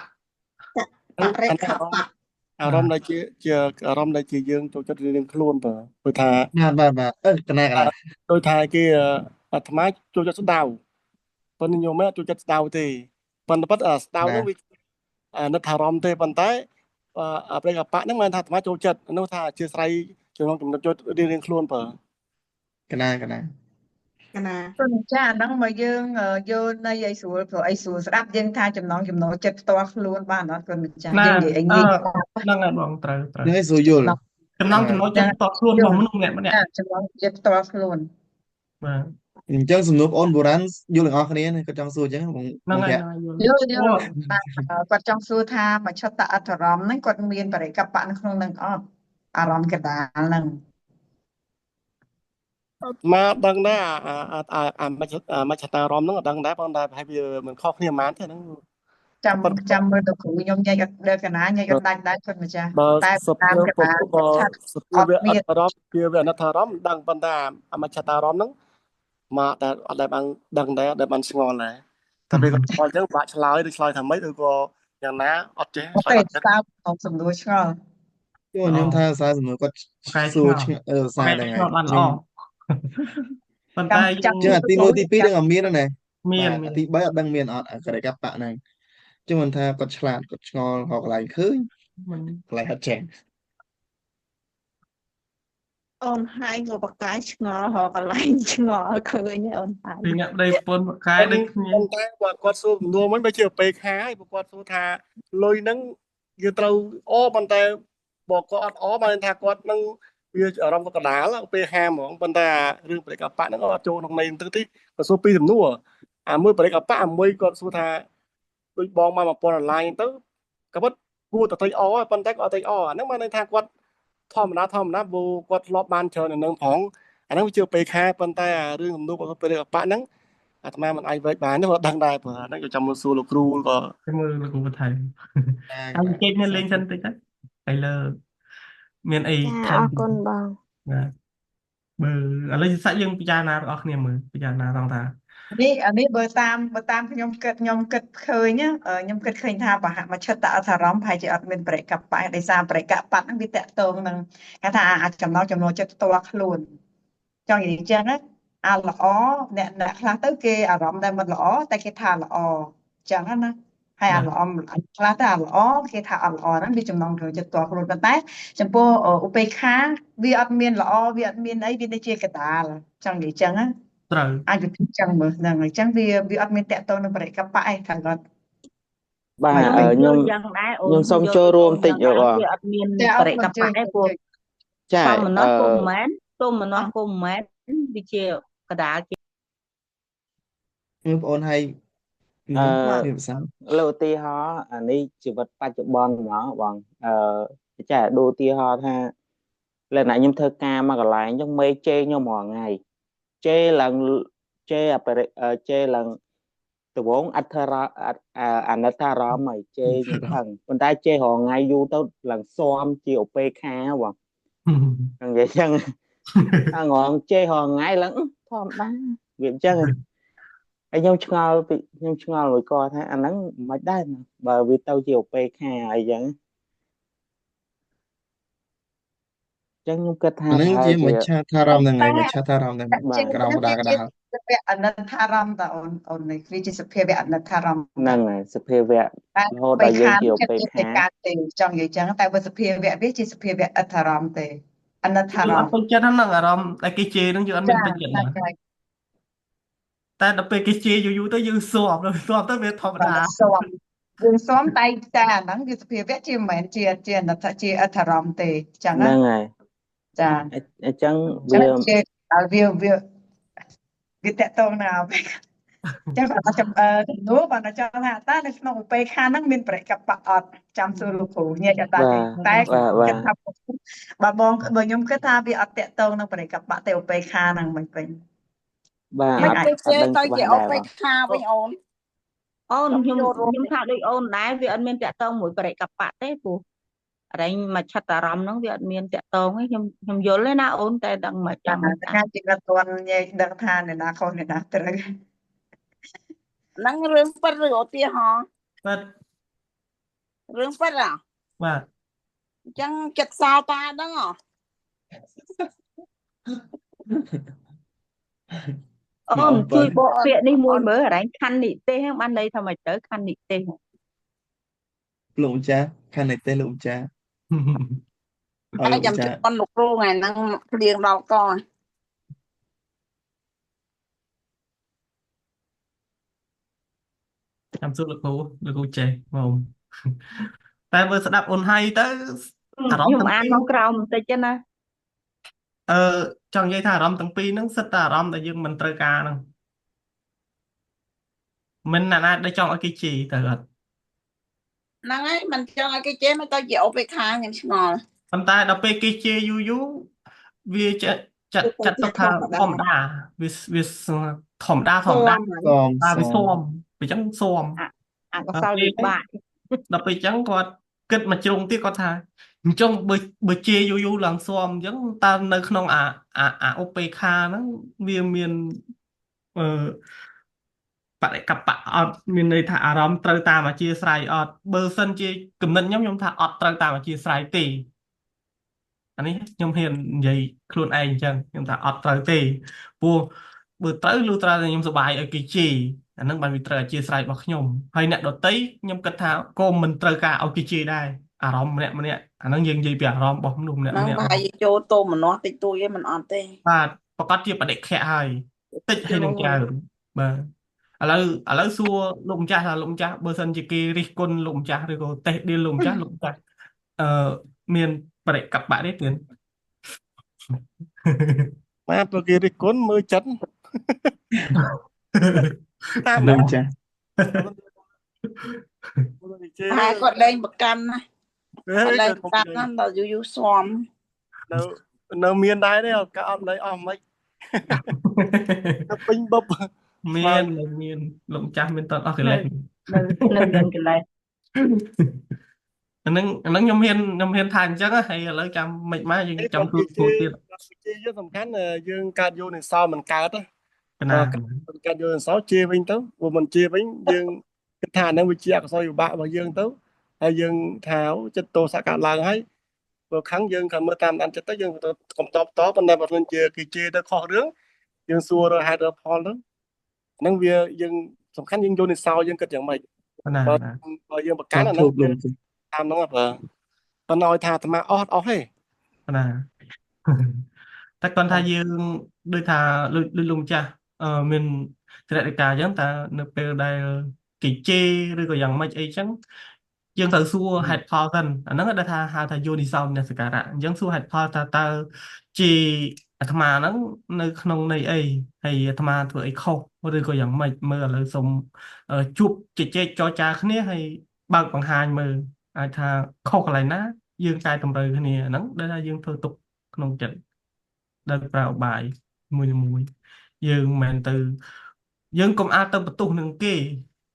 បរិ អា ខបៈ អារម្មណ៍ដែលជាជាអារម្មណ៍ដែលជាយើងចូលចិត្តរៀងខ្លួនបើព្រោះថា បាទបាទបាទអឺកណាកណា ដោយថាគេអាត្មាចូលចិត្តស្ដៅប៉ុន្តែញោមអត់ចូលចិត្តស្ដៅទេប៉ុន្តែប៉ិតអាស្ដៅ ណា ហ្នឹងវាអានិតអារម្មណ៍ទេប៉ុន្តែអាប្រេកបៈហ្នឹងបានថាអាត្មាចូលចិត្តនោះថាអធិស្ឋានចំណងចំណុចចូលរៀងរៀងខ្លួនបើ កណាកណា កណា ព្រោះចាអាហ្នឹងមកយើងយល់ន័យឲ្យស្រួលព្រោះអីស្រួលស្ដាប់យើងថាចំណងចំណូលចិត្តផ្ទាល់ខ្លួនបានអត់គុណម្ចាស់ ណា យើងនិយាយឲ្យ អឺ ងាយស្ដាប់ ហ្នឹងហើយបងត្រូវត្រូវ ហ្នឹងឯងស្រួលយល់ ចំណងចំណូល បាទ ចិត្តផ្ទាល់ខ្លួន យល់ របស់មនុស្សម្នាក់ម្នាក់ ចាចំណងចិត្តផ្ទាល់ខ្លួន បាទ អញ្ចឹងសំណួរបងអូនបុរាណយល់ទាំងអស់គ្នាណាគាត់ចង់សួរអញ្ចឹងបង ហ្នឹងហើយ បងភ័ក្រ ហ្នឹងហើយយល់ យល់យ អូ ល់តែគាត់ចង់សួរថាមច្ឆតអត្ថរម្មណ៍ហ្នឹងគាត់មានបរិកប្បៈនៅក្នុងហ្នឹងអត់អារម្មណ៍កណ្ដាលហ្នឹង អាត្មាដឹងដែរអាអាអាអាមជ្ឈអាមជ្ឈតារម្មណ៍ហ្នឹងអត់ដឹងដែរប៉ុន្តែប្រហែលវាមិនខុសគ្នាប៉ុន្មានទេហ្នឹង ចាំ ប៉ុន្តែ ចាំមើលទៅគ្រូខ្ញុំញែកអត់ដល់កណាញែកអត់ដាច់ដែរគុណម្ចាស់ បើ តែ ស តា ភា មកណា វបើ គាត់ថា សភាវៈ អត់មាន អត្ថរម្មណ៍ភាវៈអនត្ថរម្មណ៍ដឹងប៉ុន្តែអាមជ្ឈតារម្មណ៍ហ្នឹងមកតែអត់ដែលបានដឹងដែរអត់ដែលបានស្ងល់ដែរតែពេលគាត់ឆ្លើយអញ្ចឹងបាក់ឆ្លើយឬឆ្លើយថាម៉េចឬក៏យ៉ាងណាអត់ចេះ អូ ឆ្លើយអត់ចេះ ទេស្ដាប់ក្នុងសំណួរឆ្ងល់ ចូលខ្ញុំថាសារសំណួរគាត់ ប្រកែ សួរ ឆ្ងល់ ឆ្ងអឺ ប្រកែ សារហ្នឹង ឆ្ង ហើយ ល់បាន ខ្ញុំ ល្អប៉ុន្ ចាំ តែ ចាំ យើង ចឹងអាទី1ទី2ដឹងអត់មានទេណា មាន បាទ មាន អាទី3អត់ដឹងមានអត់អាករិកប្បៈហ្នឹងចឹងមិនថាគាត់ឆ្លាតគាត់ឆ្ងល់រកកន្លែងឃើញ មិនក ន្លែងអត់ចេះ អូនហើយក៏បកកាយឆ្ងល់រកកន្លែងឆ្ងល់ឃើញអូនហើយ ពីអ្នកប្តីប្រពន្ធប្រកែដូចគ្នា ប៉ុន្តែបើគាត់សួរសំណួរវិញបើជាពេលខាហើយបើគាត់សួរថាលុយហ្នឹងយើងត្រូវអប៉ុន្តែបើគាត់អត់អបានថាគាត់នឹងវាអារម្មណ៍គាត់កដាលពេលហាហ្មងប៉ុន្តែរឿងបរិកបៈហ្នឹងអត់ចូលក្នុងន័យហ្នឹងទេគាត់សួរពីរសំណួរអាមួយបរិកបៈអាមួយគាត់សួរថាដូចបងមក1000ដុល្លារហ្នឹងទៅក៏ពិតគួរតែត្រេកអរប៉ុន្តែគាត់អត់ត្រេកអរអាហ្នឹងបានន័យថាគាត់ធម្មតាធម្មតាព្រោះគាត់ធ្លាប់បានច្រើននៅនឹងផងអាហ្នឹងវាជាពេលខាប៉ុន្តែអារឿងសំណួរគាត់បរិកបៈហ្នឹង អាត្មាមិនអាចវែកបានទេព្រោះដឹងដែរព្រោះហ្នឹងក៏ចាំមើលសួរលោកគ្រូក៏ មើលលោកគ្រូបន្ថែម ចា ហើយ បាទ ជែកគ្នាលេងសិនតិចទៅហើយលើមានអី ចា ថែម អរគុណបង បាទបើឥឡូវសាច់យើងពិចារណាទាំងអស់គ្នាមើលពិចារណាថងថា នេះអានេះបើតាមខ្ញុំគិតឃើញណាខ្ញុំគិតឃើញថាបហមច្ឆតអធរមប្រហែលជាអត់មានបរិកបៈដោយសារបរិកបៈហ្នឹងវាតកតងនឹងគេថាអាចចំណងចំណូលចិត្តផ្ទាល់ខ្លួនចង់និយាយអញ្ចឹងណាអាល្អអ្នកខ្លះទៅគេអារម្មណ៍ដែលមិនល្អតែគេថាល្អអញ្ចឹងណាហើយអា បាទ ល្អខ្លះទៅអាល្អគេថាអត់ល្អហ្នឹងវាចំណងចំណូលចិត្តផ្ទាល់ខ្លួនប៉ុន្តែចំពោះឧបេក្ខាវាអត់មានល្អវាអត់មានអីវានៅជាកដាលចង់និយាយអញ្ចឹងណា ត្រូវ អាចវិធីចឹងមើលហ្នឹងអញ្ចឹងវាអត់មានតកតងនឹងបរិកបៈឯងថាគាត់ បាទ មិនវិញ ខ្ញុំ យល់យ៉ាងដែរអូ ខ្ញុំ ន សូម យល់ ចូលរួម ដូចអូន តិច យ៉ាង បង ដែរវាអត់មាន ចា បរិ អរគុណជួយ កបៈទេព្រោះ ជួយ ចា សម អឺ ណោះគុំមែនទោមនស្សគុំមែនវាជាកដាលជា បងប្អូនហើយ អឺ មានភាសា លើឧទាហរណ៍អានេះជីវិតបច្ចុប្បន្នហ្មងបងអឺចាដូចឧទាហរណ៍ថាលក្ខណៈខ្ញុំធ្វើការមកកន្លែងអញ្ចឹងមេជេរខ្ញុំរាល់ថ្ងៃជេរឡើងជេរអបរិជេរឡើងដវងអដ្ឋរអនិដ្ឋារម្មណ៍ហើយជេរខ្ញុំខឹងប៉ុន្តែជេររាល់ថ្ងៃយូរទៅឡើងស៊ាំជាឧបេក្ខាបងនិយាយចឹងអងងជេររាល់ថ្ងៃឡើងធម្មតាវាអញ្ចឹងហើយខ្ញុំឆ្ងល់ពីខ្ញុំឆ្ងល់មួយគាត់ថាអាហ្នឹងមិនដែរបើវាទៅជាឧបេក្ខាអីចឹងចឹងខ្ញុំគិតថា អាហ្នឹង ប្រហែល ជាម ជា ច្ឆាថារម្មណ៍ហ្នឹង តែ ហើយមច្ឆាថារម្មណ៍ហ្នឹង បាទ ជេ ក្រោម ហ្នឹង កដាល វាជា កដាល សភាវៈអនិដ្ឋារម្មណ៍តើអូននេះវាជាសភាវៈអនិដ្ឋារម្មណ៍ ហ្នឹង តើ ហើយសភាវៈ តែ រហូត បេ ដល់យើង ខា ជាឧ ចិត្ត បេ មានតែ ក្ខា ការទេចង់និយាយចឹងតែបើសភាវៈវាជាសភាវៈអដ្ឋារម្មណ៍ទេអនិដ្ឋា យើងអ រម្មណ៍ ត់ពេញចិត្តហ្នឹងអារម្មណ៍តែគេជេរហ្នឹងយើងអត់មាន ចា ពេញចិត្តណា ហ្នឹងហើយ តែដល់ពេលគេជេរយូរៗទៅយើងស៊ាំដល់ស៊ាំទៅវាធម្ម បាទ តា ស៊ាំយើងស៊ាំតែតែអាហ្នឹងវាសភាវៈជាមិនមែនជាអនិដ្ឋជាអដ្ឋារម្មណ៍ទេចឹង ហ្នឹ ណា ងហើយ ចា អញ្ចឹង ចឹង វា ជាដល់វាវាវាតកតងណាស់ចឹងគាត់ថាចំនួនបានចង់ថាតើនៅក្នុងឧបេក្ខាហ្នឹងមានបរិកបៈអត់ចាំសួរលោកគ្រូញែកអត់បាន បា ទេតែ ទបាទបា គិត ទ ថាបើបងបើខ្ញុំគិតថាវាអត់តកតងនឹងបរិកបៈទេឧបេក្ខាហ្នឹងមិនវិញ បាទ មិនអាច អត់ គេ អត់ដឹង ទៅ ច្បា ជាឧបេ ស់ដែរបង ក្ខាវិញអូន អូន ចង់ ខ្ញុំ ចូលរួម ខ្ញុំថាដូចអូនដែរវាអត់មានតកតងមួយបរិកបៈទេព្រោះអរែងមកឆាត់អារម្មណ៍ហ្នឹងវាអត់មានតកតងទេខ្ញុំយល់ទេណាអូនតែដឹងមក ចា ចាំមិន ថ្ងៃជាអត់ទាន់ញែកដឹងថាអ្នកណាខុសអ្នកណាត្រូវ ហ្នឹងរឿងពិតឬឧទាហរណ៍ បាទ រឿងពិតហ៎ បាទ អញ្ចឹងចិត្តសោតាហ្នឹងហ៎ អូន មក ជួយបក អូន ពាក្យនេះមួយ អូន មើលអរែងខណ្ឌនិទេសហ្នឹងបានន័យថាម៉េចទៅខណ្ឌនិទេសហ្នឹង លោកម្ចាស់ខាងនេះទេលោកម្ចាស់ឲ្យ តែចាំ លោកម្ចាស់ ជន់លោកគ្រូថ្ងៃហ្នឹងភ្លៀងដល់ក ចាំសួរលោកគ្រូលោកគ្រូចេះមកតែបើស្ដាប់អូនហៃទៅអារម្ម ខ្ញុំ ណ៍ទាំងពីរ អានមកក្រោមបន្តិចណា អឺចង់និយាយថាអារម្មណ៍ទាំងពីរហ្នឹងសិតតែអារម្មណ៍ដែលយើងមិនត្រូវការហ្នឹងមិនណាណាដែលចង់ឲ្យគេជេរទៅអត់ ហ្នឹងហើយមិនចង់ឲ្យគេជេរមិនទៅជាឧបេក្ខាខ្ញុំឆ្ងល់ ប៉ុន្តែដល់ពេលគេជេរយូរយូរវាចាត់ចាត់ ទៅ ចាត់ ជា ទុកថា ធម្មតា ធម្មតាវាវាធម្មតាធម្មតា ស៊ាំហើយ សម តាវា សម ស៊ាំវាចឹងស៊ាំ អអកុស ដល់ពេល លវិបាក ដល់ពេលចឹងគាត់គិតមកជ្រុងទៀតគាត់ថាអញ្ចឹងបើបើជេរយូរយូរឡើងស៊ាំអញ្ចឹងតើនៅក្នុងអាអាអាឧបេក្ខាហ្នឹងវាមានអឺបរិកបៈអត់មានន័យថាអារម្មណ៍ត្រូវតាមអធិស្រ័យអត់បើសិនជាគំនិតខ្ញុំថាអត់ត្រូវតាមអធិស្រ័យទេអានេះខ្ញុំហ៊ាននិយាយខ្លួនឯងអញ្ចឹងខ្ញុំថាអត់ត្រូវទេព្រោះបើត្រូវលុះត្រាតែខ្ញុំសប្បាយឲ្យគេជេរអាហ្នឹងបានវាត្រូវអធិស្រ័យរបស់ខ្ញុំហើយអ្នកដតីខ្ញុំគិតថាក៏មិនត្រូវការឲ្យគេជេរដែរអារម្មណ៍ម្នាក់ម្នាក់អាហ្នឹងយើងនិយាយពីអារម្មណ៍របស់មនុស្សម្នាក់ ហ្នឹង ម្នាក់ ប្រហែលជាចូលទោមនស្សតិចតួចឯងមិនអត់ទេ បាទប្រកាសជាបដិខៈហើយតិចហើយនឹងច្រើនបាទឥឡូវសួរលោកម្ចាស់ថាលោកម្ចាស់បើសិនជាគេរិះគន់លោកម្ចាស់ឬក៏តេះដៀលលោកម្ចាស់លោកម្ចាស់អឺមានបរិកបៈទេទៀត បាទព្រោះគេរិះគន់មើលចិត្តតាម លោកម្ចាស់ គេជេរ ហើយគាត់លែងប្រកាន់ណា ហេ គាត់លែង ក៏ ប្រកាន់ណាដល់យូរយូរស៊ាំ នៅនៅមានដែរទេក៏អត់នៅអស់មិនទៅពេញបឹប មាននៅមានលោកម្ចាស់មានតន់អស់កិ នៅ លេស នៅនៅមានកិលេស អាហ្នឹងអាហ្នឹងខ្ញុំហ៊ានខ្ញុំហ៊ានថាអញ្ចឹងណាហើយឥឡូវចាំមិនមកយើង ទេ ចាំ គាត់ ទូ គេជេរ ទូទៀត គាត់គេជេរយើងសំខាន់យើងកើតយោនិសោមិនកើតណា កណា បើកើតយោនិសោជេរវិញទៅព្រោះមិនជេរវិញយើងគិតថាអាហ្នឹងវាជាអកុសលវិបាករបស់យើងទៅហើយយើងថាចិត្តទោសៈកើតឡើងហើយព្រោះខឹងយើងក៏មើលតាមដានចិត្តទៅយើងទៅកុំតបតប៉ុន្តែបើមិនជាគេជេរទៅខុសរឿងយើងសួររកហេតុរកផលទៅហ្នឹងវាយើងសំខាន់យើងយោនិសោយើងគិតយ៉ាងម៉េច កណា បើ ណា បើយើងប្រ ចង់ កាន់អាហ្នឹង ជួបលោកចា តាមហ្នឹងបើប៉ុន្តែឲ្យថាអាត្មាអស់អស់ទេ កណាតែគាត់ថាយើងដូចថាដូចដូចលោកម្ចាស់អឺមានចរិតការអញ្ចឹងតើនៅពេលដែលគេជេរឬក៏យ៉ាងម៉េចអីចឹងយើងត្រូវសួរហេតុផលសិនអាហ្នឹងដែលថាហៅថាយោនិសោមនសិការៈអញ្ចឹងសួរហេតុផលថាតើជេរអាត្មាហ្នឹងនៅក្នុងន័យអីហើយអាត្មាធ្វើអីខុសឬក៏យ៉ាងម៉េចមើលឥឡូវសូមជួបជជែកចរចាគ្នាហើយបើកបង្ហាញមើលអាចថាខុសកន្លែងណាយើងកែតម្រូវគ្នាអាហ្នឹងដែលថាយើងធ្វើទុកក្នុងចិត្តដោយប្រើឧបាយមួយមួយយើងមិនមែនទៅយើងកុំអាចទៅបន្ទោសនឹងគេ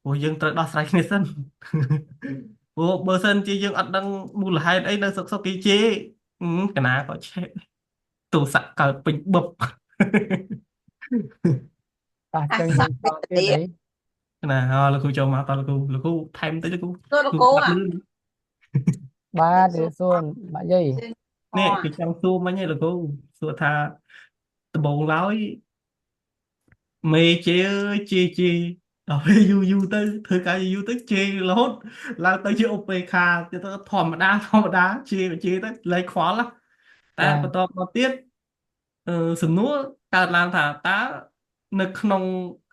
ព្រោះយើងត្រូវដោះស្រាយគ្នាសិនព្រោះបើសិនជាយើងអត់ដឹងមូលហេតុអីនៅសុកសុកគេជេរកណាក៏ឆេះទោសៈកើតពេញបឹប តោះ អា ចឹង ស យើង ៈ តទៀតអី ណាអលោកគ្រូចូលមកតលោកគ្រូលោកគ្រូថែមតិចលោកគ្រូ សួរលោក គ្រូ គ្រូអា ស្ដាប់លឺ បាទ សួរ សួនបាក់យាយ នេះគេចង់សួរមិញឯងលោកគ្រូសួរថាដំបូងឡើយមេជេរអើយជេរជេរដល់ពេលយូរយូរទៅធ្វើការយូរយូរទៅជេររហូតឡើងទៅជាឧបេក្ខាទៅធម្មតាធម្មតាជេរជេរទៅលែងខ្វល់ណាតែ បាទ បន្តមកទៀតអឺសំណួរកើតឡើងថាតើនៅក្នុង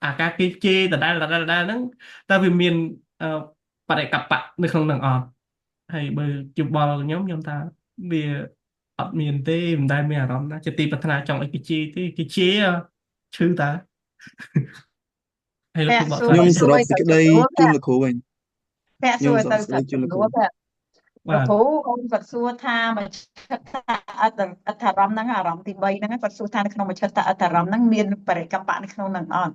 អាការគេជេរដដែលដដែលដដែលហ្នឹងតើវាមានអឺបរិកប្បៈនៅក្នុងហ្នឹងអត់ហើយបើយោបល់ខ្ញុំខ្ញុំថាវាអត់មានទេមិនដែលមានអារម្មណ៍ណាជាទីប្រាថ្នាចង់ឲ្យគេជេរទេគេជេរឈឺតាហើយលោក ពាក់ គ្រូបកស្រាយ សួរ ខ្ញុំសរុ សួរឲ្យ បសេចក្តី ទៅសំណួរ ជូនលោកគ្រូវិញ ពាក់សួ ខ្ញុំ រឲ្យទៅ សរុបសេចក្តីជូនសំលោកគ្រូ ណួរពាក់ បាទ លោកគ្រូអូនគាត់សួរថាមជ្ឈិត្តអត្តអត្តអារម្មណ៍ហ្នឹងអារម្មណ៍ទី3ហ្នឹងគាត់សួរថានៅក្នុងមជ្ឈិត្តអត្តអារម្មណ៍ហ្នឹងមានបរិកប្បៈនៅក្នុងហ្នឹងអត់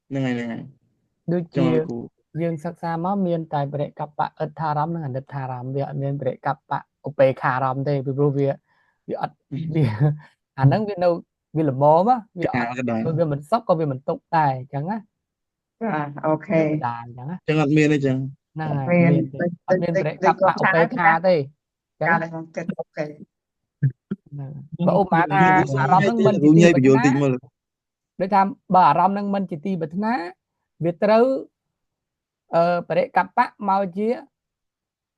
ហ្នឹងហើយហ្នឹងហើយ ដូចជា ចឹងលោកគ្រូ យើងសិក្សាមកមានតែបរិកប្បៈអិដ្ឋារម្មណ៍និងអនិដ្ឋារម្មណ៍វាអត់មានបរិកប្បៈឧបេក្ខារម្មណ៍ទេពីព្រោះវាវាអត់វាអាហ្នឹងវានៅវាល្មមវាអ កា ត់ លក៏ដែរ វាមិនសុខក៏វាមិនទុកដែរអញ្ចឹងណា ចាអូខេ វាដដែលអញ្ចឹងណា ចឹងអត់មានទេចឹង ហ្នឹងហើយ មាន មានទេ ដូច អត់មាន ដូច បរិក ដូច ប្បៈ គាត់ ឧបេក្ខា ថា ទេអញ្ចឹង កាល ណា ដែលខ្ញុំគិតអូខេ ហ្នឹងហើយបើឧបមាថា លោកគ្រូ អារម្មណ៍ សុំ ហ្នឹងមិនជាញ៉ៃតិចលោកគ្រូញ៉ៃទីបញ្យ ប្រាថ្នាល់តិចមើល ដូចថាបើអារម្មណ៍ហ្នឹងមិនជាទីប្រាថ្នាវាត្រូវអឺបរិកប្បៈមកជា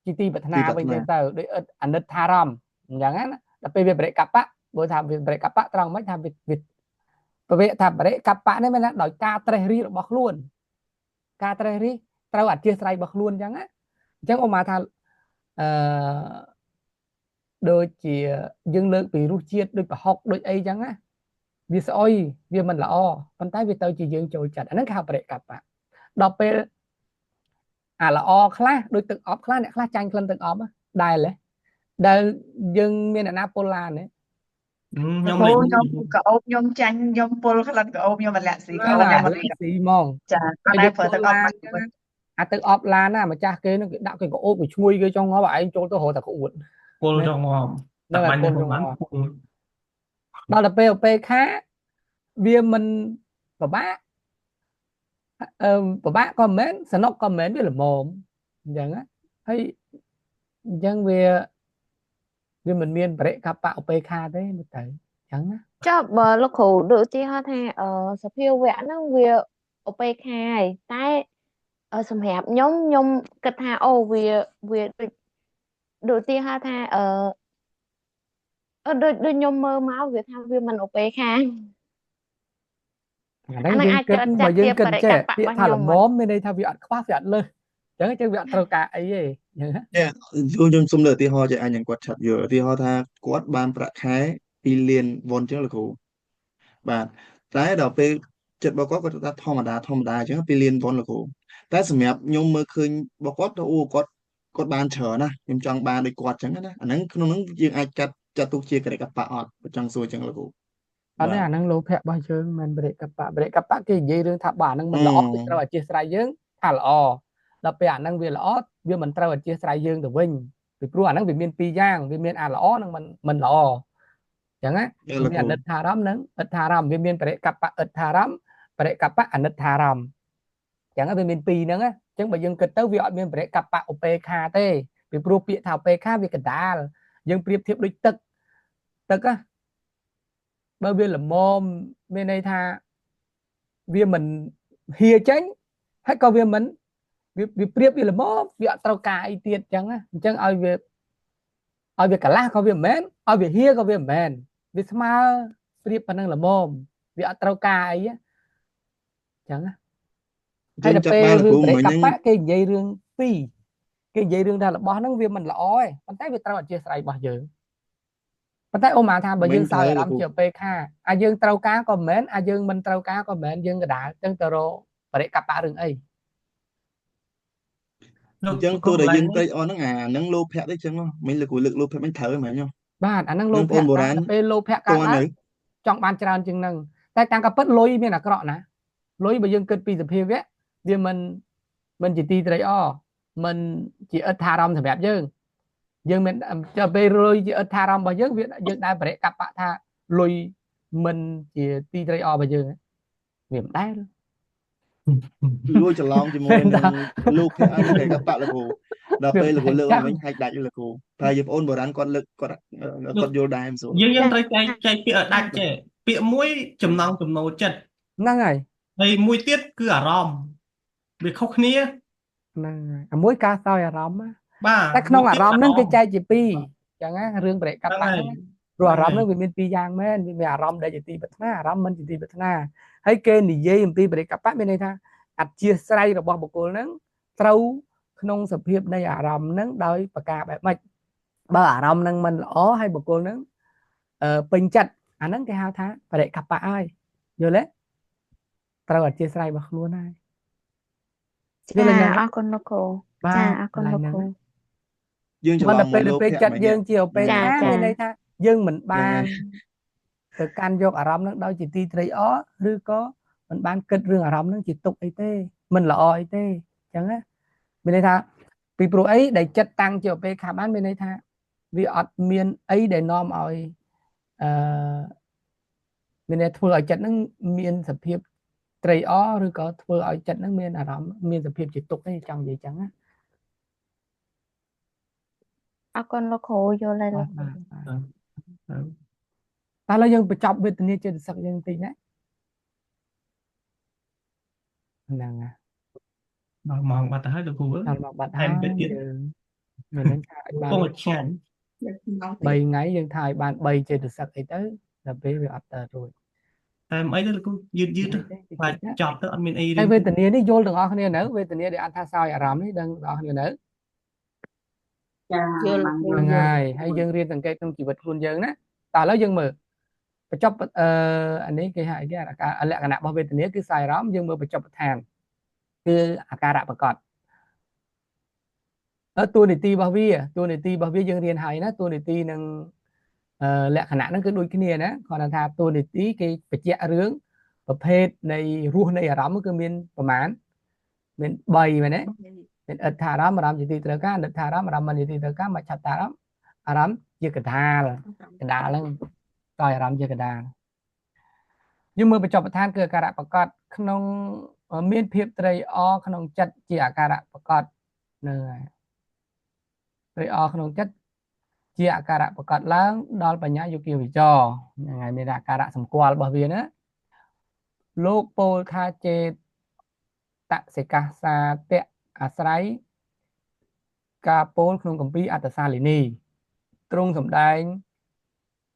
ជាទីប្រាថ្ ទី នាវិញ ប្រាថ្នា ទៅដូចអិតអនិដ្ឋារម្មណ៍អញ្ចឹងណាដល់ពេលវាបរិកប្បៈបើថាវាបរិកប្បៈត្រង់មិនថាវាវាពវៈថាបរិកប្បៈនេះមានថាដោយការត្រេះរិះរបស់ខ្លួនការត្រេះរិះត្រូវអធិស្ឋានរបស់ខ្លួនអញ្ចឹងណាអញ្ចឹងឧបមាថាអឺដូចជាយើងលើកពីរសជាតិដូចប្រហុកដូចអីចឹងណាវាស្អុយវាមិនល្អប៉ុន្តែវាទៅជាយើងចូលចិត្តអាហ្នឹងគេហៅបរិកប្បៈដល់ពេលអាល្អខ្លះដូចទឹកអប់ខ្លះអ្នកខ្លះចាញ់ក្លិនទឹកអប់ដែលហ៎ដែលយើងមានអ្នកណាពុលឡានទេ ខ្ញុំ លោកគ្រូ លេង ខ្ញុំកោបខ្ញុំចាញ់ខ្ញុំពុលក្លិនកោបខ្ញុំអាឡែស៊ី ហ្នឹង កោបខ្ញុំ អាឡែស៊ីហ្មង ចាអ ហើយ ត់ដែរ យើងពុល ប្រើទឹកអប់ ឡានចឹងណាអាទឹកអប់ឡានណាម្ចាស់គេនឹងគេដាក់គេក្អូបគេឈ្ងុយគេចង់ងាប់ឯងចូលទៅរត់តែក្អួត ពុល មែន ចង់ងាប់ ហ្នឹង តែបាញ់ ហើយពុលច ទៅប្រហែល ង់ងាប់ ពុល ដល់ទៅពេលឧបេក្ខាវាមិនពិបាកអឺពិបាកក៏មិនមែនសនុកក៏មិនមែនវាល្មមអញ្ចឹងណាហើយអញ្ចឹងវាវាមិនមានបរិកប្បៈឧបេក្ខាទេមើលទៅអញ្ចឹងណា ចុះបើលោកគ្រូដូចឧទាហរណ៍ថាអឺសភាវៈហ្នឹងវាឧបេក្ខាហើយតែអឺសម្រាប់ខ្ញុំខ្ញុំគិតថាអូវាវាដូចដូចឧទាហរណ៍ថាអឺអឺដូចដូចខ្ញុំមើលមកវាថាវាមិនឧបេក្ខា អាហ្នឹង អាហ្នឹង យើងគិត អាចចាត់ បើយើង ជា គិតចេះ បរិកប្បៈ ពាក្យថា របស់ខ្ញុំ ល្មមមានន័យថាវាអត់ខ្វះវាអត់លើសអញ្ចឹងវាអត់ត្រូវការអីទេអញ្ចឹងណា ចាខ្ញុំសុំលើកឧទាហរណ៍ចេះអញនឹងគាត់ឆាប់យល់ឧទាហរណ៍ថាគាត់បានប្រាក់ខែ2លានវ៉ុនចឹងលោកគ្រូបាទតែដល់ពេលចិត្តរបស់គាត់គាត់ថាធម្មតាធម្មតាអញ្ចឹង2លានវ៉ុនលោកគ្រូតែសម្រាប់ខ្ញុំមើលឃើញរបស់គាត់ទៅអូគាត់គាត់បានច្រើនណាស់ខ្ញុំចង់បានដូចគាត់អញ្ចឹងណាអាហ្នឹងក្នុងហ្នឹងយើងអាចកាត់ចាត់ទុកជាករិកបៈអត់បើចង់សួរអញ្ចឹងលោកគ្រូ អត់ បាទ ទេអាហ្នឹងលោភៈរបស់យើងមិនបរិកបៈបរិកបៈគេនិយាយរឿងថាបើអាហ្នឹង អឺ មិនល្អគឺត្រូវអធិស្ឋានយើងថាល្អដល់ពេលអាហ្នឹងវាល្អវាមិនត្រូវអធិស្ឋានយើងទៅវិញពីព្រោះអាហ្នឹងវាមានពីរយ៉ាងវាមានអាល្អនិងមិនល្អអញ្ចឹងណា បាទលោក វាមាន គ្រូ អនិច្ចារម្មណ៍និងអិដ្ឋារម្មណ៍វាមានបរិកបៈអិដ្ឋារម្មណ៍បរិកបៈអនិច្ចារម្មណ៍អញ្ចឹងវាមានពីរហ្នឹងណាអញ្ចឹងបើយើងគិតទៅវាអត់មានបរិកបៈឧបេខាទេពីព្រោះពាក្យថាឧបេខាវាកណ្ដាលយើងប្រៀបធៀបដូចទឹកទឹកណាបើវាល្មមមានន័យថាវាមិនហៀចេញហើយក៏វាមិនវាប្រៀបវាល្មមវាអត់ត្រូវការអីទៀតអញ្ចឹងណាអញ្ចឹងឲ្យវាកន្លះក៏វាមិនមែនឲ្យវាហៀក៏វាមិនមែនវាស្មើប្រៀបប៉ុណ្ណឹងល្មមវាអត់ត្រូវការអីអញ្ចឹងណា យើ ហើយដល់ ងចាប់ ពេល បានលោក រឿងបរិ គ្រូមិញហ្នឹង កបៈគេនិយាយរឿងពីរគេនិយាយរឿងថារបស់ហ្នឹងវាមិនល្អទេប៉ុន្តែវាត្រូវអធិស្ឋានរបស់យើងប៉ុន្តែអូម៉ាថាបើ មិ យើង ញត្រូវលោក សោយអារម្មណ៍ គ្រូ ជាពេលខាអាយើងត្រូវការក៏មិនមែនអាយើងមិនត្រូវការក៏មិនមែនយើងកដាលចឹងទៅរកបរិកបៈរឿងអី លោក អញ្ចឹង គ្រូ ទោះតែ កន្លែងនេះ យើងត្រេកអរហ្នឹងអាហ្នឹងលោភៈទេអញ្ចឹងហ៎មិញលោកគ្រូលើកលោភៈមិញត្រូវហ្នឹងហ៎ បាទអាហ្នឹងលោ នឹងបង ភៈ បុរាណ ដែរដល់ពេលលោភៈ ត កើតឡើង នៅ ចង់បានច្រើនជាងហ្នឹងតែតាមការពិតលុយមានអាក្រក់ណាលុយបើយើងគិតពីសភាវៈវាមិនជាទីត្រេកអរមិនជាអិដ្ឋារម្មណ៍សម្រាប់យើងយើងមានដល់ពេលលុយជាអិដ្ឋារម្មណ៍របស់យើងវាយើងដែរបរិកបៈថាលុយមិនជាទីត្រេកអររបស់យើងវាមិនដែល លួចច្រឡំជាមួយនឹងលោភៈហើយនឹងកបៈលោកគ្រូដល់ វា ពេល មិន លោកគ្រូលើក ដែលចាំ មកវិញហាច់ដាច់លោកគ្រូតែយប្អូនបុរាណគាត់លើកគាត់ លោក គាត់យល់ដែរមិនស្រួល យើងត្រូវចែកពាក្យឲ្យដាច់ចេះពាក្យមួយចំណង់ចំណូលចិត្ត ហ្នឹងហើយ ហើយមួយទៀតគឺអារម្មណ៍វាខុសគ្នា ហ្នឹងហើយអាមួយការសោយអារម្មណ៍ណា បាទ តែក្នុង មួយ អារម្មណ៍ ទៀតអា ហ្នឹងគេ រម្មណ៍ ចែកជាពីរអញ្ចឹងណារឿងបរិក ហ្នឹង បៈ ហើយ ហ្នឹងណាព្រោះ ហ្នឹង អារម្មណ៍ ហើយ ហ្នឹងវាមានពីរយ៉ាងមែនវាមានអារម្មណ៍ដែលជាទីប្រាថ្នាអារម្មណ៍មិនជាទីប្រាថ្នាហើយគេនិយាយអំពីបរិកបៈមានន័យថាអធិស្ស្រ័យរបស់បុគ្គលហ្នឹងត្រូវក្នុងសភាពនៃអារម្មណ៍ហ្នឹងដោយប្រការបែបម៉េចបើអារម្មណ៍ហ្នឹងមិនល្អហើយបុគ្គលហ្នឹងពេញចិត្តអាហ្នឹងគេហៅថាបរិកបៈហើយយល់ទេត្រូវអធិស្ស្រ័យរបស់ខ្លួនហើយយ ចា ល់ទេហ្នឹង អរគុណលោកគ្រូ បា ចា ទ អរ កន្លែ គុណលោកគ្រូ ងហ្នឹងណា យើងច្រ មិន ឡំ ដល់ មួយ ពេល លោភៈ ចិត្ត មិញ យើងជាឧបេ ចា ខា ចា មានន័យថាយើងមិន ហ្នឹង បាន ហើយ ទៅកាន់យកអារម្មណ៍នឹងដោយជាទីត្រេកអរឬក៏មិនបានគិតរឿងអារម្មណ៍នឹងជាទុកអីទេមិនល្អអីទេអញ្ចឹងណាមានន័យថាពីព្រោះអីដែលចិត្តតាំងជាឧបេខាបានមានន័យថាវាអត់មានអីដែលនាំឲ្យអឺមានន័យធ្វើឲ្យចិត្តនឹងមានសភាពត្រេកអរឬក៏ធ្វើឲ្យចិត្តនឹងមានអារម្មណ៍មានសភាពជាទុកទេចង់និយាយចឹងណា អរគុណលោកគ្រូយល់ហើយ បា លោកគ្រូ ទបាទបាទ បាទ តែឥឡូវយើងបញ្ចប់វេទនាចេតសិកយើងបន្តិចណាហ្នឹងហើយ ដល់ម៉ោងបាត់ទៅហើយលោកគ្រូអើយ ដល់មកបាត់ តែ ហើយ បន្តិចទៀត យើងមិនដឹងថាឲ្យបាន ពងឲ្យឆ្ងាញ់ ម៉ោង 3ថ្ងៃយើងថាឲ្យបាន3ចេតសិកអីទៅដល់ពេលវាអត់ទៅរួច តែមិនអីទេលោកគ្រូយឺតយឺត មិនអីទេតិច ខ្លាច តិចណា ចប់ទៅអត់មានអី តែ រឿង វេទនានេះយល់ទាំងអស់គ្នានៅវេទនាដែលអត់ថាសោយអារម្មណ៍នេះដឹងទាំងអស់គ្នានៅ ចា យល់ បាន គ្រូ ហ្នឹង យល់ ហើយហើយយើងរៀនសង្កេតក្នុងជីវិតខ្លួនយើងណាតើឥឡូវយើងមើលបញ្ចប់អានេះគេហៅអីគេអាការលក្ខណៈរបស់វេទនាគឺសោយអារម្មណ៍យើងមើលបញ្ចប់ប្រធានគឺអាការៈប្រកបតួនាទីរបស់វាតួនាទីរបស់វាយើងរៀនហើយណាតួនាទីនឹងលក្ខណៈហ្នឹងគឺដូចគ្នាណាគ្រាន់តែថាតួនាទីគេបញ្ជាក់រឿងប្រភេទនៃរសនៃអារម្មណ៍គឺមានប្រមាណមាន3មែនទេមានអិដ្ឋារម្មណ៍អារម្មណ៍ជាទីត្រូវការអនិដ្ឋារម្មណ៍អារម្មណ៍មិនជាទីត្រូវការមច្ឆតារម្មណ៍អារម្មណ៍ជាកដាលកដាលហ្នឹងតើអារម្មណ៍ជាកដាលយើងមើលបញ្ចប់ប្រធានគឺអាការៈប្រកបក្នុងមានភាពត្រេកអរក្នុងចិត្តជាអាការៈប្រកបហ្នឹងហើយត្រេកអរក្នុងចិត្តជាអាការៈប្រកបឡើងដល់បញ្ញាយោគាវិចរហ្នឹងហើយមានអាការៈសម្គាល់របស់វាណាលោកពោលថាចេតសិកាសាតៈអាស្រ័យការពោលក្នុងគម្ពីរអត្តសាលិនីទ្រង់សម្ដែង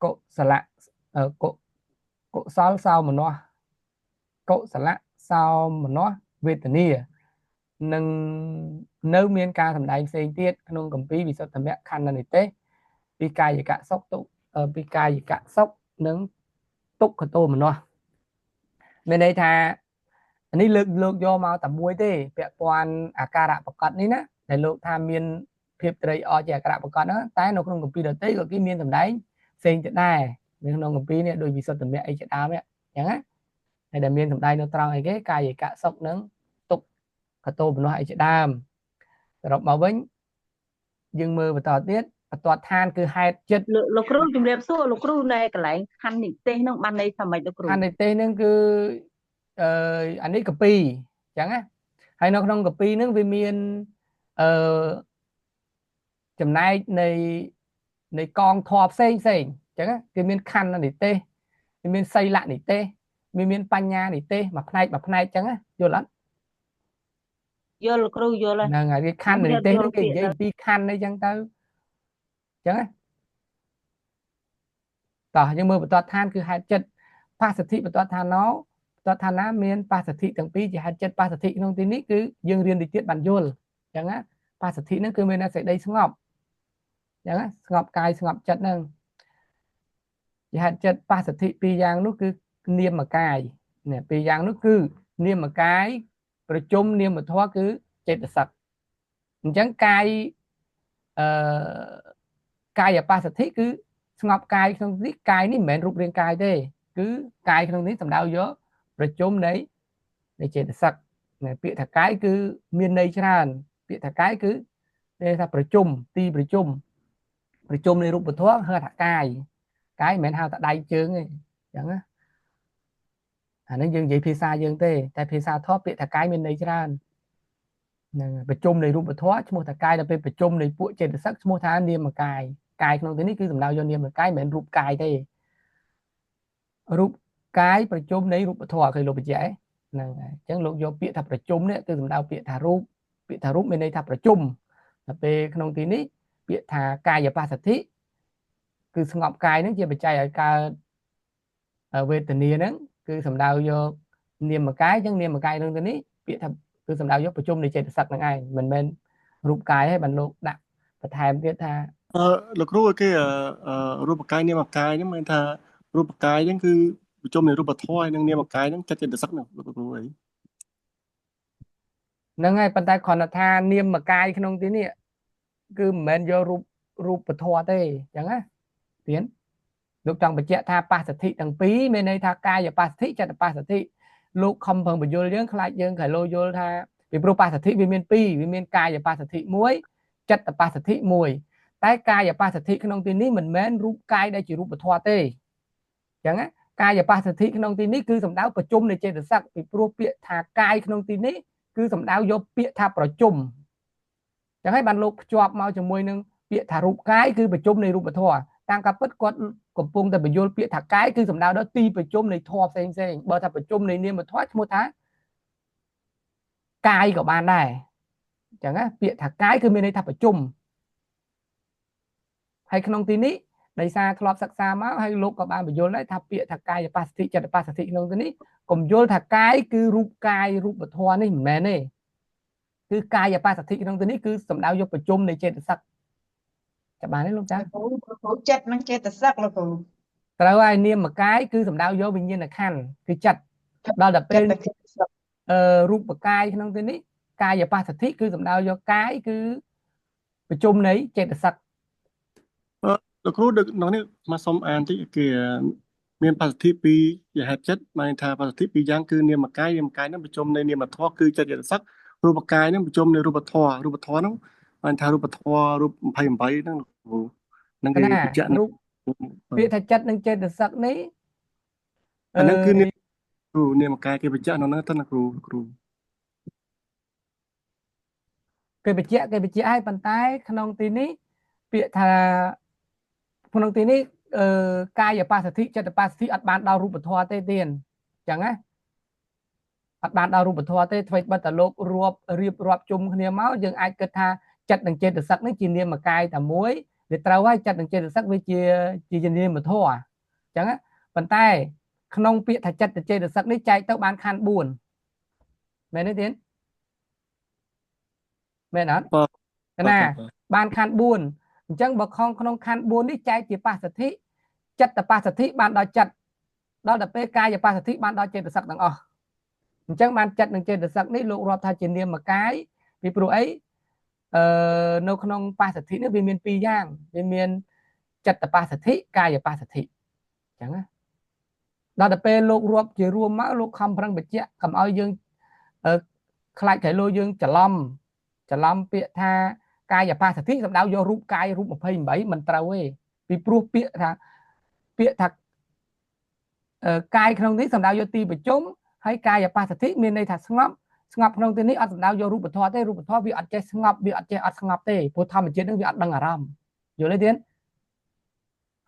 កុសលៈកុកុសលសោមនស្សកុសលៈសោមនស្សវេទនានឹងនៅមានការសម្ដែងផ្សេងទៀតក្នុងគម្ពីរវិសុទ្ធមគ្គខណ្ឌនិទេសពីកាយកៈសុខទុពីកាយកៈសុខនិងទុក្ខតោមនស្សមានន័យថានេះលើកលោកយកមកតែមួយទេពាក់ព័ន្ធអាការៈប្រកបនេះណាដែលលោកថាមានភាពត្រេកអរជាអាការៈប្រកបហ្នឹងតែនៅក្នុងគម្ពីរដទៃក៏គេមានសម្ដែងផ្សេងទៀតដែរ នៅក្នុងកម្ពីនេះដូចវិសុទ្ធមគ្គអីជាដើមអញ្ចឹងណាហើយដែលមានសម្ដែងនៅត្រង់អីគេកាយិកសុខនិងទុក្ខតោបនោះអីជាដើមសរុបមកវិញយើងមើលបន្តទៀតបន្ទាត់ឋានគឺហេតុចិត្ត លោកគ្រូជំរាបសួរលោកគ្រូនៅកន្លែងខណ្ឌនិទេសហ្នឹងបានន័យថាម៉េចលោកគ្រូ ខណ្ឌនិទេសហ្នឹងគឺអានេះកពីអញ្ចឹងណាហើយនៅក្នុងកពីហ្នឹងវាមានអឺចំណែកនៃកងធម៌ផ្សេងផ្សេងអញ្ចឹងគេមានខណ្ឌនិទេសវាមានសីលនិទេសវាមានបញ្ញានិទេសមួយផ្នែកមួយផ្នែកអញ្ចឹងណាយល់អត់ យល់លោកគ្រូយល់ហើយ ហ្នឹងហើយវាខណ្ឌនិទេសហ្នឹងគេនិយាយពីខណ្ឌអីចឹងទៅអញ្ចឹងណាតោះយើងមើលបន្ទាត់ឋានគឺហេតុចិត្តបាសទ្ធិបន្ទាត់ឋានណោបន្ទាត់ឋានណាមានបាសទ្ធិទាំងពីរជាហេតុចិត្តបាសទ្ធិក្នុងទីនេះគឺយើងរៀនតិចទៀតបានយល់អញ្ចឹងណាបាសទ្ធិហ្នឹងគឺមានតែសេចក្តីស្ងប់អញ្ចឹងណាស្ងប់កាយស្ងប់ចិត្តហ្នឹងជាហេតុចិត្តបាសទ្ធិពីរយ៉ាងនោះគឺនាមកាយនេះពីរយ៉ាងនោះគឺនាមកាយប្រជុំនាមធម៌គឺចេតសិកអញ្ចឹងកាយអឺកាយបាសទ្ធិគឺស្ងប់កាយក្នុងនេះកាយនេះមិនមែនរូបរាងកាយទេគឺកាយក្នុងនេះសំដៅយកប្រជុំនៃចេតសិកពាក្យថាកាយគឺមានន័យច្រើនពាក្យថាកាយគឺន័យថាប្រជុំទីប្រជុំប្រជុំនៃរូបធម៌ហៅថាកាយកាយមិនមែនហៅថាដៃជើងទេអញ្ចឹងណាអានេះយើងនិយាយភាសាយើងទេតែភាសាធម៌ពាក្យថាកាយមានន័យច្រើនហ្នឹងប្រជុំនៃរូបធម៌ឈ្មោះថាកាយដល់ពេលប្រជុំនៃពួកចេតសិកឈ្មោះថានាមកាយកាយក្នុងទីនេះគឺសំដៅយកនាមកាយមិនមែនរូបកាយទេរូបកាយប្រជុំនៃរូបធម៌ឃើញលោកបញ្ជាក់ហ្នឹងហើយអញ្ចឹងលោកយកពាក្យថាប្រជុំនេះគឺសំដៅពាក្យថារូបពាក្យថារូបមានន័យថាប្រជុំដល់ពេលក្នុងទីនេះពាក្យថាកាយបស្សទ្ធិគឺស្ងប់កាយហ្នឹងជាបច្ច័យឲ្យកើតវេទនាហ្នឹងគឺសំដៅយកនាមកាយអញ្ចឹងនាមកាយក្នុងទីនេះពាក្យថាគឺសំដៅយកប្រជុំនៃចេតសិកហ្នឹងឯងមិនមែនរូបកាយទេបានលោកដាក់បន្ថែមទៀតថា លោកគ្រូគេរូបកាយនាមកាយហ្នឹងមានថារូបកាយហ្នឹងគឺប្រជុំនៃរូបធម៌ហើយនិងនាមកាយហ្នឹងចិត្តចេតសិកហ្នឹងលោកគ្រូអី ហ្នឹងហើយប៉ុន្តែគ្រាន់តែថានាមកាយក្នុងទីនេះគឺមិនមែនយករូបធម៌ទេអញ្ចឹងណាទៀនលោកចង់បញ្ជាក់ថាបាសទ្ធិទាំងពីរមានន័យថាកាយបាសទ្ធិចិត្តបាសទ្ធិលោកខំប្រឹងបញ្យល់យើងខ្លាចយើងក្រែលោយល់ថាពីព្រោះបាសទ្ធិវាមានពីរវាមានកាយបាសទ្ធិមួយចិត្តបាសទ្ធិមួយតែកាយបាសទ្ធិក្នុងទីនេះមិនមែនរូបកាយដែលជារូបធម៌ទេអញ្ចឹងណាកាយបាសទ្ធិក្នុងទីនេះគឺសំដៅប្រជុំនៃចេតសិកពីព្រោះពាក្យថាកាយក្នុងទីនេះគឺសំដៅយកពាក្យថាប្រជុំអញ្ចឹងហើយបានលោកភ្ជាប់មកជាមួយនឹងពាក្យថារូបកាយគឺប្រជុំនៃរូបធម៌តាមការពិតគាត់កំពុងតែបញ្យល់ពាក្យថាកាយគឺសំដៅដល់ទីប្រជុំនៃធម៌ផ្សេងផ្សេងបើថាប្រជុំនៃនាមធម៌ឈ្មោះថាកាយក៏បានដែរអញ្ចឹងណាពាក្យថាកាយគឺមានន័យថាប្រជុំហើយក្នុងទីនេះដោយសារធ្លាប់សិក្សាមកហើយលោកក៏បានបញ្យល់ដែរថាពាក្យថាកាយបស្សទ្ធិចិត្តបស្សទ្ធិក្នុងទីនេះកុំយល់ថាកាយគឺរូបកាយរូបធម៌នេះមិនមែនទេគឺកាយបស្សទ្ធិក្នុងទីនេះគឺសំដៅយកប្រជុំនៃចេតសិកចាំបានទេលោកចា គ្រូគ្រូចិត្តនិងចេតសិកលោកគ្រូ ត្រូវហើយនាមកាយគឺសំដៅយកវិញ្ញាណខណ្ឌគឺចិត្តដល់តែពេល ចិត្តនិងចេតសិក រូបកាយក្នុងទីនេះកាយបស្សទ្ធិគឺសំដៅយកកាយគឺប្រជុំនៃចេតសិក លោកគ្រូដូចក្នុងនេះមកសុំអានតិចគេមានបស្សទ្ធិពីរជាហេតុចិត្តបានថាបស្សទ្ធិពីរយ៉ាងគឺនាមកាយនាមកាយហ្នឹងប្រជុំនៃនាមធម៌គឺចិត្តចេតសិករូបកាយហ្នឹងប្រជុំនៃរូបធម៌រូបធម៌ហ្នឹងបានថារូបធម៌រូប28ហ្នឹងលោកគ្រូហ្នឹងគេ ណា បញ្ជាក់នៅ រូបពាក្យថាចិត្តនិងចេតសិកនេះ អាហ្នឹងគឺនាមគ្រូនាមកាយគេបញ្ជាក់នៅហ្នឹងទៅណាគ្រូគ្រូ គេបញ្ជាក់គេបញ្ជាក់ឲ្យប៉ុន្តែក្នុងទីនេះពាក្យថាក្នុងទីនេះកាយបស្សទ្ធិចិត្តបស្សទ្ធិអត់បានដល់រូបធម៌ទេទៀនអញ្ចឹងណាអត់បានដល់រូបធម៌ទេអ្វីបិទតែលោករាប់រៀបរាប់ជុំគ្នាមកយើងអាចគិតថាចិត្តនិងចេតសិកនេះជានាមកាយតែមួយវាត្រូវហើយចិត្តនិងចេតសិកវាជានាមធម៌អញ្ចឹងណាប៉ុន្តែក្នុងពាក្យថាចិត្តនិងចេតសិកនេះចែកទៅបានខណ្ឌ4មែនទេទៀនមែនអត់ បាទ ណា បាទ បានខណ្ឌ4អញ្ចឹងបើខំក្នុងខណ្ឌ4នេះចែកជាបស្សទ្ធិចិត្តបស្សទ្ធិបានដល់ចិត្តដល់ទៅពេលកាយបស្សទ្ធិបានដល់ចេតសិកទាំងអស់អញ្ចឹងបានចិត្តនិងចេតសិកនេះលោករាប់ថាជានាមកាយពីព្រោះអីនៅក្នុងបស្សទ្ធិនេះវាមានពីរយ៉ាងវាមានចិត្តបស្សទ្ធិកាយបស្សទ្ធិ ចឹងណាដល់ទៅពេលលោករាប់ជារួមមកលោកខំប្រឹងបញ្ជាក់កុំឲ្យយើងខ្លាចក្រែលោយើងច្រឡំច្រឡំពាក្យថាកាយបស្សទ្ធិសម្ដៅយករូបកាយរូប28មិនត្រូវទេពីព្រោះពាក្យថាពាក្យថាកាយក្នុងនេះសម្ដៅយកទីប្រជុំហើយកាយបស្សទ្ធិមានន័យថាស្ងប់ស្ងប់ក្នុងទីនេះអត់សម្ដៅយករូបធម៌ទេរូបធម៌វាអត់ចេះស្ងប់វាអត់ចេះអត់ស្ងប់ទេព្រោះធម្មជាតិនឹងវាអត់ដឹងអារម្មណ៍យល់ទេទៀត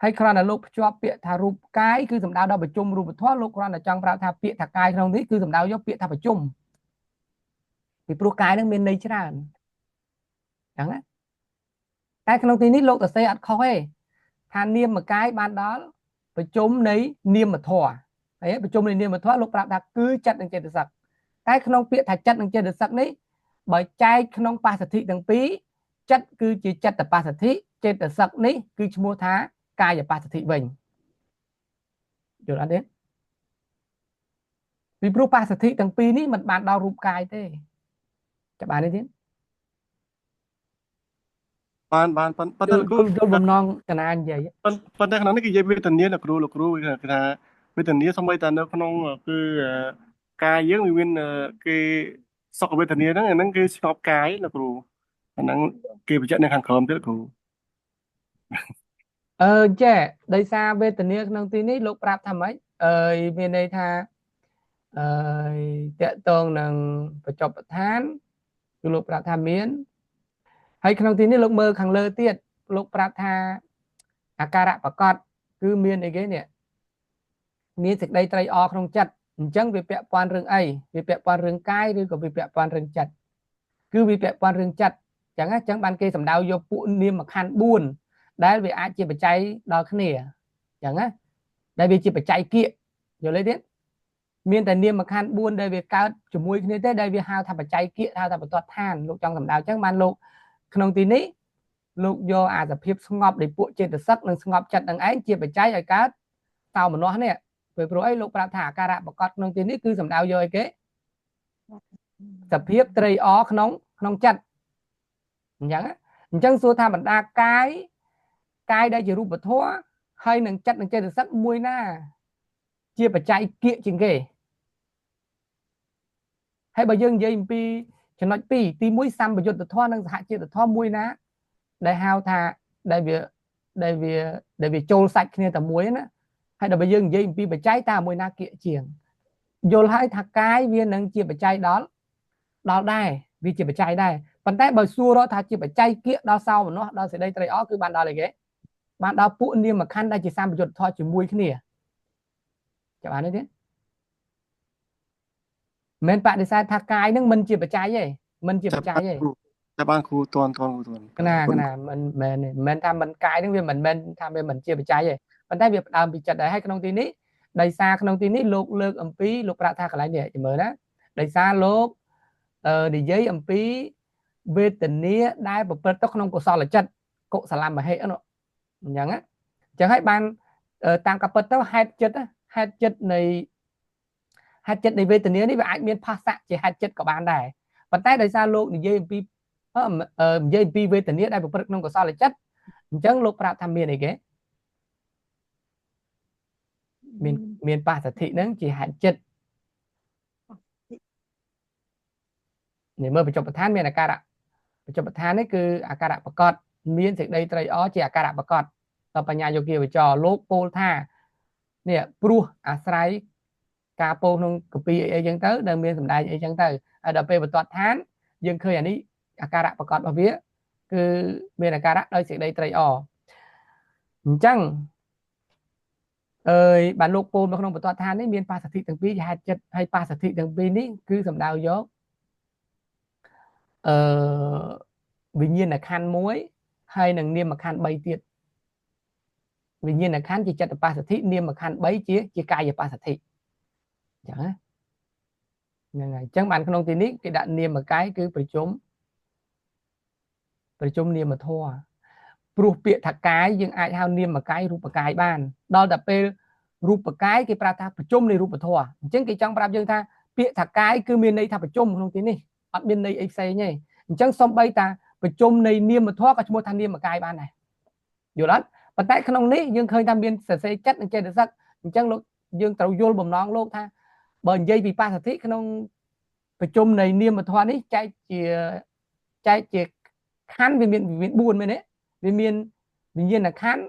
ហើយគ្រាន់តែលោកភ្ជាប់ពាក្យថារូបកាយគឺសំដៅដល់ប្រជុំរូបធម៌លោកគ្រាន់តែចង់ប្រាប់ថាពាក្យថាកាយក្នុងនេះគឺសំដៅយកពាក្យថាប្រជុំពីព្រោះកាយនឹងមានន័យច្រើនចឹងណាតែក្នុងទីនេះលោកតសេអត់ខុសទេថានាមកាយបានដល់ប្រជុំនៃនាមធម៌ហើយប្រជុំនៃនាមធម៌លោកប្រាប់ថាគឺចិត្តនិងចេតសិកតែក្នុងពាក្យថាចិត្តនិងចេតសិកនេះបើចែកក្នុងបស្សទ្ធិទាំងពីរចិត្តគឺជាចិត្តបស្សទ្ធិចេតសិកនេះគឺឈ្មោះថាកាយបស្សទ្ធិវិញយល់អត់ទេពីព្រោះបស្សទ្ធិទាំងពីរនេះមិនបានដល់រូបកាយទេចាប់បានទេទៀតបានបានប៉ុន្តែលោកគ្រូយល់បំណងកណានិយាយប៉ុន្តែក្នុងនេះគេនិយាយវេទនាលោកគ្រូលោកគ្រូគេថាវេទនាសូម្បីតែនៅក្នុងគឺកាយយើងវាមានគេសុខវេទនាហ្នឹងអាហ្នឹងគេស្ងប់កាយលោកគ្រូអាហ្នឹងគេបញ្ជាក់នៅខាងក្រោមទៀតលោកគ្រូចេះដោយសារវេទនាក្នុងទីនេះលោកប្រាប់ថាម៉េចអើយមានន័យថាអើយតកតងនឹងបញ្ចុះប្រឋានគឺលោកប្រាប់ថាមានហើយក្នុងទីនេះលោកមើលខាងលើទៀតលោកប្រាប់ថាអាការៈប្រកបគឺមានអីគេនេះមានសេចក្តីត្រេកអរក្នុងចិត្តអញ្ចឹងវាពាក់ព័ន្ធរឿងអីវាពាក់ព័ន្ធរឿងកាយឬក៏វាពាក់ព័ន្ធរឿងចិត្តគឺវាពាក់ព័ន្ធរឿងចិត្តអញ្ចឹងអញ្ចឹងបានគេសំដៅយកពួកនាមខណ្ឌ4ដែលវាអាចជាបច្ច័យដល់គ្នាអញ្ចឹងណាដែលវាជាបច្ច័យគៀកយល់ទេទៀតមានតែនាមខណ្ឌ4ដែលវាកើតជាមួយគ្នាទេដែលវាហៅថាបច្ច័យគៀកហៅថាបន្ទាត់ឋានលោកចង់សំដៅអញ្ចឹងបានលោកក្នុងទីនេះលោកយកអាសភាពស្ងប់នៃពួកចេតសិកនិងស្ងប់ចិត្តនឹងឯងជាបច្ច័យឲ្យកើតសោមនស្សនេះព្រោះអីលោកប្រាប់ថាអាការៈប្រកបក្នុងទីនេះគឺសំដៅយកអីគេសភាពត្រេកអរក្នុងក្នុងចិត្តអញ្ចឹងអញ្ចឹងសួរថាបណ្ដាកាយកាយដែលជារូបធម៌ហើយនឹងចិត្តនិងចេតសិកមួយណាជាបច្ច័យគៀកជាងគេហើយបើយើងនិយាយអំពីចំណុច2ទី1សម្បយុទ្ធធម៌និងសហជាតិធម៌មួយណាដែលហៅថាដែលវាចូលសាច់គ្នាតែមួយណាហើយដល់បើយើងនិយាយអំពីបច្ច័យតើមួយណាគៀកជាងយល់ហើយថាកាយវានឹងជាបច្ច័យដល់ដែរវាជាបច្ច័យដែរប៉ុន្តែបើសួររកថាជាបច្ច័យគៀកដល់សោមនស្សដល់សេចក្តីត្រេកអរគឺបានដល់អីគេបានដល់ពួកនាមខណ្ឌដែលជាសម្បយុទ្ធធម៌ជាមួយគ្នាចាំបានទេទៀតមិនបដិសេធថាកាយនឹងមិនជាបច្ច័យទេមិនជាបច្ច័យទេតែបានគ្រូតន់តន់គ្រូតន់កណាកណាមិនមែនមិនថាមិនកាយនឹងវាមិនមែនថាវាមិនជាបច្ច័យទេប៉ុន្តែវាផ្ដើមពីចិត្តដែរហើយក្នុងទីនេះដោយសារក្នុងទីនេះលោកលើកអំពីលោកប្រាប់ថាកន្លែងនេះមើលណាដោយសារលោកនិយាយអំពីវេទនាដែលប្រព្រឹត្តទៅក្នុងកុសលចិត្តកុសលមហិនោះអញ្ចឹងអញ្ចឹងហើយបានតាមកពិតទៅហេតុចិត្តហេតុចិត្តនៃហេតុចិត្តនៃវេទនានេះវាអាចមានផាសៈជាហេតុចិត្តក៏បានដែរប៉ុន្តែដោយសារលោកនិយាយអំពីវេទនាដែលប្រព្រឹត្តក្នុងកុសលចិត្តអញ្ចឹងលោកប្រាប់ថាមានអីគេមានបស្សទ្ធិហ្នឹងជាហេតុចិត្តនេះមើលបញ្ចុះប្រឋានមានអាការៈបញ្ចុះប្រឋាននេះគឺអាការៈប្រកបមានសេចក្តីត្រេកអរជាអាការៈប្រកបដល់បញ្ញាយោគាវចរលោកពោលថានេះព្រោះអាស្រ័យការពោលក្នុងកពីអីអីចឹងទៅដែលមានសម្ដែងអីចឹងទៅហើយដល់ពេលបន្ទាត់ឋានយើងឃើញអានេះអាការៈប្រកបរបស់វាគឺមានអាការៈដោយសេចក្តីត្រេកអរអញ្ចឹងអើយបានលោកពោលនៅក្នុងបន្ទាត់ឋាននេះមានបស្សទ្ធិទាំងពីរជាហេតុចិត្តហើយបស្សទ្ធិទាំងពីរនេះគឺសំដៅយកវិញ្ញាណខណ្ឌមួយហើយនឹងនាមខណ្ឌ3ទៀតវិញ្ញាណខណ្ឌជាចិត្តបស្សទ្ធិនាមខណ្ឌ3ជាកាយបស្សទ្ធិអញ្ចឹងណាហ្នឹងហើយអញ្ចឹងបានក្នុងទីនេះគេដាក់នាមកាយគឺប្រជុំនាមធម៌ព្រោះពាក្យថាកាយយើងអាចហៅនាមកាយរូបកាយបានដល់តែពេលរូបកាយគេប្រាប់ថាប្រជុំនៃរូបធម៌អញ្ចឹងគេចង់ប្រាប់យើងថាពាក្យថាកាយគឺមានន័យថាប្រជុំក្នុងទីនេះអត់មានន័យអីផ្សេងទេអញ្ចឹងសំបីតាប្រជុំនៃនាមធម៌ក៏ឈ្មោះថានាមកាយបានដែរយល់អត់ ប៉ុន្តែក្នុងនេះយើងឃើញថាមានសរសេរចិត្តនិងចេតសិកអញ្ចឹងលោកយើងត្រូវយល់បំណងលោកថាបើនិយាយពីបស្សទ្ធិក្នុងប្រជុំនៃនាមធម៌នេះចែកជាខណ្ឌវាមាន4មែនទេវាមានវិញ្ញាណខណ្ឌ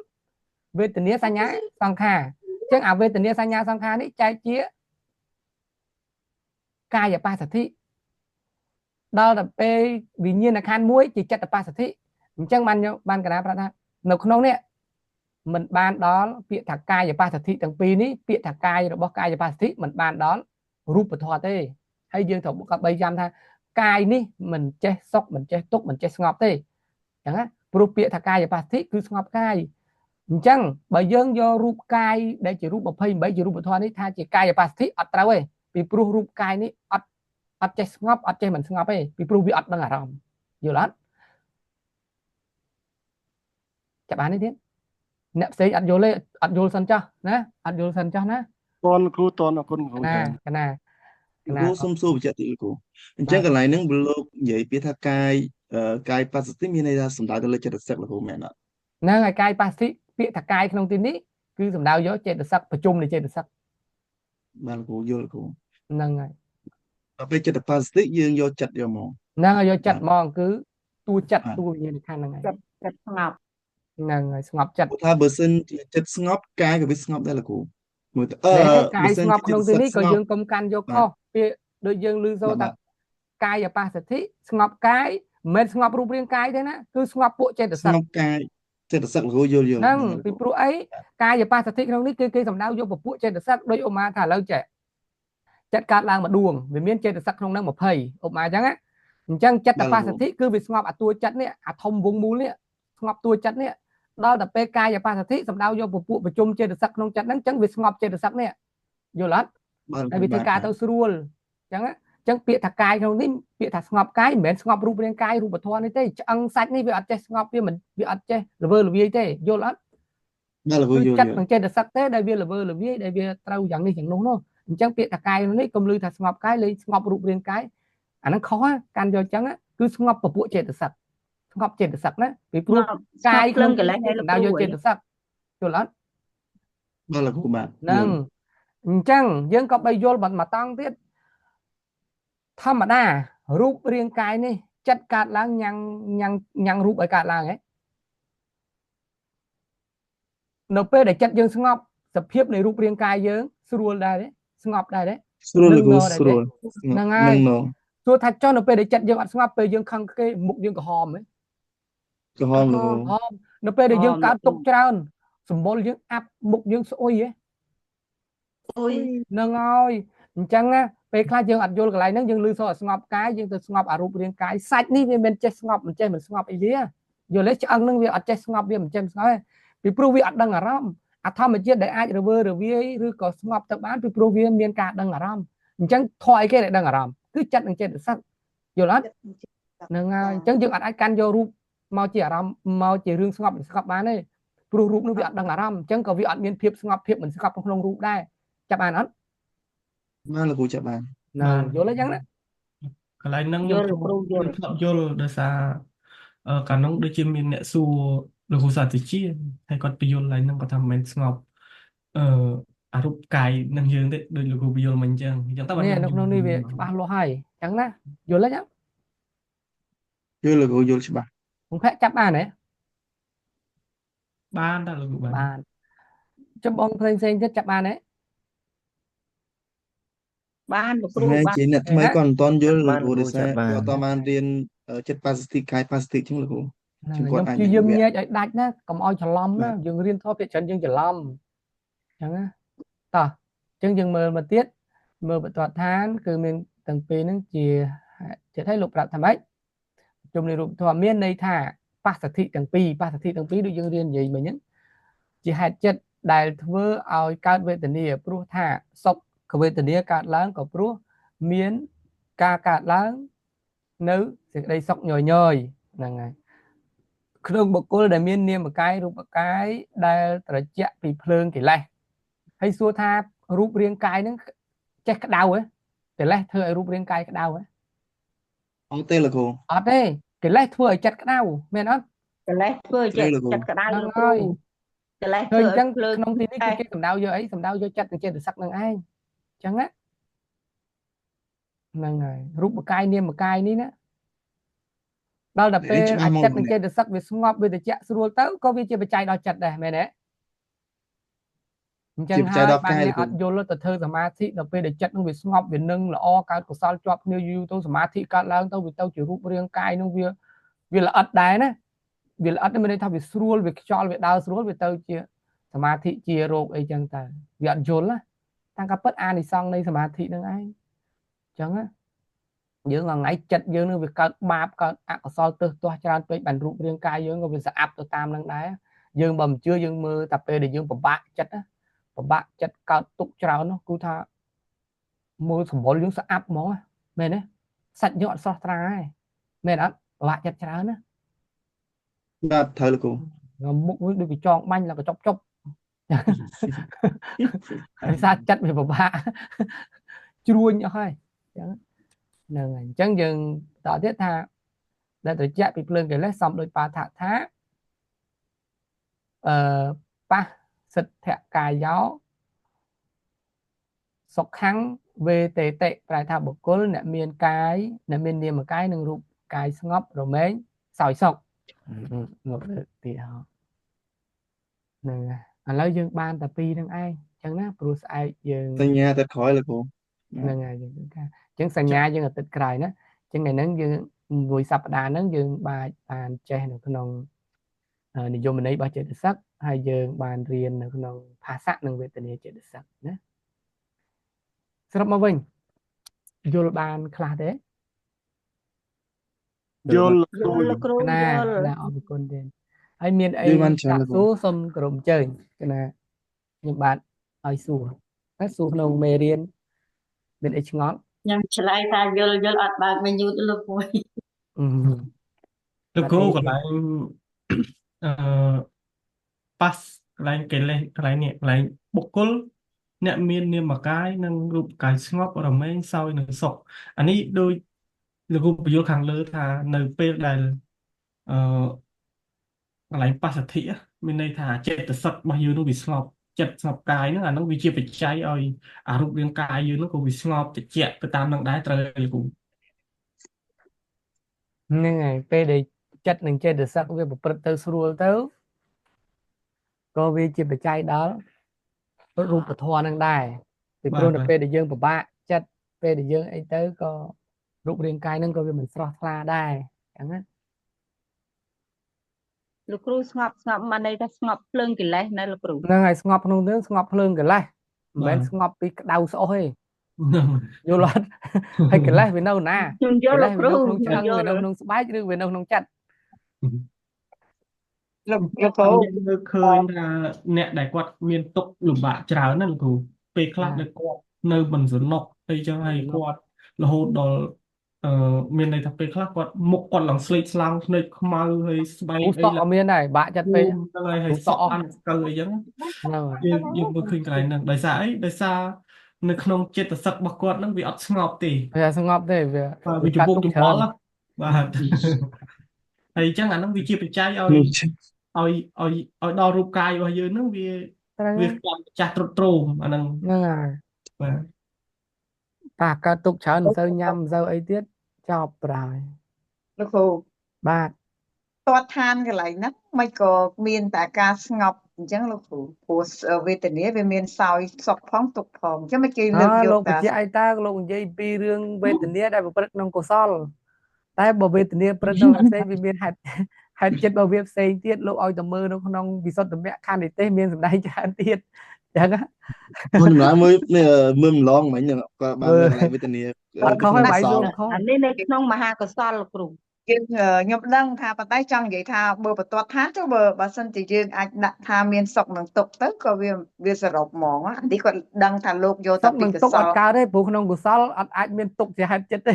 វេទនាសញ្ញាសង្ខារអញ្ចឹងអាវេទនាសញ្ញាសង្ខារនេះចែកជាកាយបស្សទ្ធិដល់ទៅពេលវិញ្ញាណខណ្ឌមួយជាចិត្តបស្សទ្ធិអញ្ចឹងបានកណាប្រាប់ថានៅក្នុងនេះមិនបានដល់ពាក្យថាកាយបស្សទ្ធិទាំងពីរនេះពាក្យថាកាយរបស់កាយបស្សទ្ធិមិនបានដល់រូបធម៌ទេហើយយើងត្រូវក៏បីចាំថាកាយនេះមិនចេះសុខមិនចេះទុក្ខមិនចេះស្ងប់ទេអញ្ចឹងណាព្រោះពាក្យថាកាយបស្សទ្ធិគឺស្ងប់កាយអញ្ចឹងបើយើងយករូបកាយដែលជារូប28ជារូបធម៌នេះថាជាកាយបស្សទ្ធិអត់ត្រូវទេពីព្រោះរូបកាយនេះអត់ចេះស្ងប់អត់ចេះមិនស្ងប់ទេពីព្រោះវាអត់ដឹងអារម្មណ៍យល់អត់ចាប់បានទេទៀតអ្នកផ្សេងអត់យល់ទេអត់យល់សិនចោះណាអត់យល់សិនចោះណាតនគ្រូតនអរគុណគ្រូណាកណាគ្រូសុំសួរបញ្ជាក់តិចគ្រូអញ្ចឹងកន្លែងហ្នឹងលោកនិយាយពាក្យថាកាយបស្សទ្ធិមានន័យថាសំដៅទៅលើចេតសិកលោកគ្រូមែនអត់ហ្នឹងហើយកាយបស្សទ្ធិពាក្យថាកាយក្នុងទីនេះគឺសំដៅយកចេតសិកប្រជុំនៃចេតសិកបាទគ្រូយល់គ្រូហ្នឹងហើយដល់ពេលចិត្តបស្សទ្ធិយើងយកចិត្តយកមកហ្នឹងហើយយកចិត្តហ្មងគឺតួចិត្តតួវិញ្ញាណខណ្ឌហ្នឹងហើយចិត្តស្ងប់ហ្នឹងហើយស្ងប់ចិត្តថាបើសិនជាចិត្តស្ងប់កាយក៏វាស្ងប់ដែរលោកគ្រូមើលទៅកាយស្ងប់ក្នុងទីនេះក៏យើងកុំកាន់យកខុសពាក្យដូចយើងឮសូរថាកាយបស្សទ្ធិស្ងប់កាយមិនមែនស្ងប់រូបរាងកាយទេណាគឺស្ងប់ពួកចេតសិកស្ងប់កាយចេតសិកលោកគ្រូយល់ហ្នឹងពីព្រោះអីកាយបស្សទ្ធិក្នុងនេះគឺគេសំដៅយកពពួកចេតសិកដូចឧមាថាឥឡូវចេះចិត្តកើតឡើងមួយដួងវាមានចេតសិកក្នុងហ្នឹង20ឧបមាអញ្ចឹងណាអញ្ចឹងចិត្តបស្សទ្ធិគឺវាស្ងប់អាតួចិត្តនេះអាធំវងមូលនេះស្ងប់តួចិត្តនេះដល់តែពេលកាយបស្សទ្ធិសំដៅយកពពួកប្រជុំចេតសិកក្នុងចិត្តហ្នឹងអញ្ចឹងវាស្ងប់ចេតសិកនេះយល់អត់ហើយវាធ្វើការទៅស្រួលអញ្ចឹងអញ្ចឹងពាក្យថាកាយក្នុងនេះពាក្យថាស្ងប់កាយមិនមែនស្ងប់រូបរាងកាយរូបធម៌នេះទេឆ្អឹងសាច់នេះវាអត់ចេះស្ងប់វាមិនវាអត់ចេះល្វើល្វាយទេយល់អត់បាទលោកយល់ចិត្តនឹងចេតសិកទេដែលវាល្វើល្វាយដែលវាត្រូវយ៉ាងនេះយ៉ាងនោះនោះអញ្ចឹងពាក្យថាកាយនេះកុំឮថាស្ងប់កាយលេងស្ងប់រូបរាងកាយអាហ្នឹងខុសកាន់យកអញ្ចឹងគឺស្ងប់ពពួកចេតសិកស្ងប់ចេតសិកណាពីព្រោះកាយក្នុងកលេសហើយលោកយកចេតសិកយល់អត់បាទលោកគ្រូបាទហ្នឹងអញ្ចឹងយើងក៏បីយល់មកតង់ទៀតធម្មតារូបរាងកាយនេះចិត្តកើតឡើងញ៉ាំងញ៉ាំងរូបឲ្យកើតឡើងហ៎នៅពេលដែលចិត្តយើងស្ងប់សភាពនៃរូបរាងកាយយើងស្រួលដែរទេស្ងប់ដែរទេស្រួលលោកគ្រូស្រួលហ្នឹងហើយសួរថាចុះនៅពេលដែលចិត្តយើងអត់ស្ងប់ពេលយើងខឹងគេមុខយើងក្រហមហ៎ក្រហមលោកគ្រូក្រហមនៅពេលដែលយើងកើតទុកច្រើនសម្បុរយើងអាប់មុខយើងស្អុយហ៎ស្អុយហ្នឹងហើយអញ្ចឹងណាពេលខ្លះយើងអត់យល់កន្លែងហ្នឹងយើងឮសូរឲ្យស្ងប់កាយយើងទៅស្ងប់អារូបរាងកាយសាច់នេះវាមិនចេះស្ងប់មិនចេះមិនស្ងប់អីទេយល់ទេឆ្អឹងហ្នឹងវាអត់ចេះស្ងប់វាមិនចេះស្ងប់ទេពីព្រោះវាអត់ដឹងអារម្មណ៍អាធម្មជាតិដែលអាចរវើរវាយឬក៏ស្ងប់ទៅបានពីព្រោះវាមានការដឹងអារម្មណ៍អញ្ចឹងធម៌អីគេដែលដឹងអារម្មណ៍គឺចិត្តនិងចេតសិកយល់អត់ហ្នឹងហើយអញ្ចឹងយើងអត់អាចកាន់យករូបមកជាអារម្មណ៍មកជារឿងស្ងប់មិនស្ងប់បានទេព្រោះរូបនោះវាអត់ដឹងអារម្មណ៍អញ្ចឹងក៏វាអត់មានភាពស្ងប់ភាពមិនស្ងប់ក្នុងរូបដែរចាប់បានអត់បាទលោកគ្រូចាប់បានណាយល់ទេអញ្ចឹងណាកន្លែងហ្នឹងខ្ញុំធ្លាប់យល់ដោយសារកាលនោះដូចជាមានអ្នកសួរលោកគ្រូសាស្ត្រាចារ្យហើយគាត់ពយល់ឡើងហ្នឹងគាត់ថាមិនមែនស្ងប់អារូបកាយនឹងយើងទេដូចលោកគ្រូពយល់មិនអញ្ចឹងអញ្ចឹងតើនេះនៅក្នុងនេះវាច្បាស់លាស់ហើយអញ្ចឹងណាយល់ទេចឹងយល់លោកគ្រូយល់ច្បាស់ ភក្តិចាប់បានទេបានតើលោកគ្រូបានបានចំបងផ្សេងផ្សេងទៀតចាប់បានទេបានលោកគ្រូបានជាអ្នកថ្មីគាត់មិនទាន់យល់លោកគ្រូដោយសារគាត់អត់បានរៀនចិត្តប៉ាស៊ីហ្វិកកាយប៉ាស៊ីហ្វិកចឹងលោកគ្រូខ្ញុំព្យាយាមញែកឲ្យដាច់ណាកុំឲ្យច្រឡំណាយើងរៀនធម៌ភាគច្រើនយើងច្រឡំអញ្ចឹងណាតោះអញ្ចឹងយើងមើលមកទៀតមើលបន្ទាត់ឋានគឺមានទាំងពីរហ្នឹងជាចិត្តឲ្យលោកប្រាប់ថាម៉េចជំនឿរូបធម៌មានន័យថាបស្សទ្ធិទាំងពីរបស្សទ្ធិទាំងពីរដូចយើងរៀននិយាយមិញហ្នឹងជាហេតុចិត្តដែលធ្វើឲ្យកើតវេទនាព្រោះថាសុខវេទនាកើតឡើងក៏ព្រោះមានការកើតឡើងនៅសេចក្តីសុខញយញយហ្នឹងហើយក្នុងបុគ្គលដែលមាននាមកាយរូបកាយដែលត្រជាក់ពីភ្លើងកិលេសហើយសួរថារូបរាងកាយហ្នឹងចេះក្តៅហ៎កិលេសធ្វើឲ្យរូបរាងកាយក្តៅហ៎អត់ទេលោកគ្រូអត់ទេកិលេសធ្វើឲ្យចិត្តក្តៅមែនអត់កិលេសធ្វើឲ្យចិត្តក្តៅលោកគ្រូ កិលេស ឃើ ធ្វើ ញអញ្ចឹង ឲ្យភ្លើង ក្នុងទីនេះ តែ គឺគេសំដៅយកអីសំដៅយកចិត្តនិងចេតសិកនឹងឯងអញ្ចឹងណាហ្នឹងហើយរូបកាយនាមកាយនេះណាដល់តែពេល នេះច្បា អា ស់មក ចិត្តនិងចេតសិកវាស្ងប់វាត្រជាក់ស្រួលទៅក៏វាជាបច្ច័យដល់ចិត្តដែរមែនទេអញ្ចឹ ជា ងហើយ បច្ច័យដល់ បានអ្នក កាយលោកគ្រូ អត់យល់ទៅធ្វើសមាធិដល់ពេលដែលចិត្តនឹងវាស្ងប់វានឹងល្អកើតកុសលជាប់គ្នាយូរទៅសមាធិកើតឡើងទៅវាទៅជារូបរាងកាយនឹងវាវាល្អិតដែរណាវាល្អិតមានន័យថាវាស្រួលវាខ្យល់វាដើរស្រួលវាទៅជាសមាធិជារោគអីចឹងទៅវាអត់យល់ណាតាមការពិតអានិសង្សនៃសមាធិនឹងឯងអញ្ចឹងណាយើងថ្ងៃចិត្តយើងនឹងវាកើតបាបកើតអកុសលទើសទាស់ច្រើនពេកបានរូបរាងកាយយើងក៏វាស្អាប់ទៅតាមនឹងដែរយើងបើមិនជឿយើងមើលតែពេលដែលយើងពិបាកចិត្តណាពិបាកចិត្តកើតទុកច្រើននោះគឺថាមើលសម្បុរយើងស្អាប់ហ្មងមែនទេសាច់យើងអត់ស្រស់ត្រាទេមែនអត់ពិបាកចិត្តច្រើនណា បាទត្រូវលោកគ្រូ មុខវិញដូចកញ្ចងបាញ់ឡើងកញ្ចប់ចប់ដោយសារចិត្តវាពិបាកជ្រួញអស់ហើយអញ្ចឹងហ្នឹងហើយអញ្ចឹងយើងបន្តទៀតថាដែលត្រជាក់ពីភ្លើងកិលេសសំដូចបាថថាអឺប៉ះសិទ្ធិកាយោសុខੰវេតេតិប្រែថាបុគ្គលអ្នកមានកាយអ្នកមាននាមកាយនិងរូបកាយស្ងប់រមែងសោយសុខមកលើកទីហោហ្នឹងហើយឥឡូវយើងបានតែពីរហ្នឹងឯងអញ្ចឹងណាព្រោះស្អែកយើង សញ្ញាទៅក្រោយលោកគ្រូ ហ្នឹងហើយយើងថាអញ្ចឹងសញ្ញាយើងអាទិត្យក្រោយណាអញ្ចឹងថ្ងៃហ្នឹងយើងមួយសប្តាហ៍ហ្នឹងយើងបានចេះនៅក្នុងនិយមន័យរបស់ចេតសិកហើយយើងបានរៀននៅក្នុងភាសៈនិងវេទនាចេតសិកណាសរុបមកវិញយល់បានខ្លះទេ យល់ យល់លោកគ្រូ ណា យល់ ណាអរគុណទេហើយមានអី យល់បានច្រើន សាក លោកគ្រូ សួរសូមគោរពអញ្ជើញណាខ្ញុំបាទឲ្យសួរតែសួរក្នុងមេរៀនមានអីឆ្ងល់ ខ្ញុំឆ្លើយថាយល់យល់អត់បើកមេញូតលោកមួយ អឺ លោក អត់អី គ្រូក ទេ ន្លែងអឺប៉ាសកន្លែងកិលេសកន្លែងនេះកន្លែងបុគ្គលអ្នកមាននាមកាយនិងរូបកាយស្ងប់រមែងសោយនឹងសុខអានេះដូចលោកគ្រូបញ្យល់ខាងលើថានៅពេលដែលអឺកន្លែងបស្សទ្ធិមានន័យថាចេតសិករបស់យើងនោះវាស្ងប់ចិត្តស្ងប់កាយហ្នឹងអាហ្នឹងវាជាបច្ច័យឲ្យអារូបរាងកាយយើងនោះក៏វាស្ងប់ត្រជាក់ទៅតាមនឹងដែរត្រូវលោកគ្រូ ហ្នឹងហើយពេលដែលចិត្តនិងចេតសិកវាប្រព្រឹត្តទៅស្រួលទៅក៏វាជាបច្ច័យដល់រូបធម៌ហ្នឹងដែរពី បា ព្រោះ ទ នៅ បាទ ពេលដែលយើងពិបាកចិត្តពេលដែលយើងអីទៅក៏រូបរាងកាយហ្នឹងក៏វាមិនស្រស់ថ្លាដែរអញ្ចឹងណា លោកគ្រូស្ងប់ស្ងប់មកន័យថាស្ងប់ភ្លើងកិលេសណាលោកគ្រូ ហ្នឹងហើយស្ងប់ក្នុងនឹងស្ងប់ភ្លើងកិលេសមិនមែ បាទ នស្ងប់ពីក្តៅស្អុះទេ ហ្នឹង យល់អត់ ហើយកិលេសវានៅណា ខ្ញុំយ កិ ល់លោកគ្រូ លេសវានៅក្នុង ខ្ញុំ ឆ្អឹង យល់ វានៅក្នុងស្បែកឬវានៅក្នុងចិត្ត លោកលោកគ្រូ យើងមើលឃើញថាអ្នកដែលគាត់មានទុក្ខលំបាកច្រើនណាលោកគ្រូពេលខ្លះ បាទ ដែលគាត់នៅមិនស្រណុកអីចឹង មិន ហើយ សំណុក គាត់រហូតដល់អឺមានន័យថាពេលខ្លះគាត់មុខគាត់ឡើងស្លេកស្លាំងភ្នែកខ្មៅហើយស្បែ គ្រូ កអីឡើង សក់ក៏មានដែរបាក់ចិត្តពេក គួមហ្នឹងហើយហើយ គ្រូសក់អស់ សក់បានស្កើអីចឹង ហ្នឹងហើយ យើងយើងមើលឃើញកន្លែងហ្នឹងដោយសារអីដោយសារនៅក្នុងចិត្តសឹករបស់គាត់ហ្នឹងវាអត់ស្ងប់ទេ វាស្ងប់ទេវា បាទ វា វាចំ កើតទុកច្រើន ពុកចំបល់ណាបាទហើយអញ្ចឹងអាហ្នឹងវាជាបច្ច័យឲ្យ នោះ ឲ្យឲ្យឲ្យដល់រូបកាយរបស់យើងហ្នឹងវា ត្រូវ វាកាន់ចាស់ទ្រុឌទ្រោមអាហ្នឹង ហ្នឹងហើយ បាទ តាកើតទុកច្រើនមិនសូវញ៉ាំមិនសូវអីទៀតចប់ប្រហើយ លោកគ្រូ បាទ តតឋានកន្លែងហ្នឹងមិនក៏មានតែការស្ងប់អញ្ចឹងលោកគ្រូព្រោះវេទនាវាមានសោយសុខផងទុក្ខផងអញ្ចឹងមិនគេ អើ លើកយក លោក តែ បញ្ជាក់ឲ្យតើលោកនិយាយពីរឿងវេទនាដែលប្រព្រឹត្តក្នុងកុសលតែបើវេទនាប្រព្រឹត្តក្នុងផ្សេងវាមានហេតុហេតុចិត្តរបស់វាផ្សេងទៀតលោកឲ្យតែមើលនៅក្នុងវិសុទ្ធមគ្គខណ្ឌនិទេសមានសម្ដែងច្រើនទៀតអញ្ចឹងណា មើលម្លងមើលនេះមើលម្លងមិញហ្នឹងគាត់បាន មើល មើលកន្លែងវេទនា អត់ នៅ ខុស ក្នុង ទេបាយ កុសល សួរខុស អានេះនៅក្នុងមហាកុសលលោកគ្រូ យើងខ្ញុំដឹងថាប៉ុន្តែចង់និយាយថាបើបន្ទាត់ឋានចុះបើបើសិនជាយើងអាចដាក់ថាមានសុខនិងទុក្ខទៅក៏វាវាសរុបហ្មងអានេះគាត់ដឹងថាលោកយក សុ តែពី ខនិងទុក្ខ កុសល អត់កើតទេព្រោះក្នុងកុសលអត់អាចមានទុក្ខជាហេតុចិត្តទេ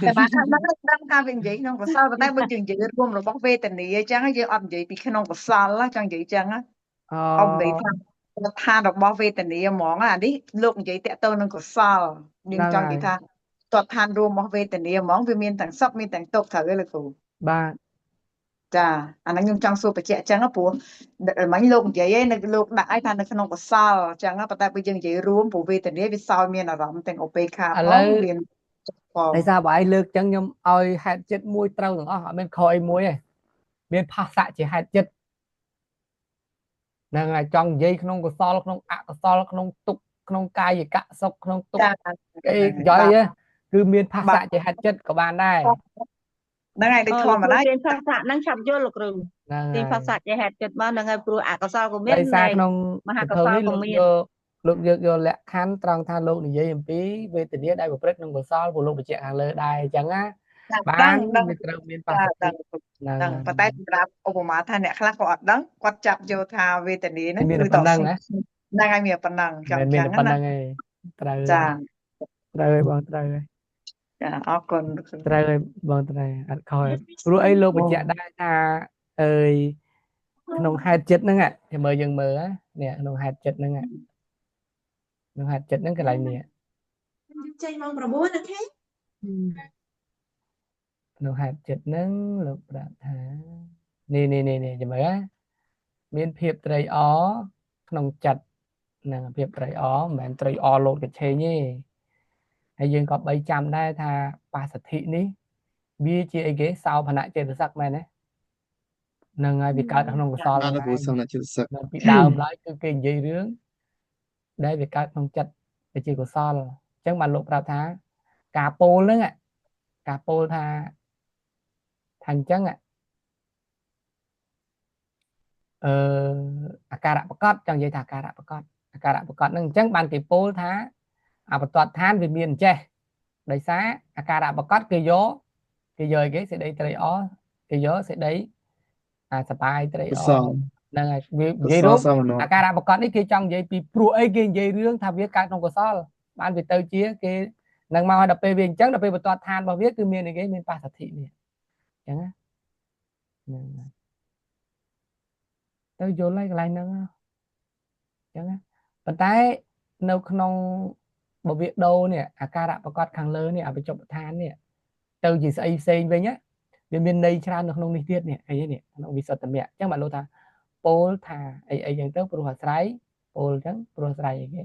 តែបានថាដឹងដឹងថាវានិយាយក្នុងកុសលប៉ុន្តែបើយើងនិយាយរួមរបស់វេទនាអញ្ចឹងយើងអត់និយាយពីក្នុងកុសលចង់និយាយអញ្ចឹង អូ អត់និយាយថាឋានរបស់វេទនាហ្មងអានេះលោកនិយាយតាក់ទងនឹងកុសលយើង ហ្នឹងហើយ ចង់និយាយថាតតឋានរួមរបស់វេទនាហ្មងវាមានទាំងសុខមានទាំងទុក្ខត្រូវទេលោកគ្រូ បាទ ចាអាហ្នឹងខ្ញុំចង់សួរបញ្ជាក់អញ្ចឹងព្រោះមិញលោកនិយាយឯងនៅលោកដាក់ឲ្យថានៅក្នុងកុសលអញ្ចឹងប៉ុន្តែបើយើងនិយាយរួមព្រោះវេទនាវាសោយមានអារម្មណ៍ទាំងឧបេក្ខាផង ឥឡូវ មានផង ដោយសារបើឯងលើកចឹងខ្ញុំឲ្យហេតុចិត្តមួយត្រូវទាំងអស់អត់មានខុសអីមួយទេមានផាសៈជាហេតុចិត្តហ្នឹងហើយចង់និយាយក្នុងកុសលក្នុងអកុសលក្នុងទុក្ខក្នុងកាយកសុខក្នុងទុក្ខ ចា គេនិយាយគឺមានផាសៈជាហេតុចិត្តក៏បានដែរ ហ្នឹងហើយដូចធម្មតា ទាញភាសាហ្នឹងឆាប់យល់លោកគ្រូ ហ្នឹង ទាញភាសាជាហេតុចិត្តមកហ្នឹងហើយព្រោះអកុសលក៏មាន ដោយសារក្នុង មហាកុសល នេះ ក៏មាន យកលោកយកយកលក្ខខណ្ឌត្រង់ថាលោកនិយាយអំពីវេទនាដែលប្រព្រឹត្តក្នុងកុសលព្រោះលោកបញ្ជាក់ខាងលើដែរអញ្ចឹងណាបានវាត្រូវមានបាស ដឹងដឹងប៉ុន្តែសម្រាប់ឧបមាថាអ្នកខ្លះក៏អត់ដឹងគាត់ចាប់យកថាវេទនាហ្នឹង គឺតប៉ុណ្ណឹងណា ហ្នឹងហើយមានប៉ុណ្ណឹងចង់ មានប៉ុណ្ណឹងឯងត្រូវ ចា ត្រូវហើយបងត្រូវហើយ ចាអរគុណ ត្រូវហើយបងត្រូវអត់ខុសព្រោះអីលោកបញ្ជាក់ដែរថាអើយក្នុងហេតុចិត្តហ្នឹងគេមើលយើងមើលនេះក្នុងហេតុចិត្តហ្នឹងក្នុងហេតុចិត្តហ្នឹងកន្លែងនេះ ចេញម៉ោង9 OK ក្នុងហេតុចិត្តហ្នឹងលោកប្រាប់ថានេះនេះនេះនេះចាំមើលមានភាពត្រេកអរក្នុងចិត្តហ្នឹងភាពត្រេកអរមិនមែនត្រេកអរលោតកឆេងទេហើយយើងក៏បីចាំដែរថាបាសទ្ធិនេះវាជាអីគេសោភណៈចេតសិកមែនទេហ្នឹងហើយវាកើតក្នុងកុសល ហ្នឹងឯងសោភៈចេតសិក ពីដើមឡើយគឺគេនិយាយរឿងដែលវាកើតក្នុងចិត្តវាជាកុសលអញ្ចឹងបានលោកប្រាប់ថាការពោលហ្នឹងការពោលថាថាអញ្ចឹងអាការៈប្រកបចង់និយាយថាអាការៈប្រកបអាការៈប្រកបហ្នឹងអញ្ចឹងបានគេពោលថាអបតតឋានវាមានអញ្ចេះដោយសារអាការៈប្រកបគេយកអីគេសេចក្តីត្រេកអរគេយកសេចក្តីអាសបាយត្រេកអរហ្នឹងហើយវានិយាយរួមអាការៈប្រកបនេះគេចង់និយាយពីព្រោះអីគេនិយាយរឿងថាវាកើតក្នុងកុសលបានវាទៅជាគេនឹងមកឲ្យដល់ពេលវាអញ្ចឹងដល់ពេលបន្ទាត់ឋានរបស់វាគឺមានអីគេមានបាសទ្ធិនេះអញ្ចឹងណាហ្នឹងហើយទៅយល់ហើយកន្លែងហ្នឹងអញ្ចឹងណាប៉ុន្តែនៅក្នុងបើវាដូរនេះអាការៈប្រកបខាងលើនេះអវិជ្ជឋាននេះទៅជាស្អីផ្សេងវិញណាវាមានន័យច្រើននៅក្នុងនេះទៀតនេះអីនេះក្នុងវិសុទ្ធមគ្គអញ្ចឹងបានលោកថាពោលថាអីអីចឹងទៅព្រោះអាស្រ័យពោលអញ្ចឹងព្រោះអាស្រ័យអីគេ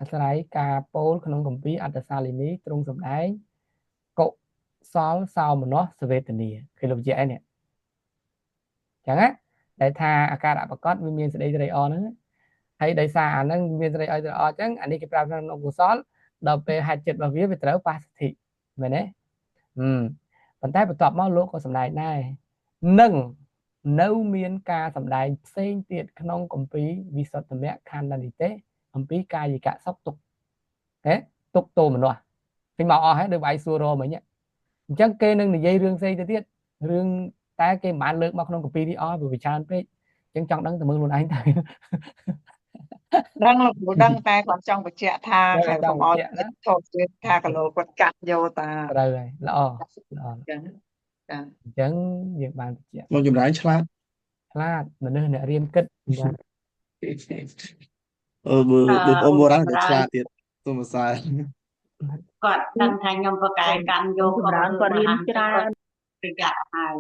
អាស្រ័យការពោលក្នុងគម្ពីរអត្តសាលិនីទ្រង់សម្ដែងកុសលសោមនស្សវេទនាគេលោកជាអីនេះអញ្ចឹងណាដែលថាអាការៈប្រកបវាមានសេចក្តីត្រេកអរហ្នឹងហើយដោយសារអាហ្នឹងមានសេចក្តីឲ្យត្រេកអរអញ្ចឹងអានេះគេប្រាប់ក្នុងកុសលដល់ពេលហេតុចិត្តរបស់វាវាត្រូវបាសទ្ធិមែនទេប៉ុន្តែបន្ទាប់មកលោកក៏សម្ដែងដែរនឹងនៅមានការសម្ដែងផ្សេងទៀតក្នុងគម្ពីរវិសុទ្ធមគ្គខណ្ឌនិទេសអំពីកាយិកសុខទុក្ខហេទុក្ខទោមនស្សឃើញមកអស់ហើយដូចវាយសួររមិញអញ្ចឹងគេនឹងនិយាយរឿងផ្សេងទៅទៀតរឿងតែគេមិនបានលើកមកក្នុងគម្ពីរនេះអស់វាច្រើនពេកអញ្ចឹងចង់ដឹងតែមើលខ្លួនឯងទៅ ដឹងលោកគ្រូដឹងតែគាត់ចង់បញ្ជាក់ថាខែកុំអោយថតជាថាគីឡូគាត់កាត់យកតា ត្រូវហើយល្អល្អ អញ្ចឹងចា អញ្ចឹងយើងបានបញ្ជាក់ មកចម្រើនឆ្លាត ឆ្លាតមនុស្សអ្នករៀនគិតបាទ អឺបើដូចអូមបុរាណក៏ឆ្លាតទៀតសូមសរសើរ គាត់ដឹងថាខ្ញុំប្រកែកាន់យក ចម្រើនគាត់រៀនច្រើន ប្រយ័ត្នហើយ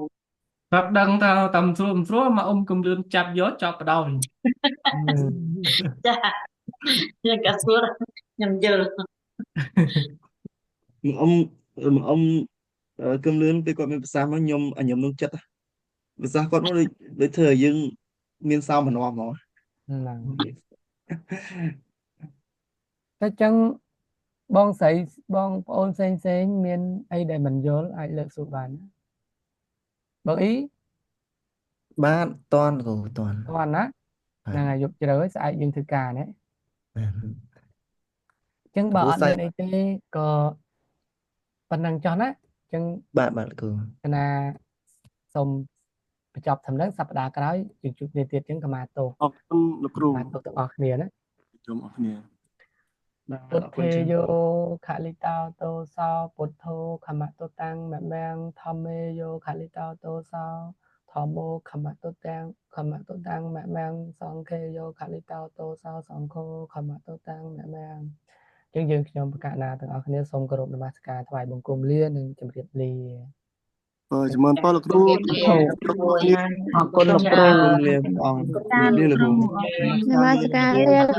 គាត់ដឹងថាតាមស្រួលស្រួលមកអ៊ំកំលឿនចាប់យកចាប់បដោយ ចាខ្ញុំក៏សួរខ្ញុំយល់ មកអ៊ំមកអ៊ំកំលឿនពេលគាត់មានប្រសាសន៍មកខ្ញុំខ្ញុំនឹងចិត្តប្រសាសន៍គាត់មកដូចដូចធ្វើឲ្យយើងមានសោមនស្សហ្មង ហ្នឹងតែចឹងបងស្រីបងប្អូនផ្សេងផ្សេងមានអីដែលមិនយល់អាចលើកសួរបានបងអ៊ី បាទតន់គ្រូតន់ តន់ណា បាទ ហ្នឹងហើយយប់ជ្រៅហើយស្អែកយើងធ្វើការណា បាទ អញ្ចឹងបើ គ្រូសាច់ អត់មានអីទេក៏ប៉ុណ្្នឹងចុះណាអញ្ចឹង បាទបាទគ្រូ កណាសូមបញ្ចប់ត្រឹមហ្នឹងសប្តាហ៍ក្រោយយើងជួបគ្នាទៀតអញ្ចឹងកម្មាទោស អរគុណលោកគ្រូ កម្មាទោសទាំងអស់គ្នាណា ជួបអស់គ្នា បាទ ពុទ្ធ អរគុណច្រើន េយោខលិតោតោសោពុទ្ធោខមតុតាំងមមំធម្មេយោខលិតោតោសោធម្មោខមតុតាំងខមតុតាំងមមំសង្ឃេយោខលិតោតោសោសង្ឃោខមតុតាំងមមំអញ្ចឹងយើងខ្ញុំប្រកាសណាទាំងអស់គ្នាសូមគោរពនមស្ការថ្វាយបង្គំលានិងជម្រាបលា។ ជំរឿនពរលោកគ្រូ អរគុណលោកគ្រូ លាព្រះអង្គជំរាបលាលោកគ្រូ នមស្ការលា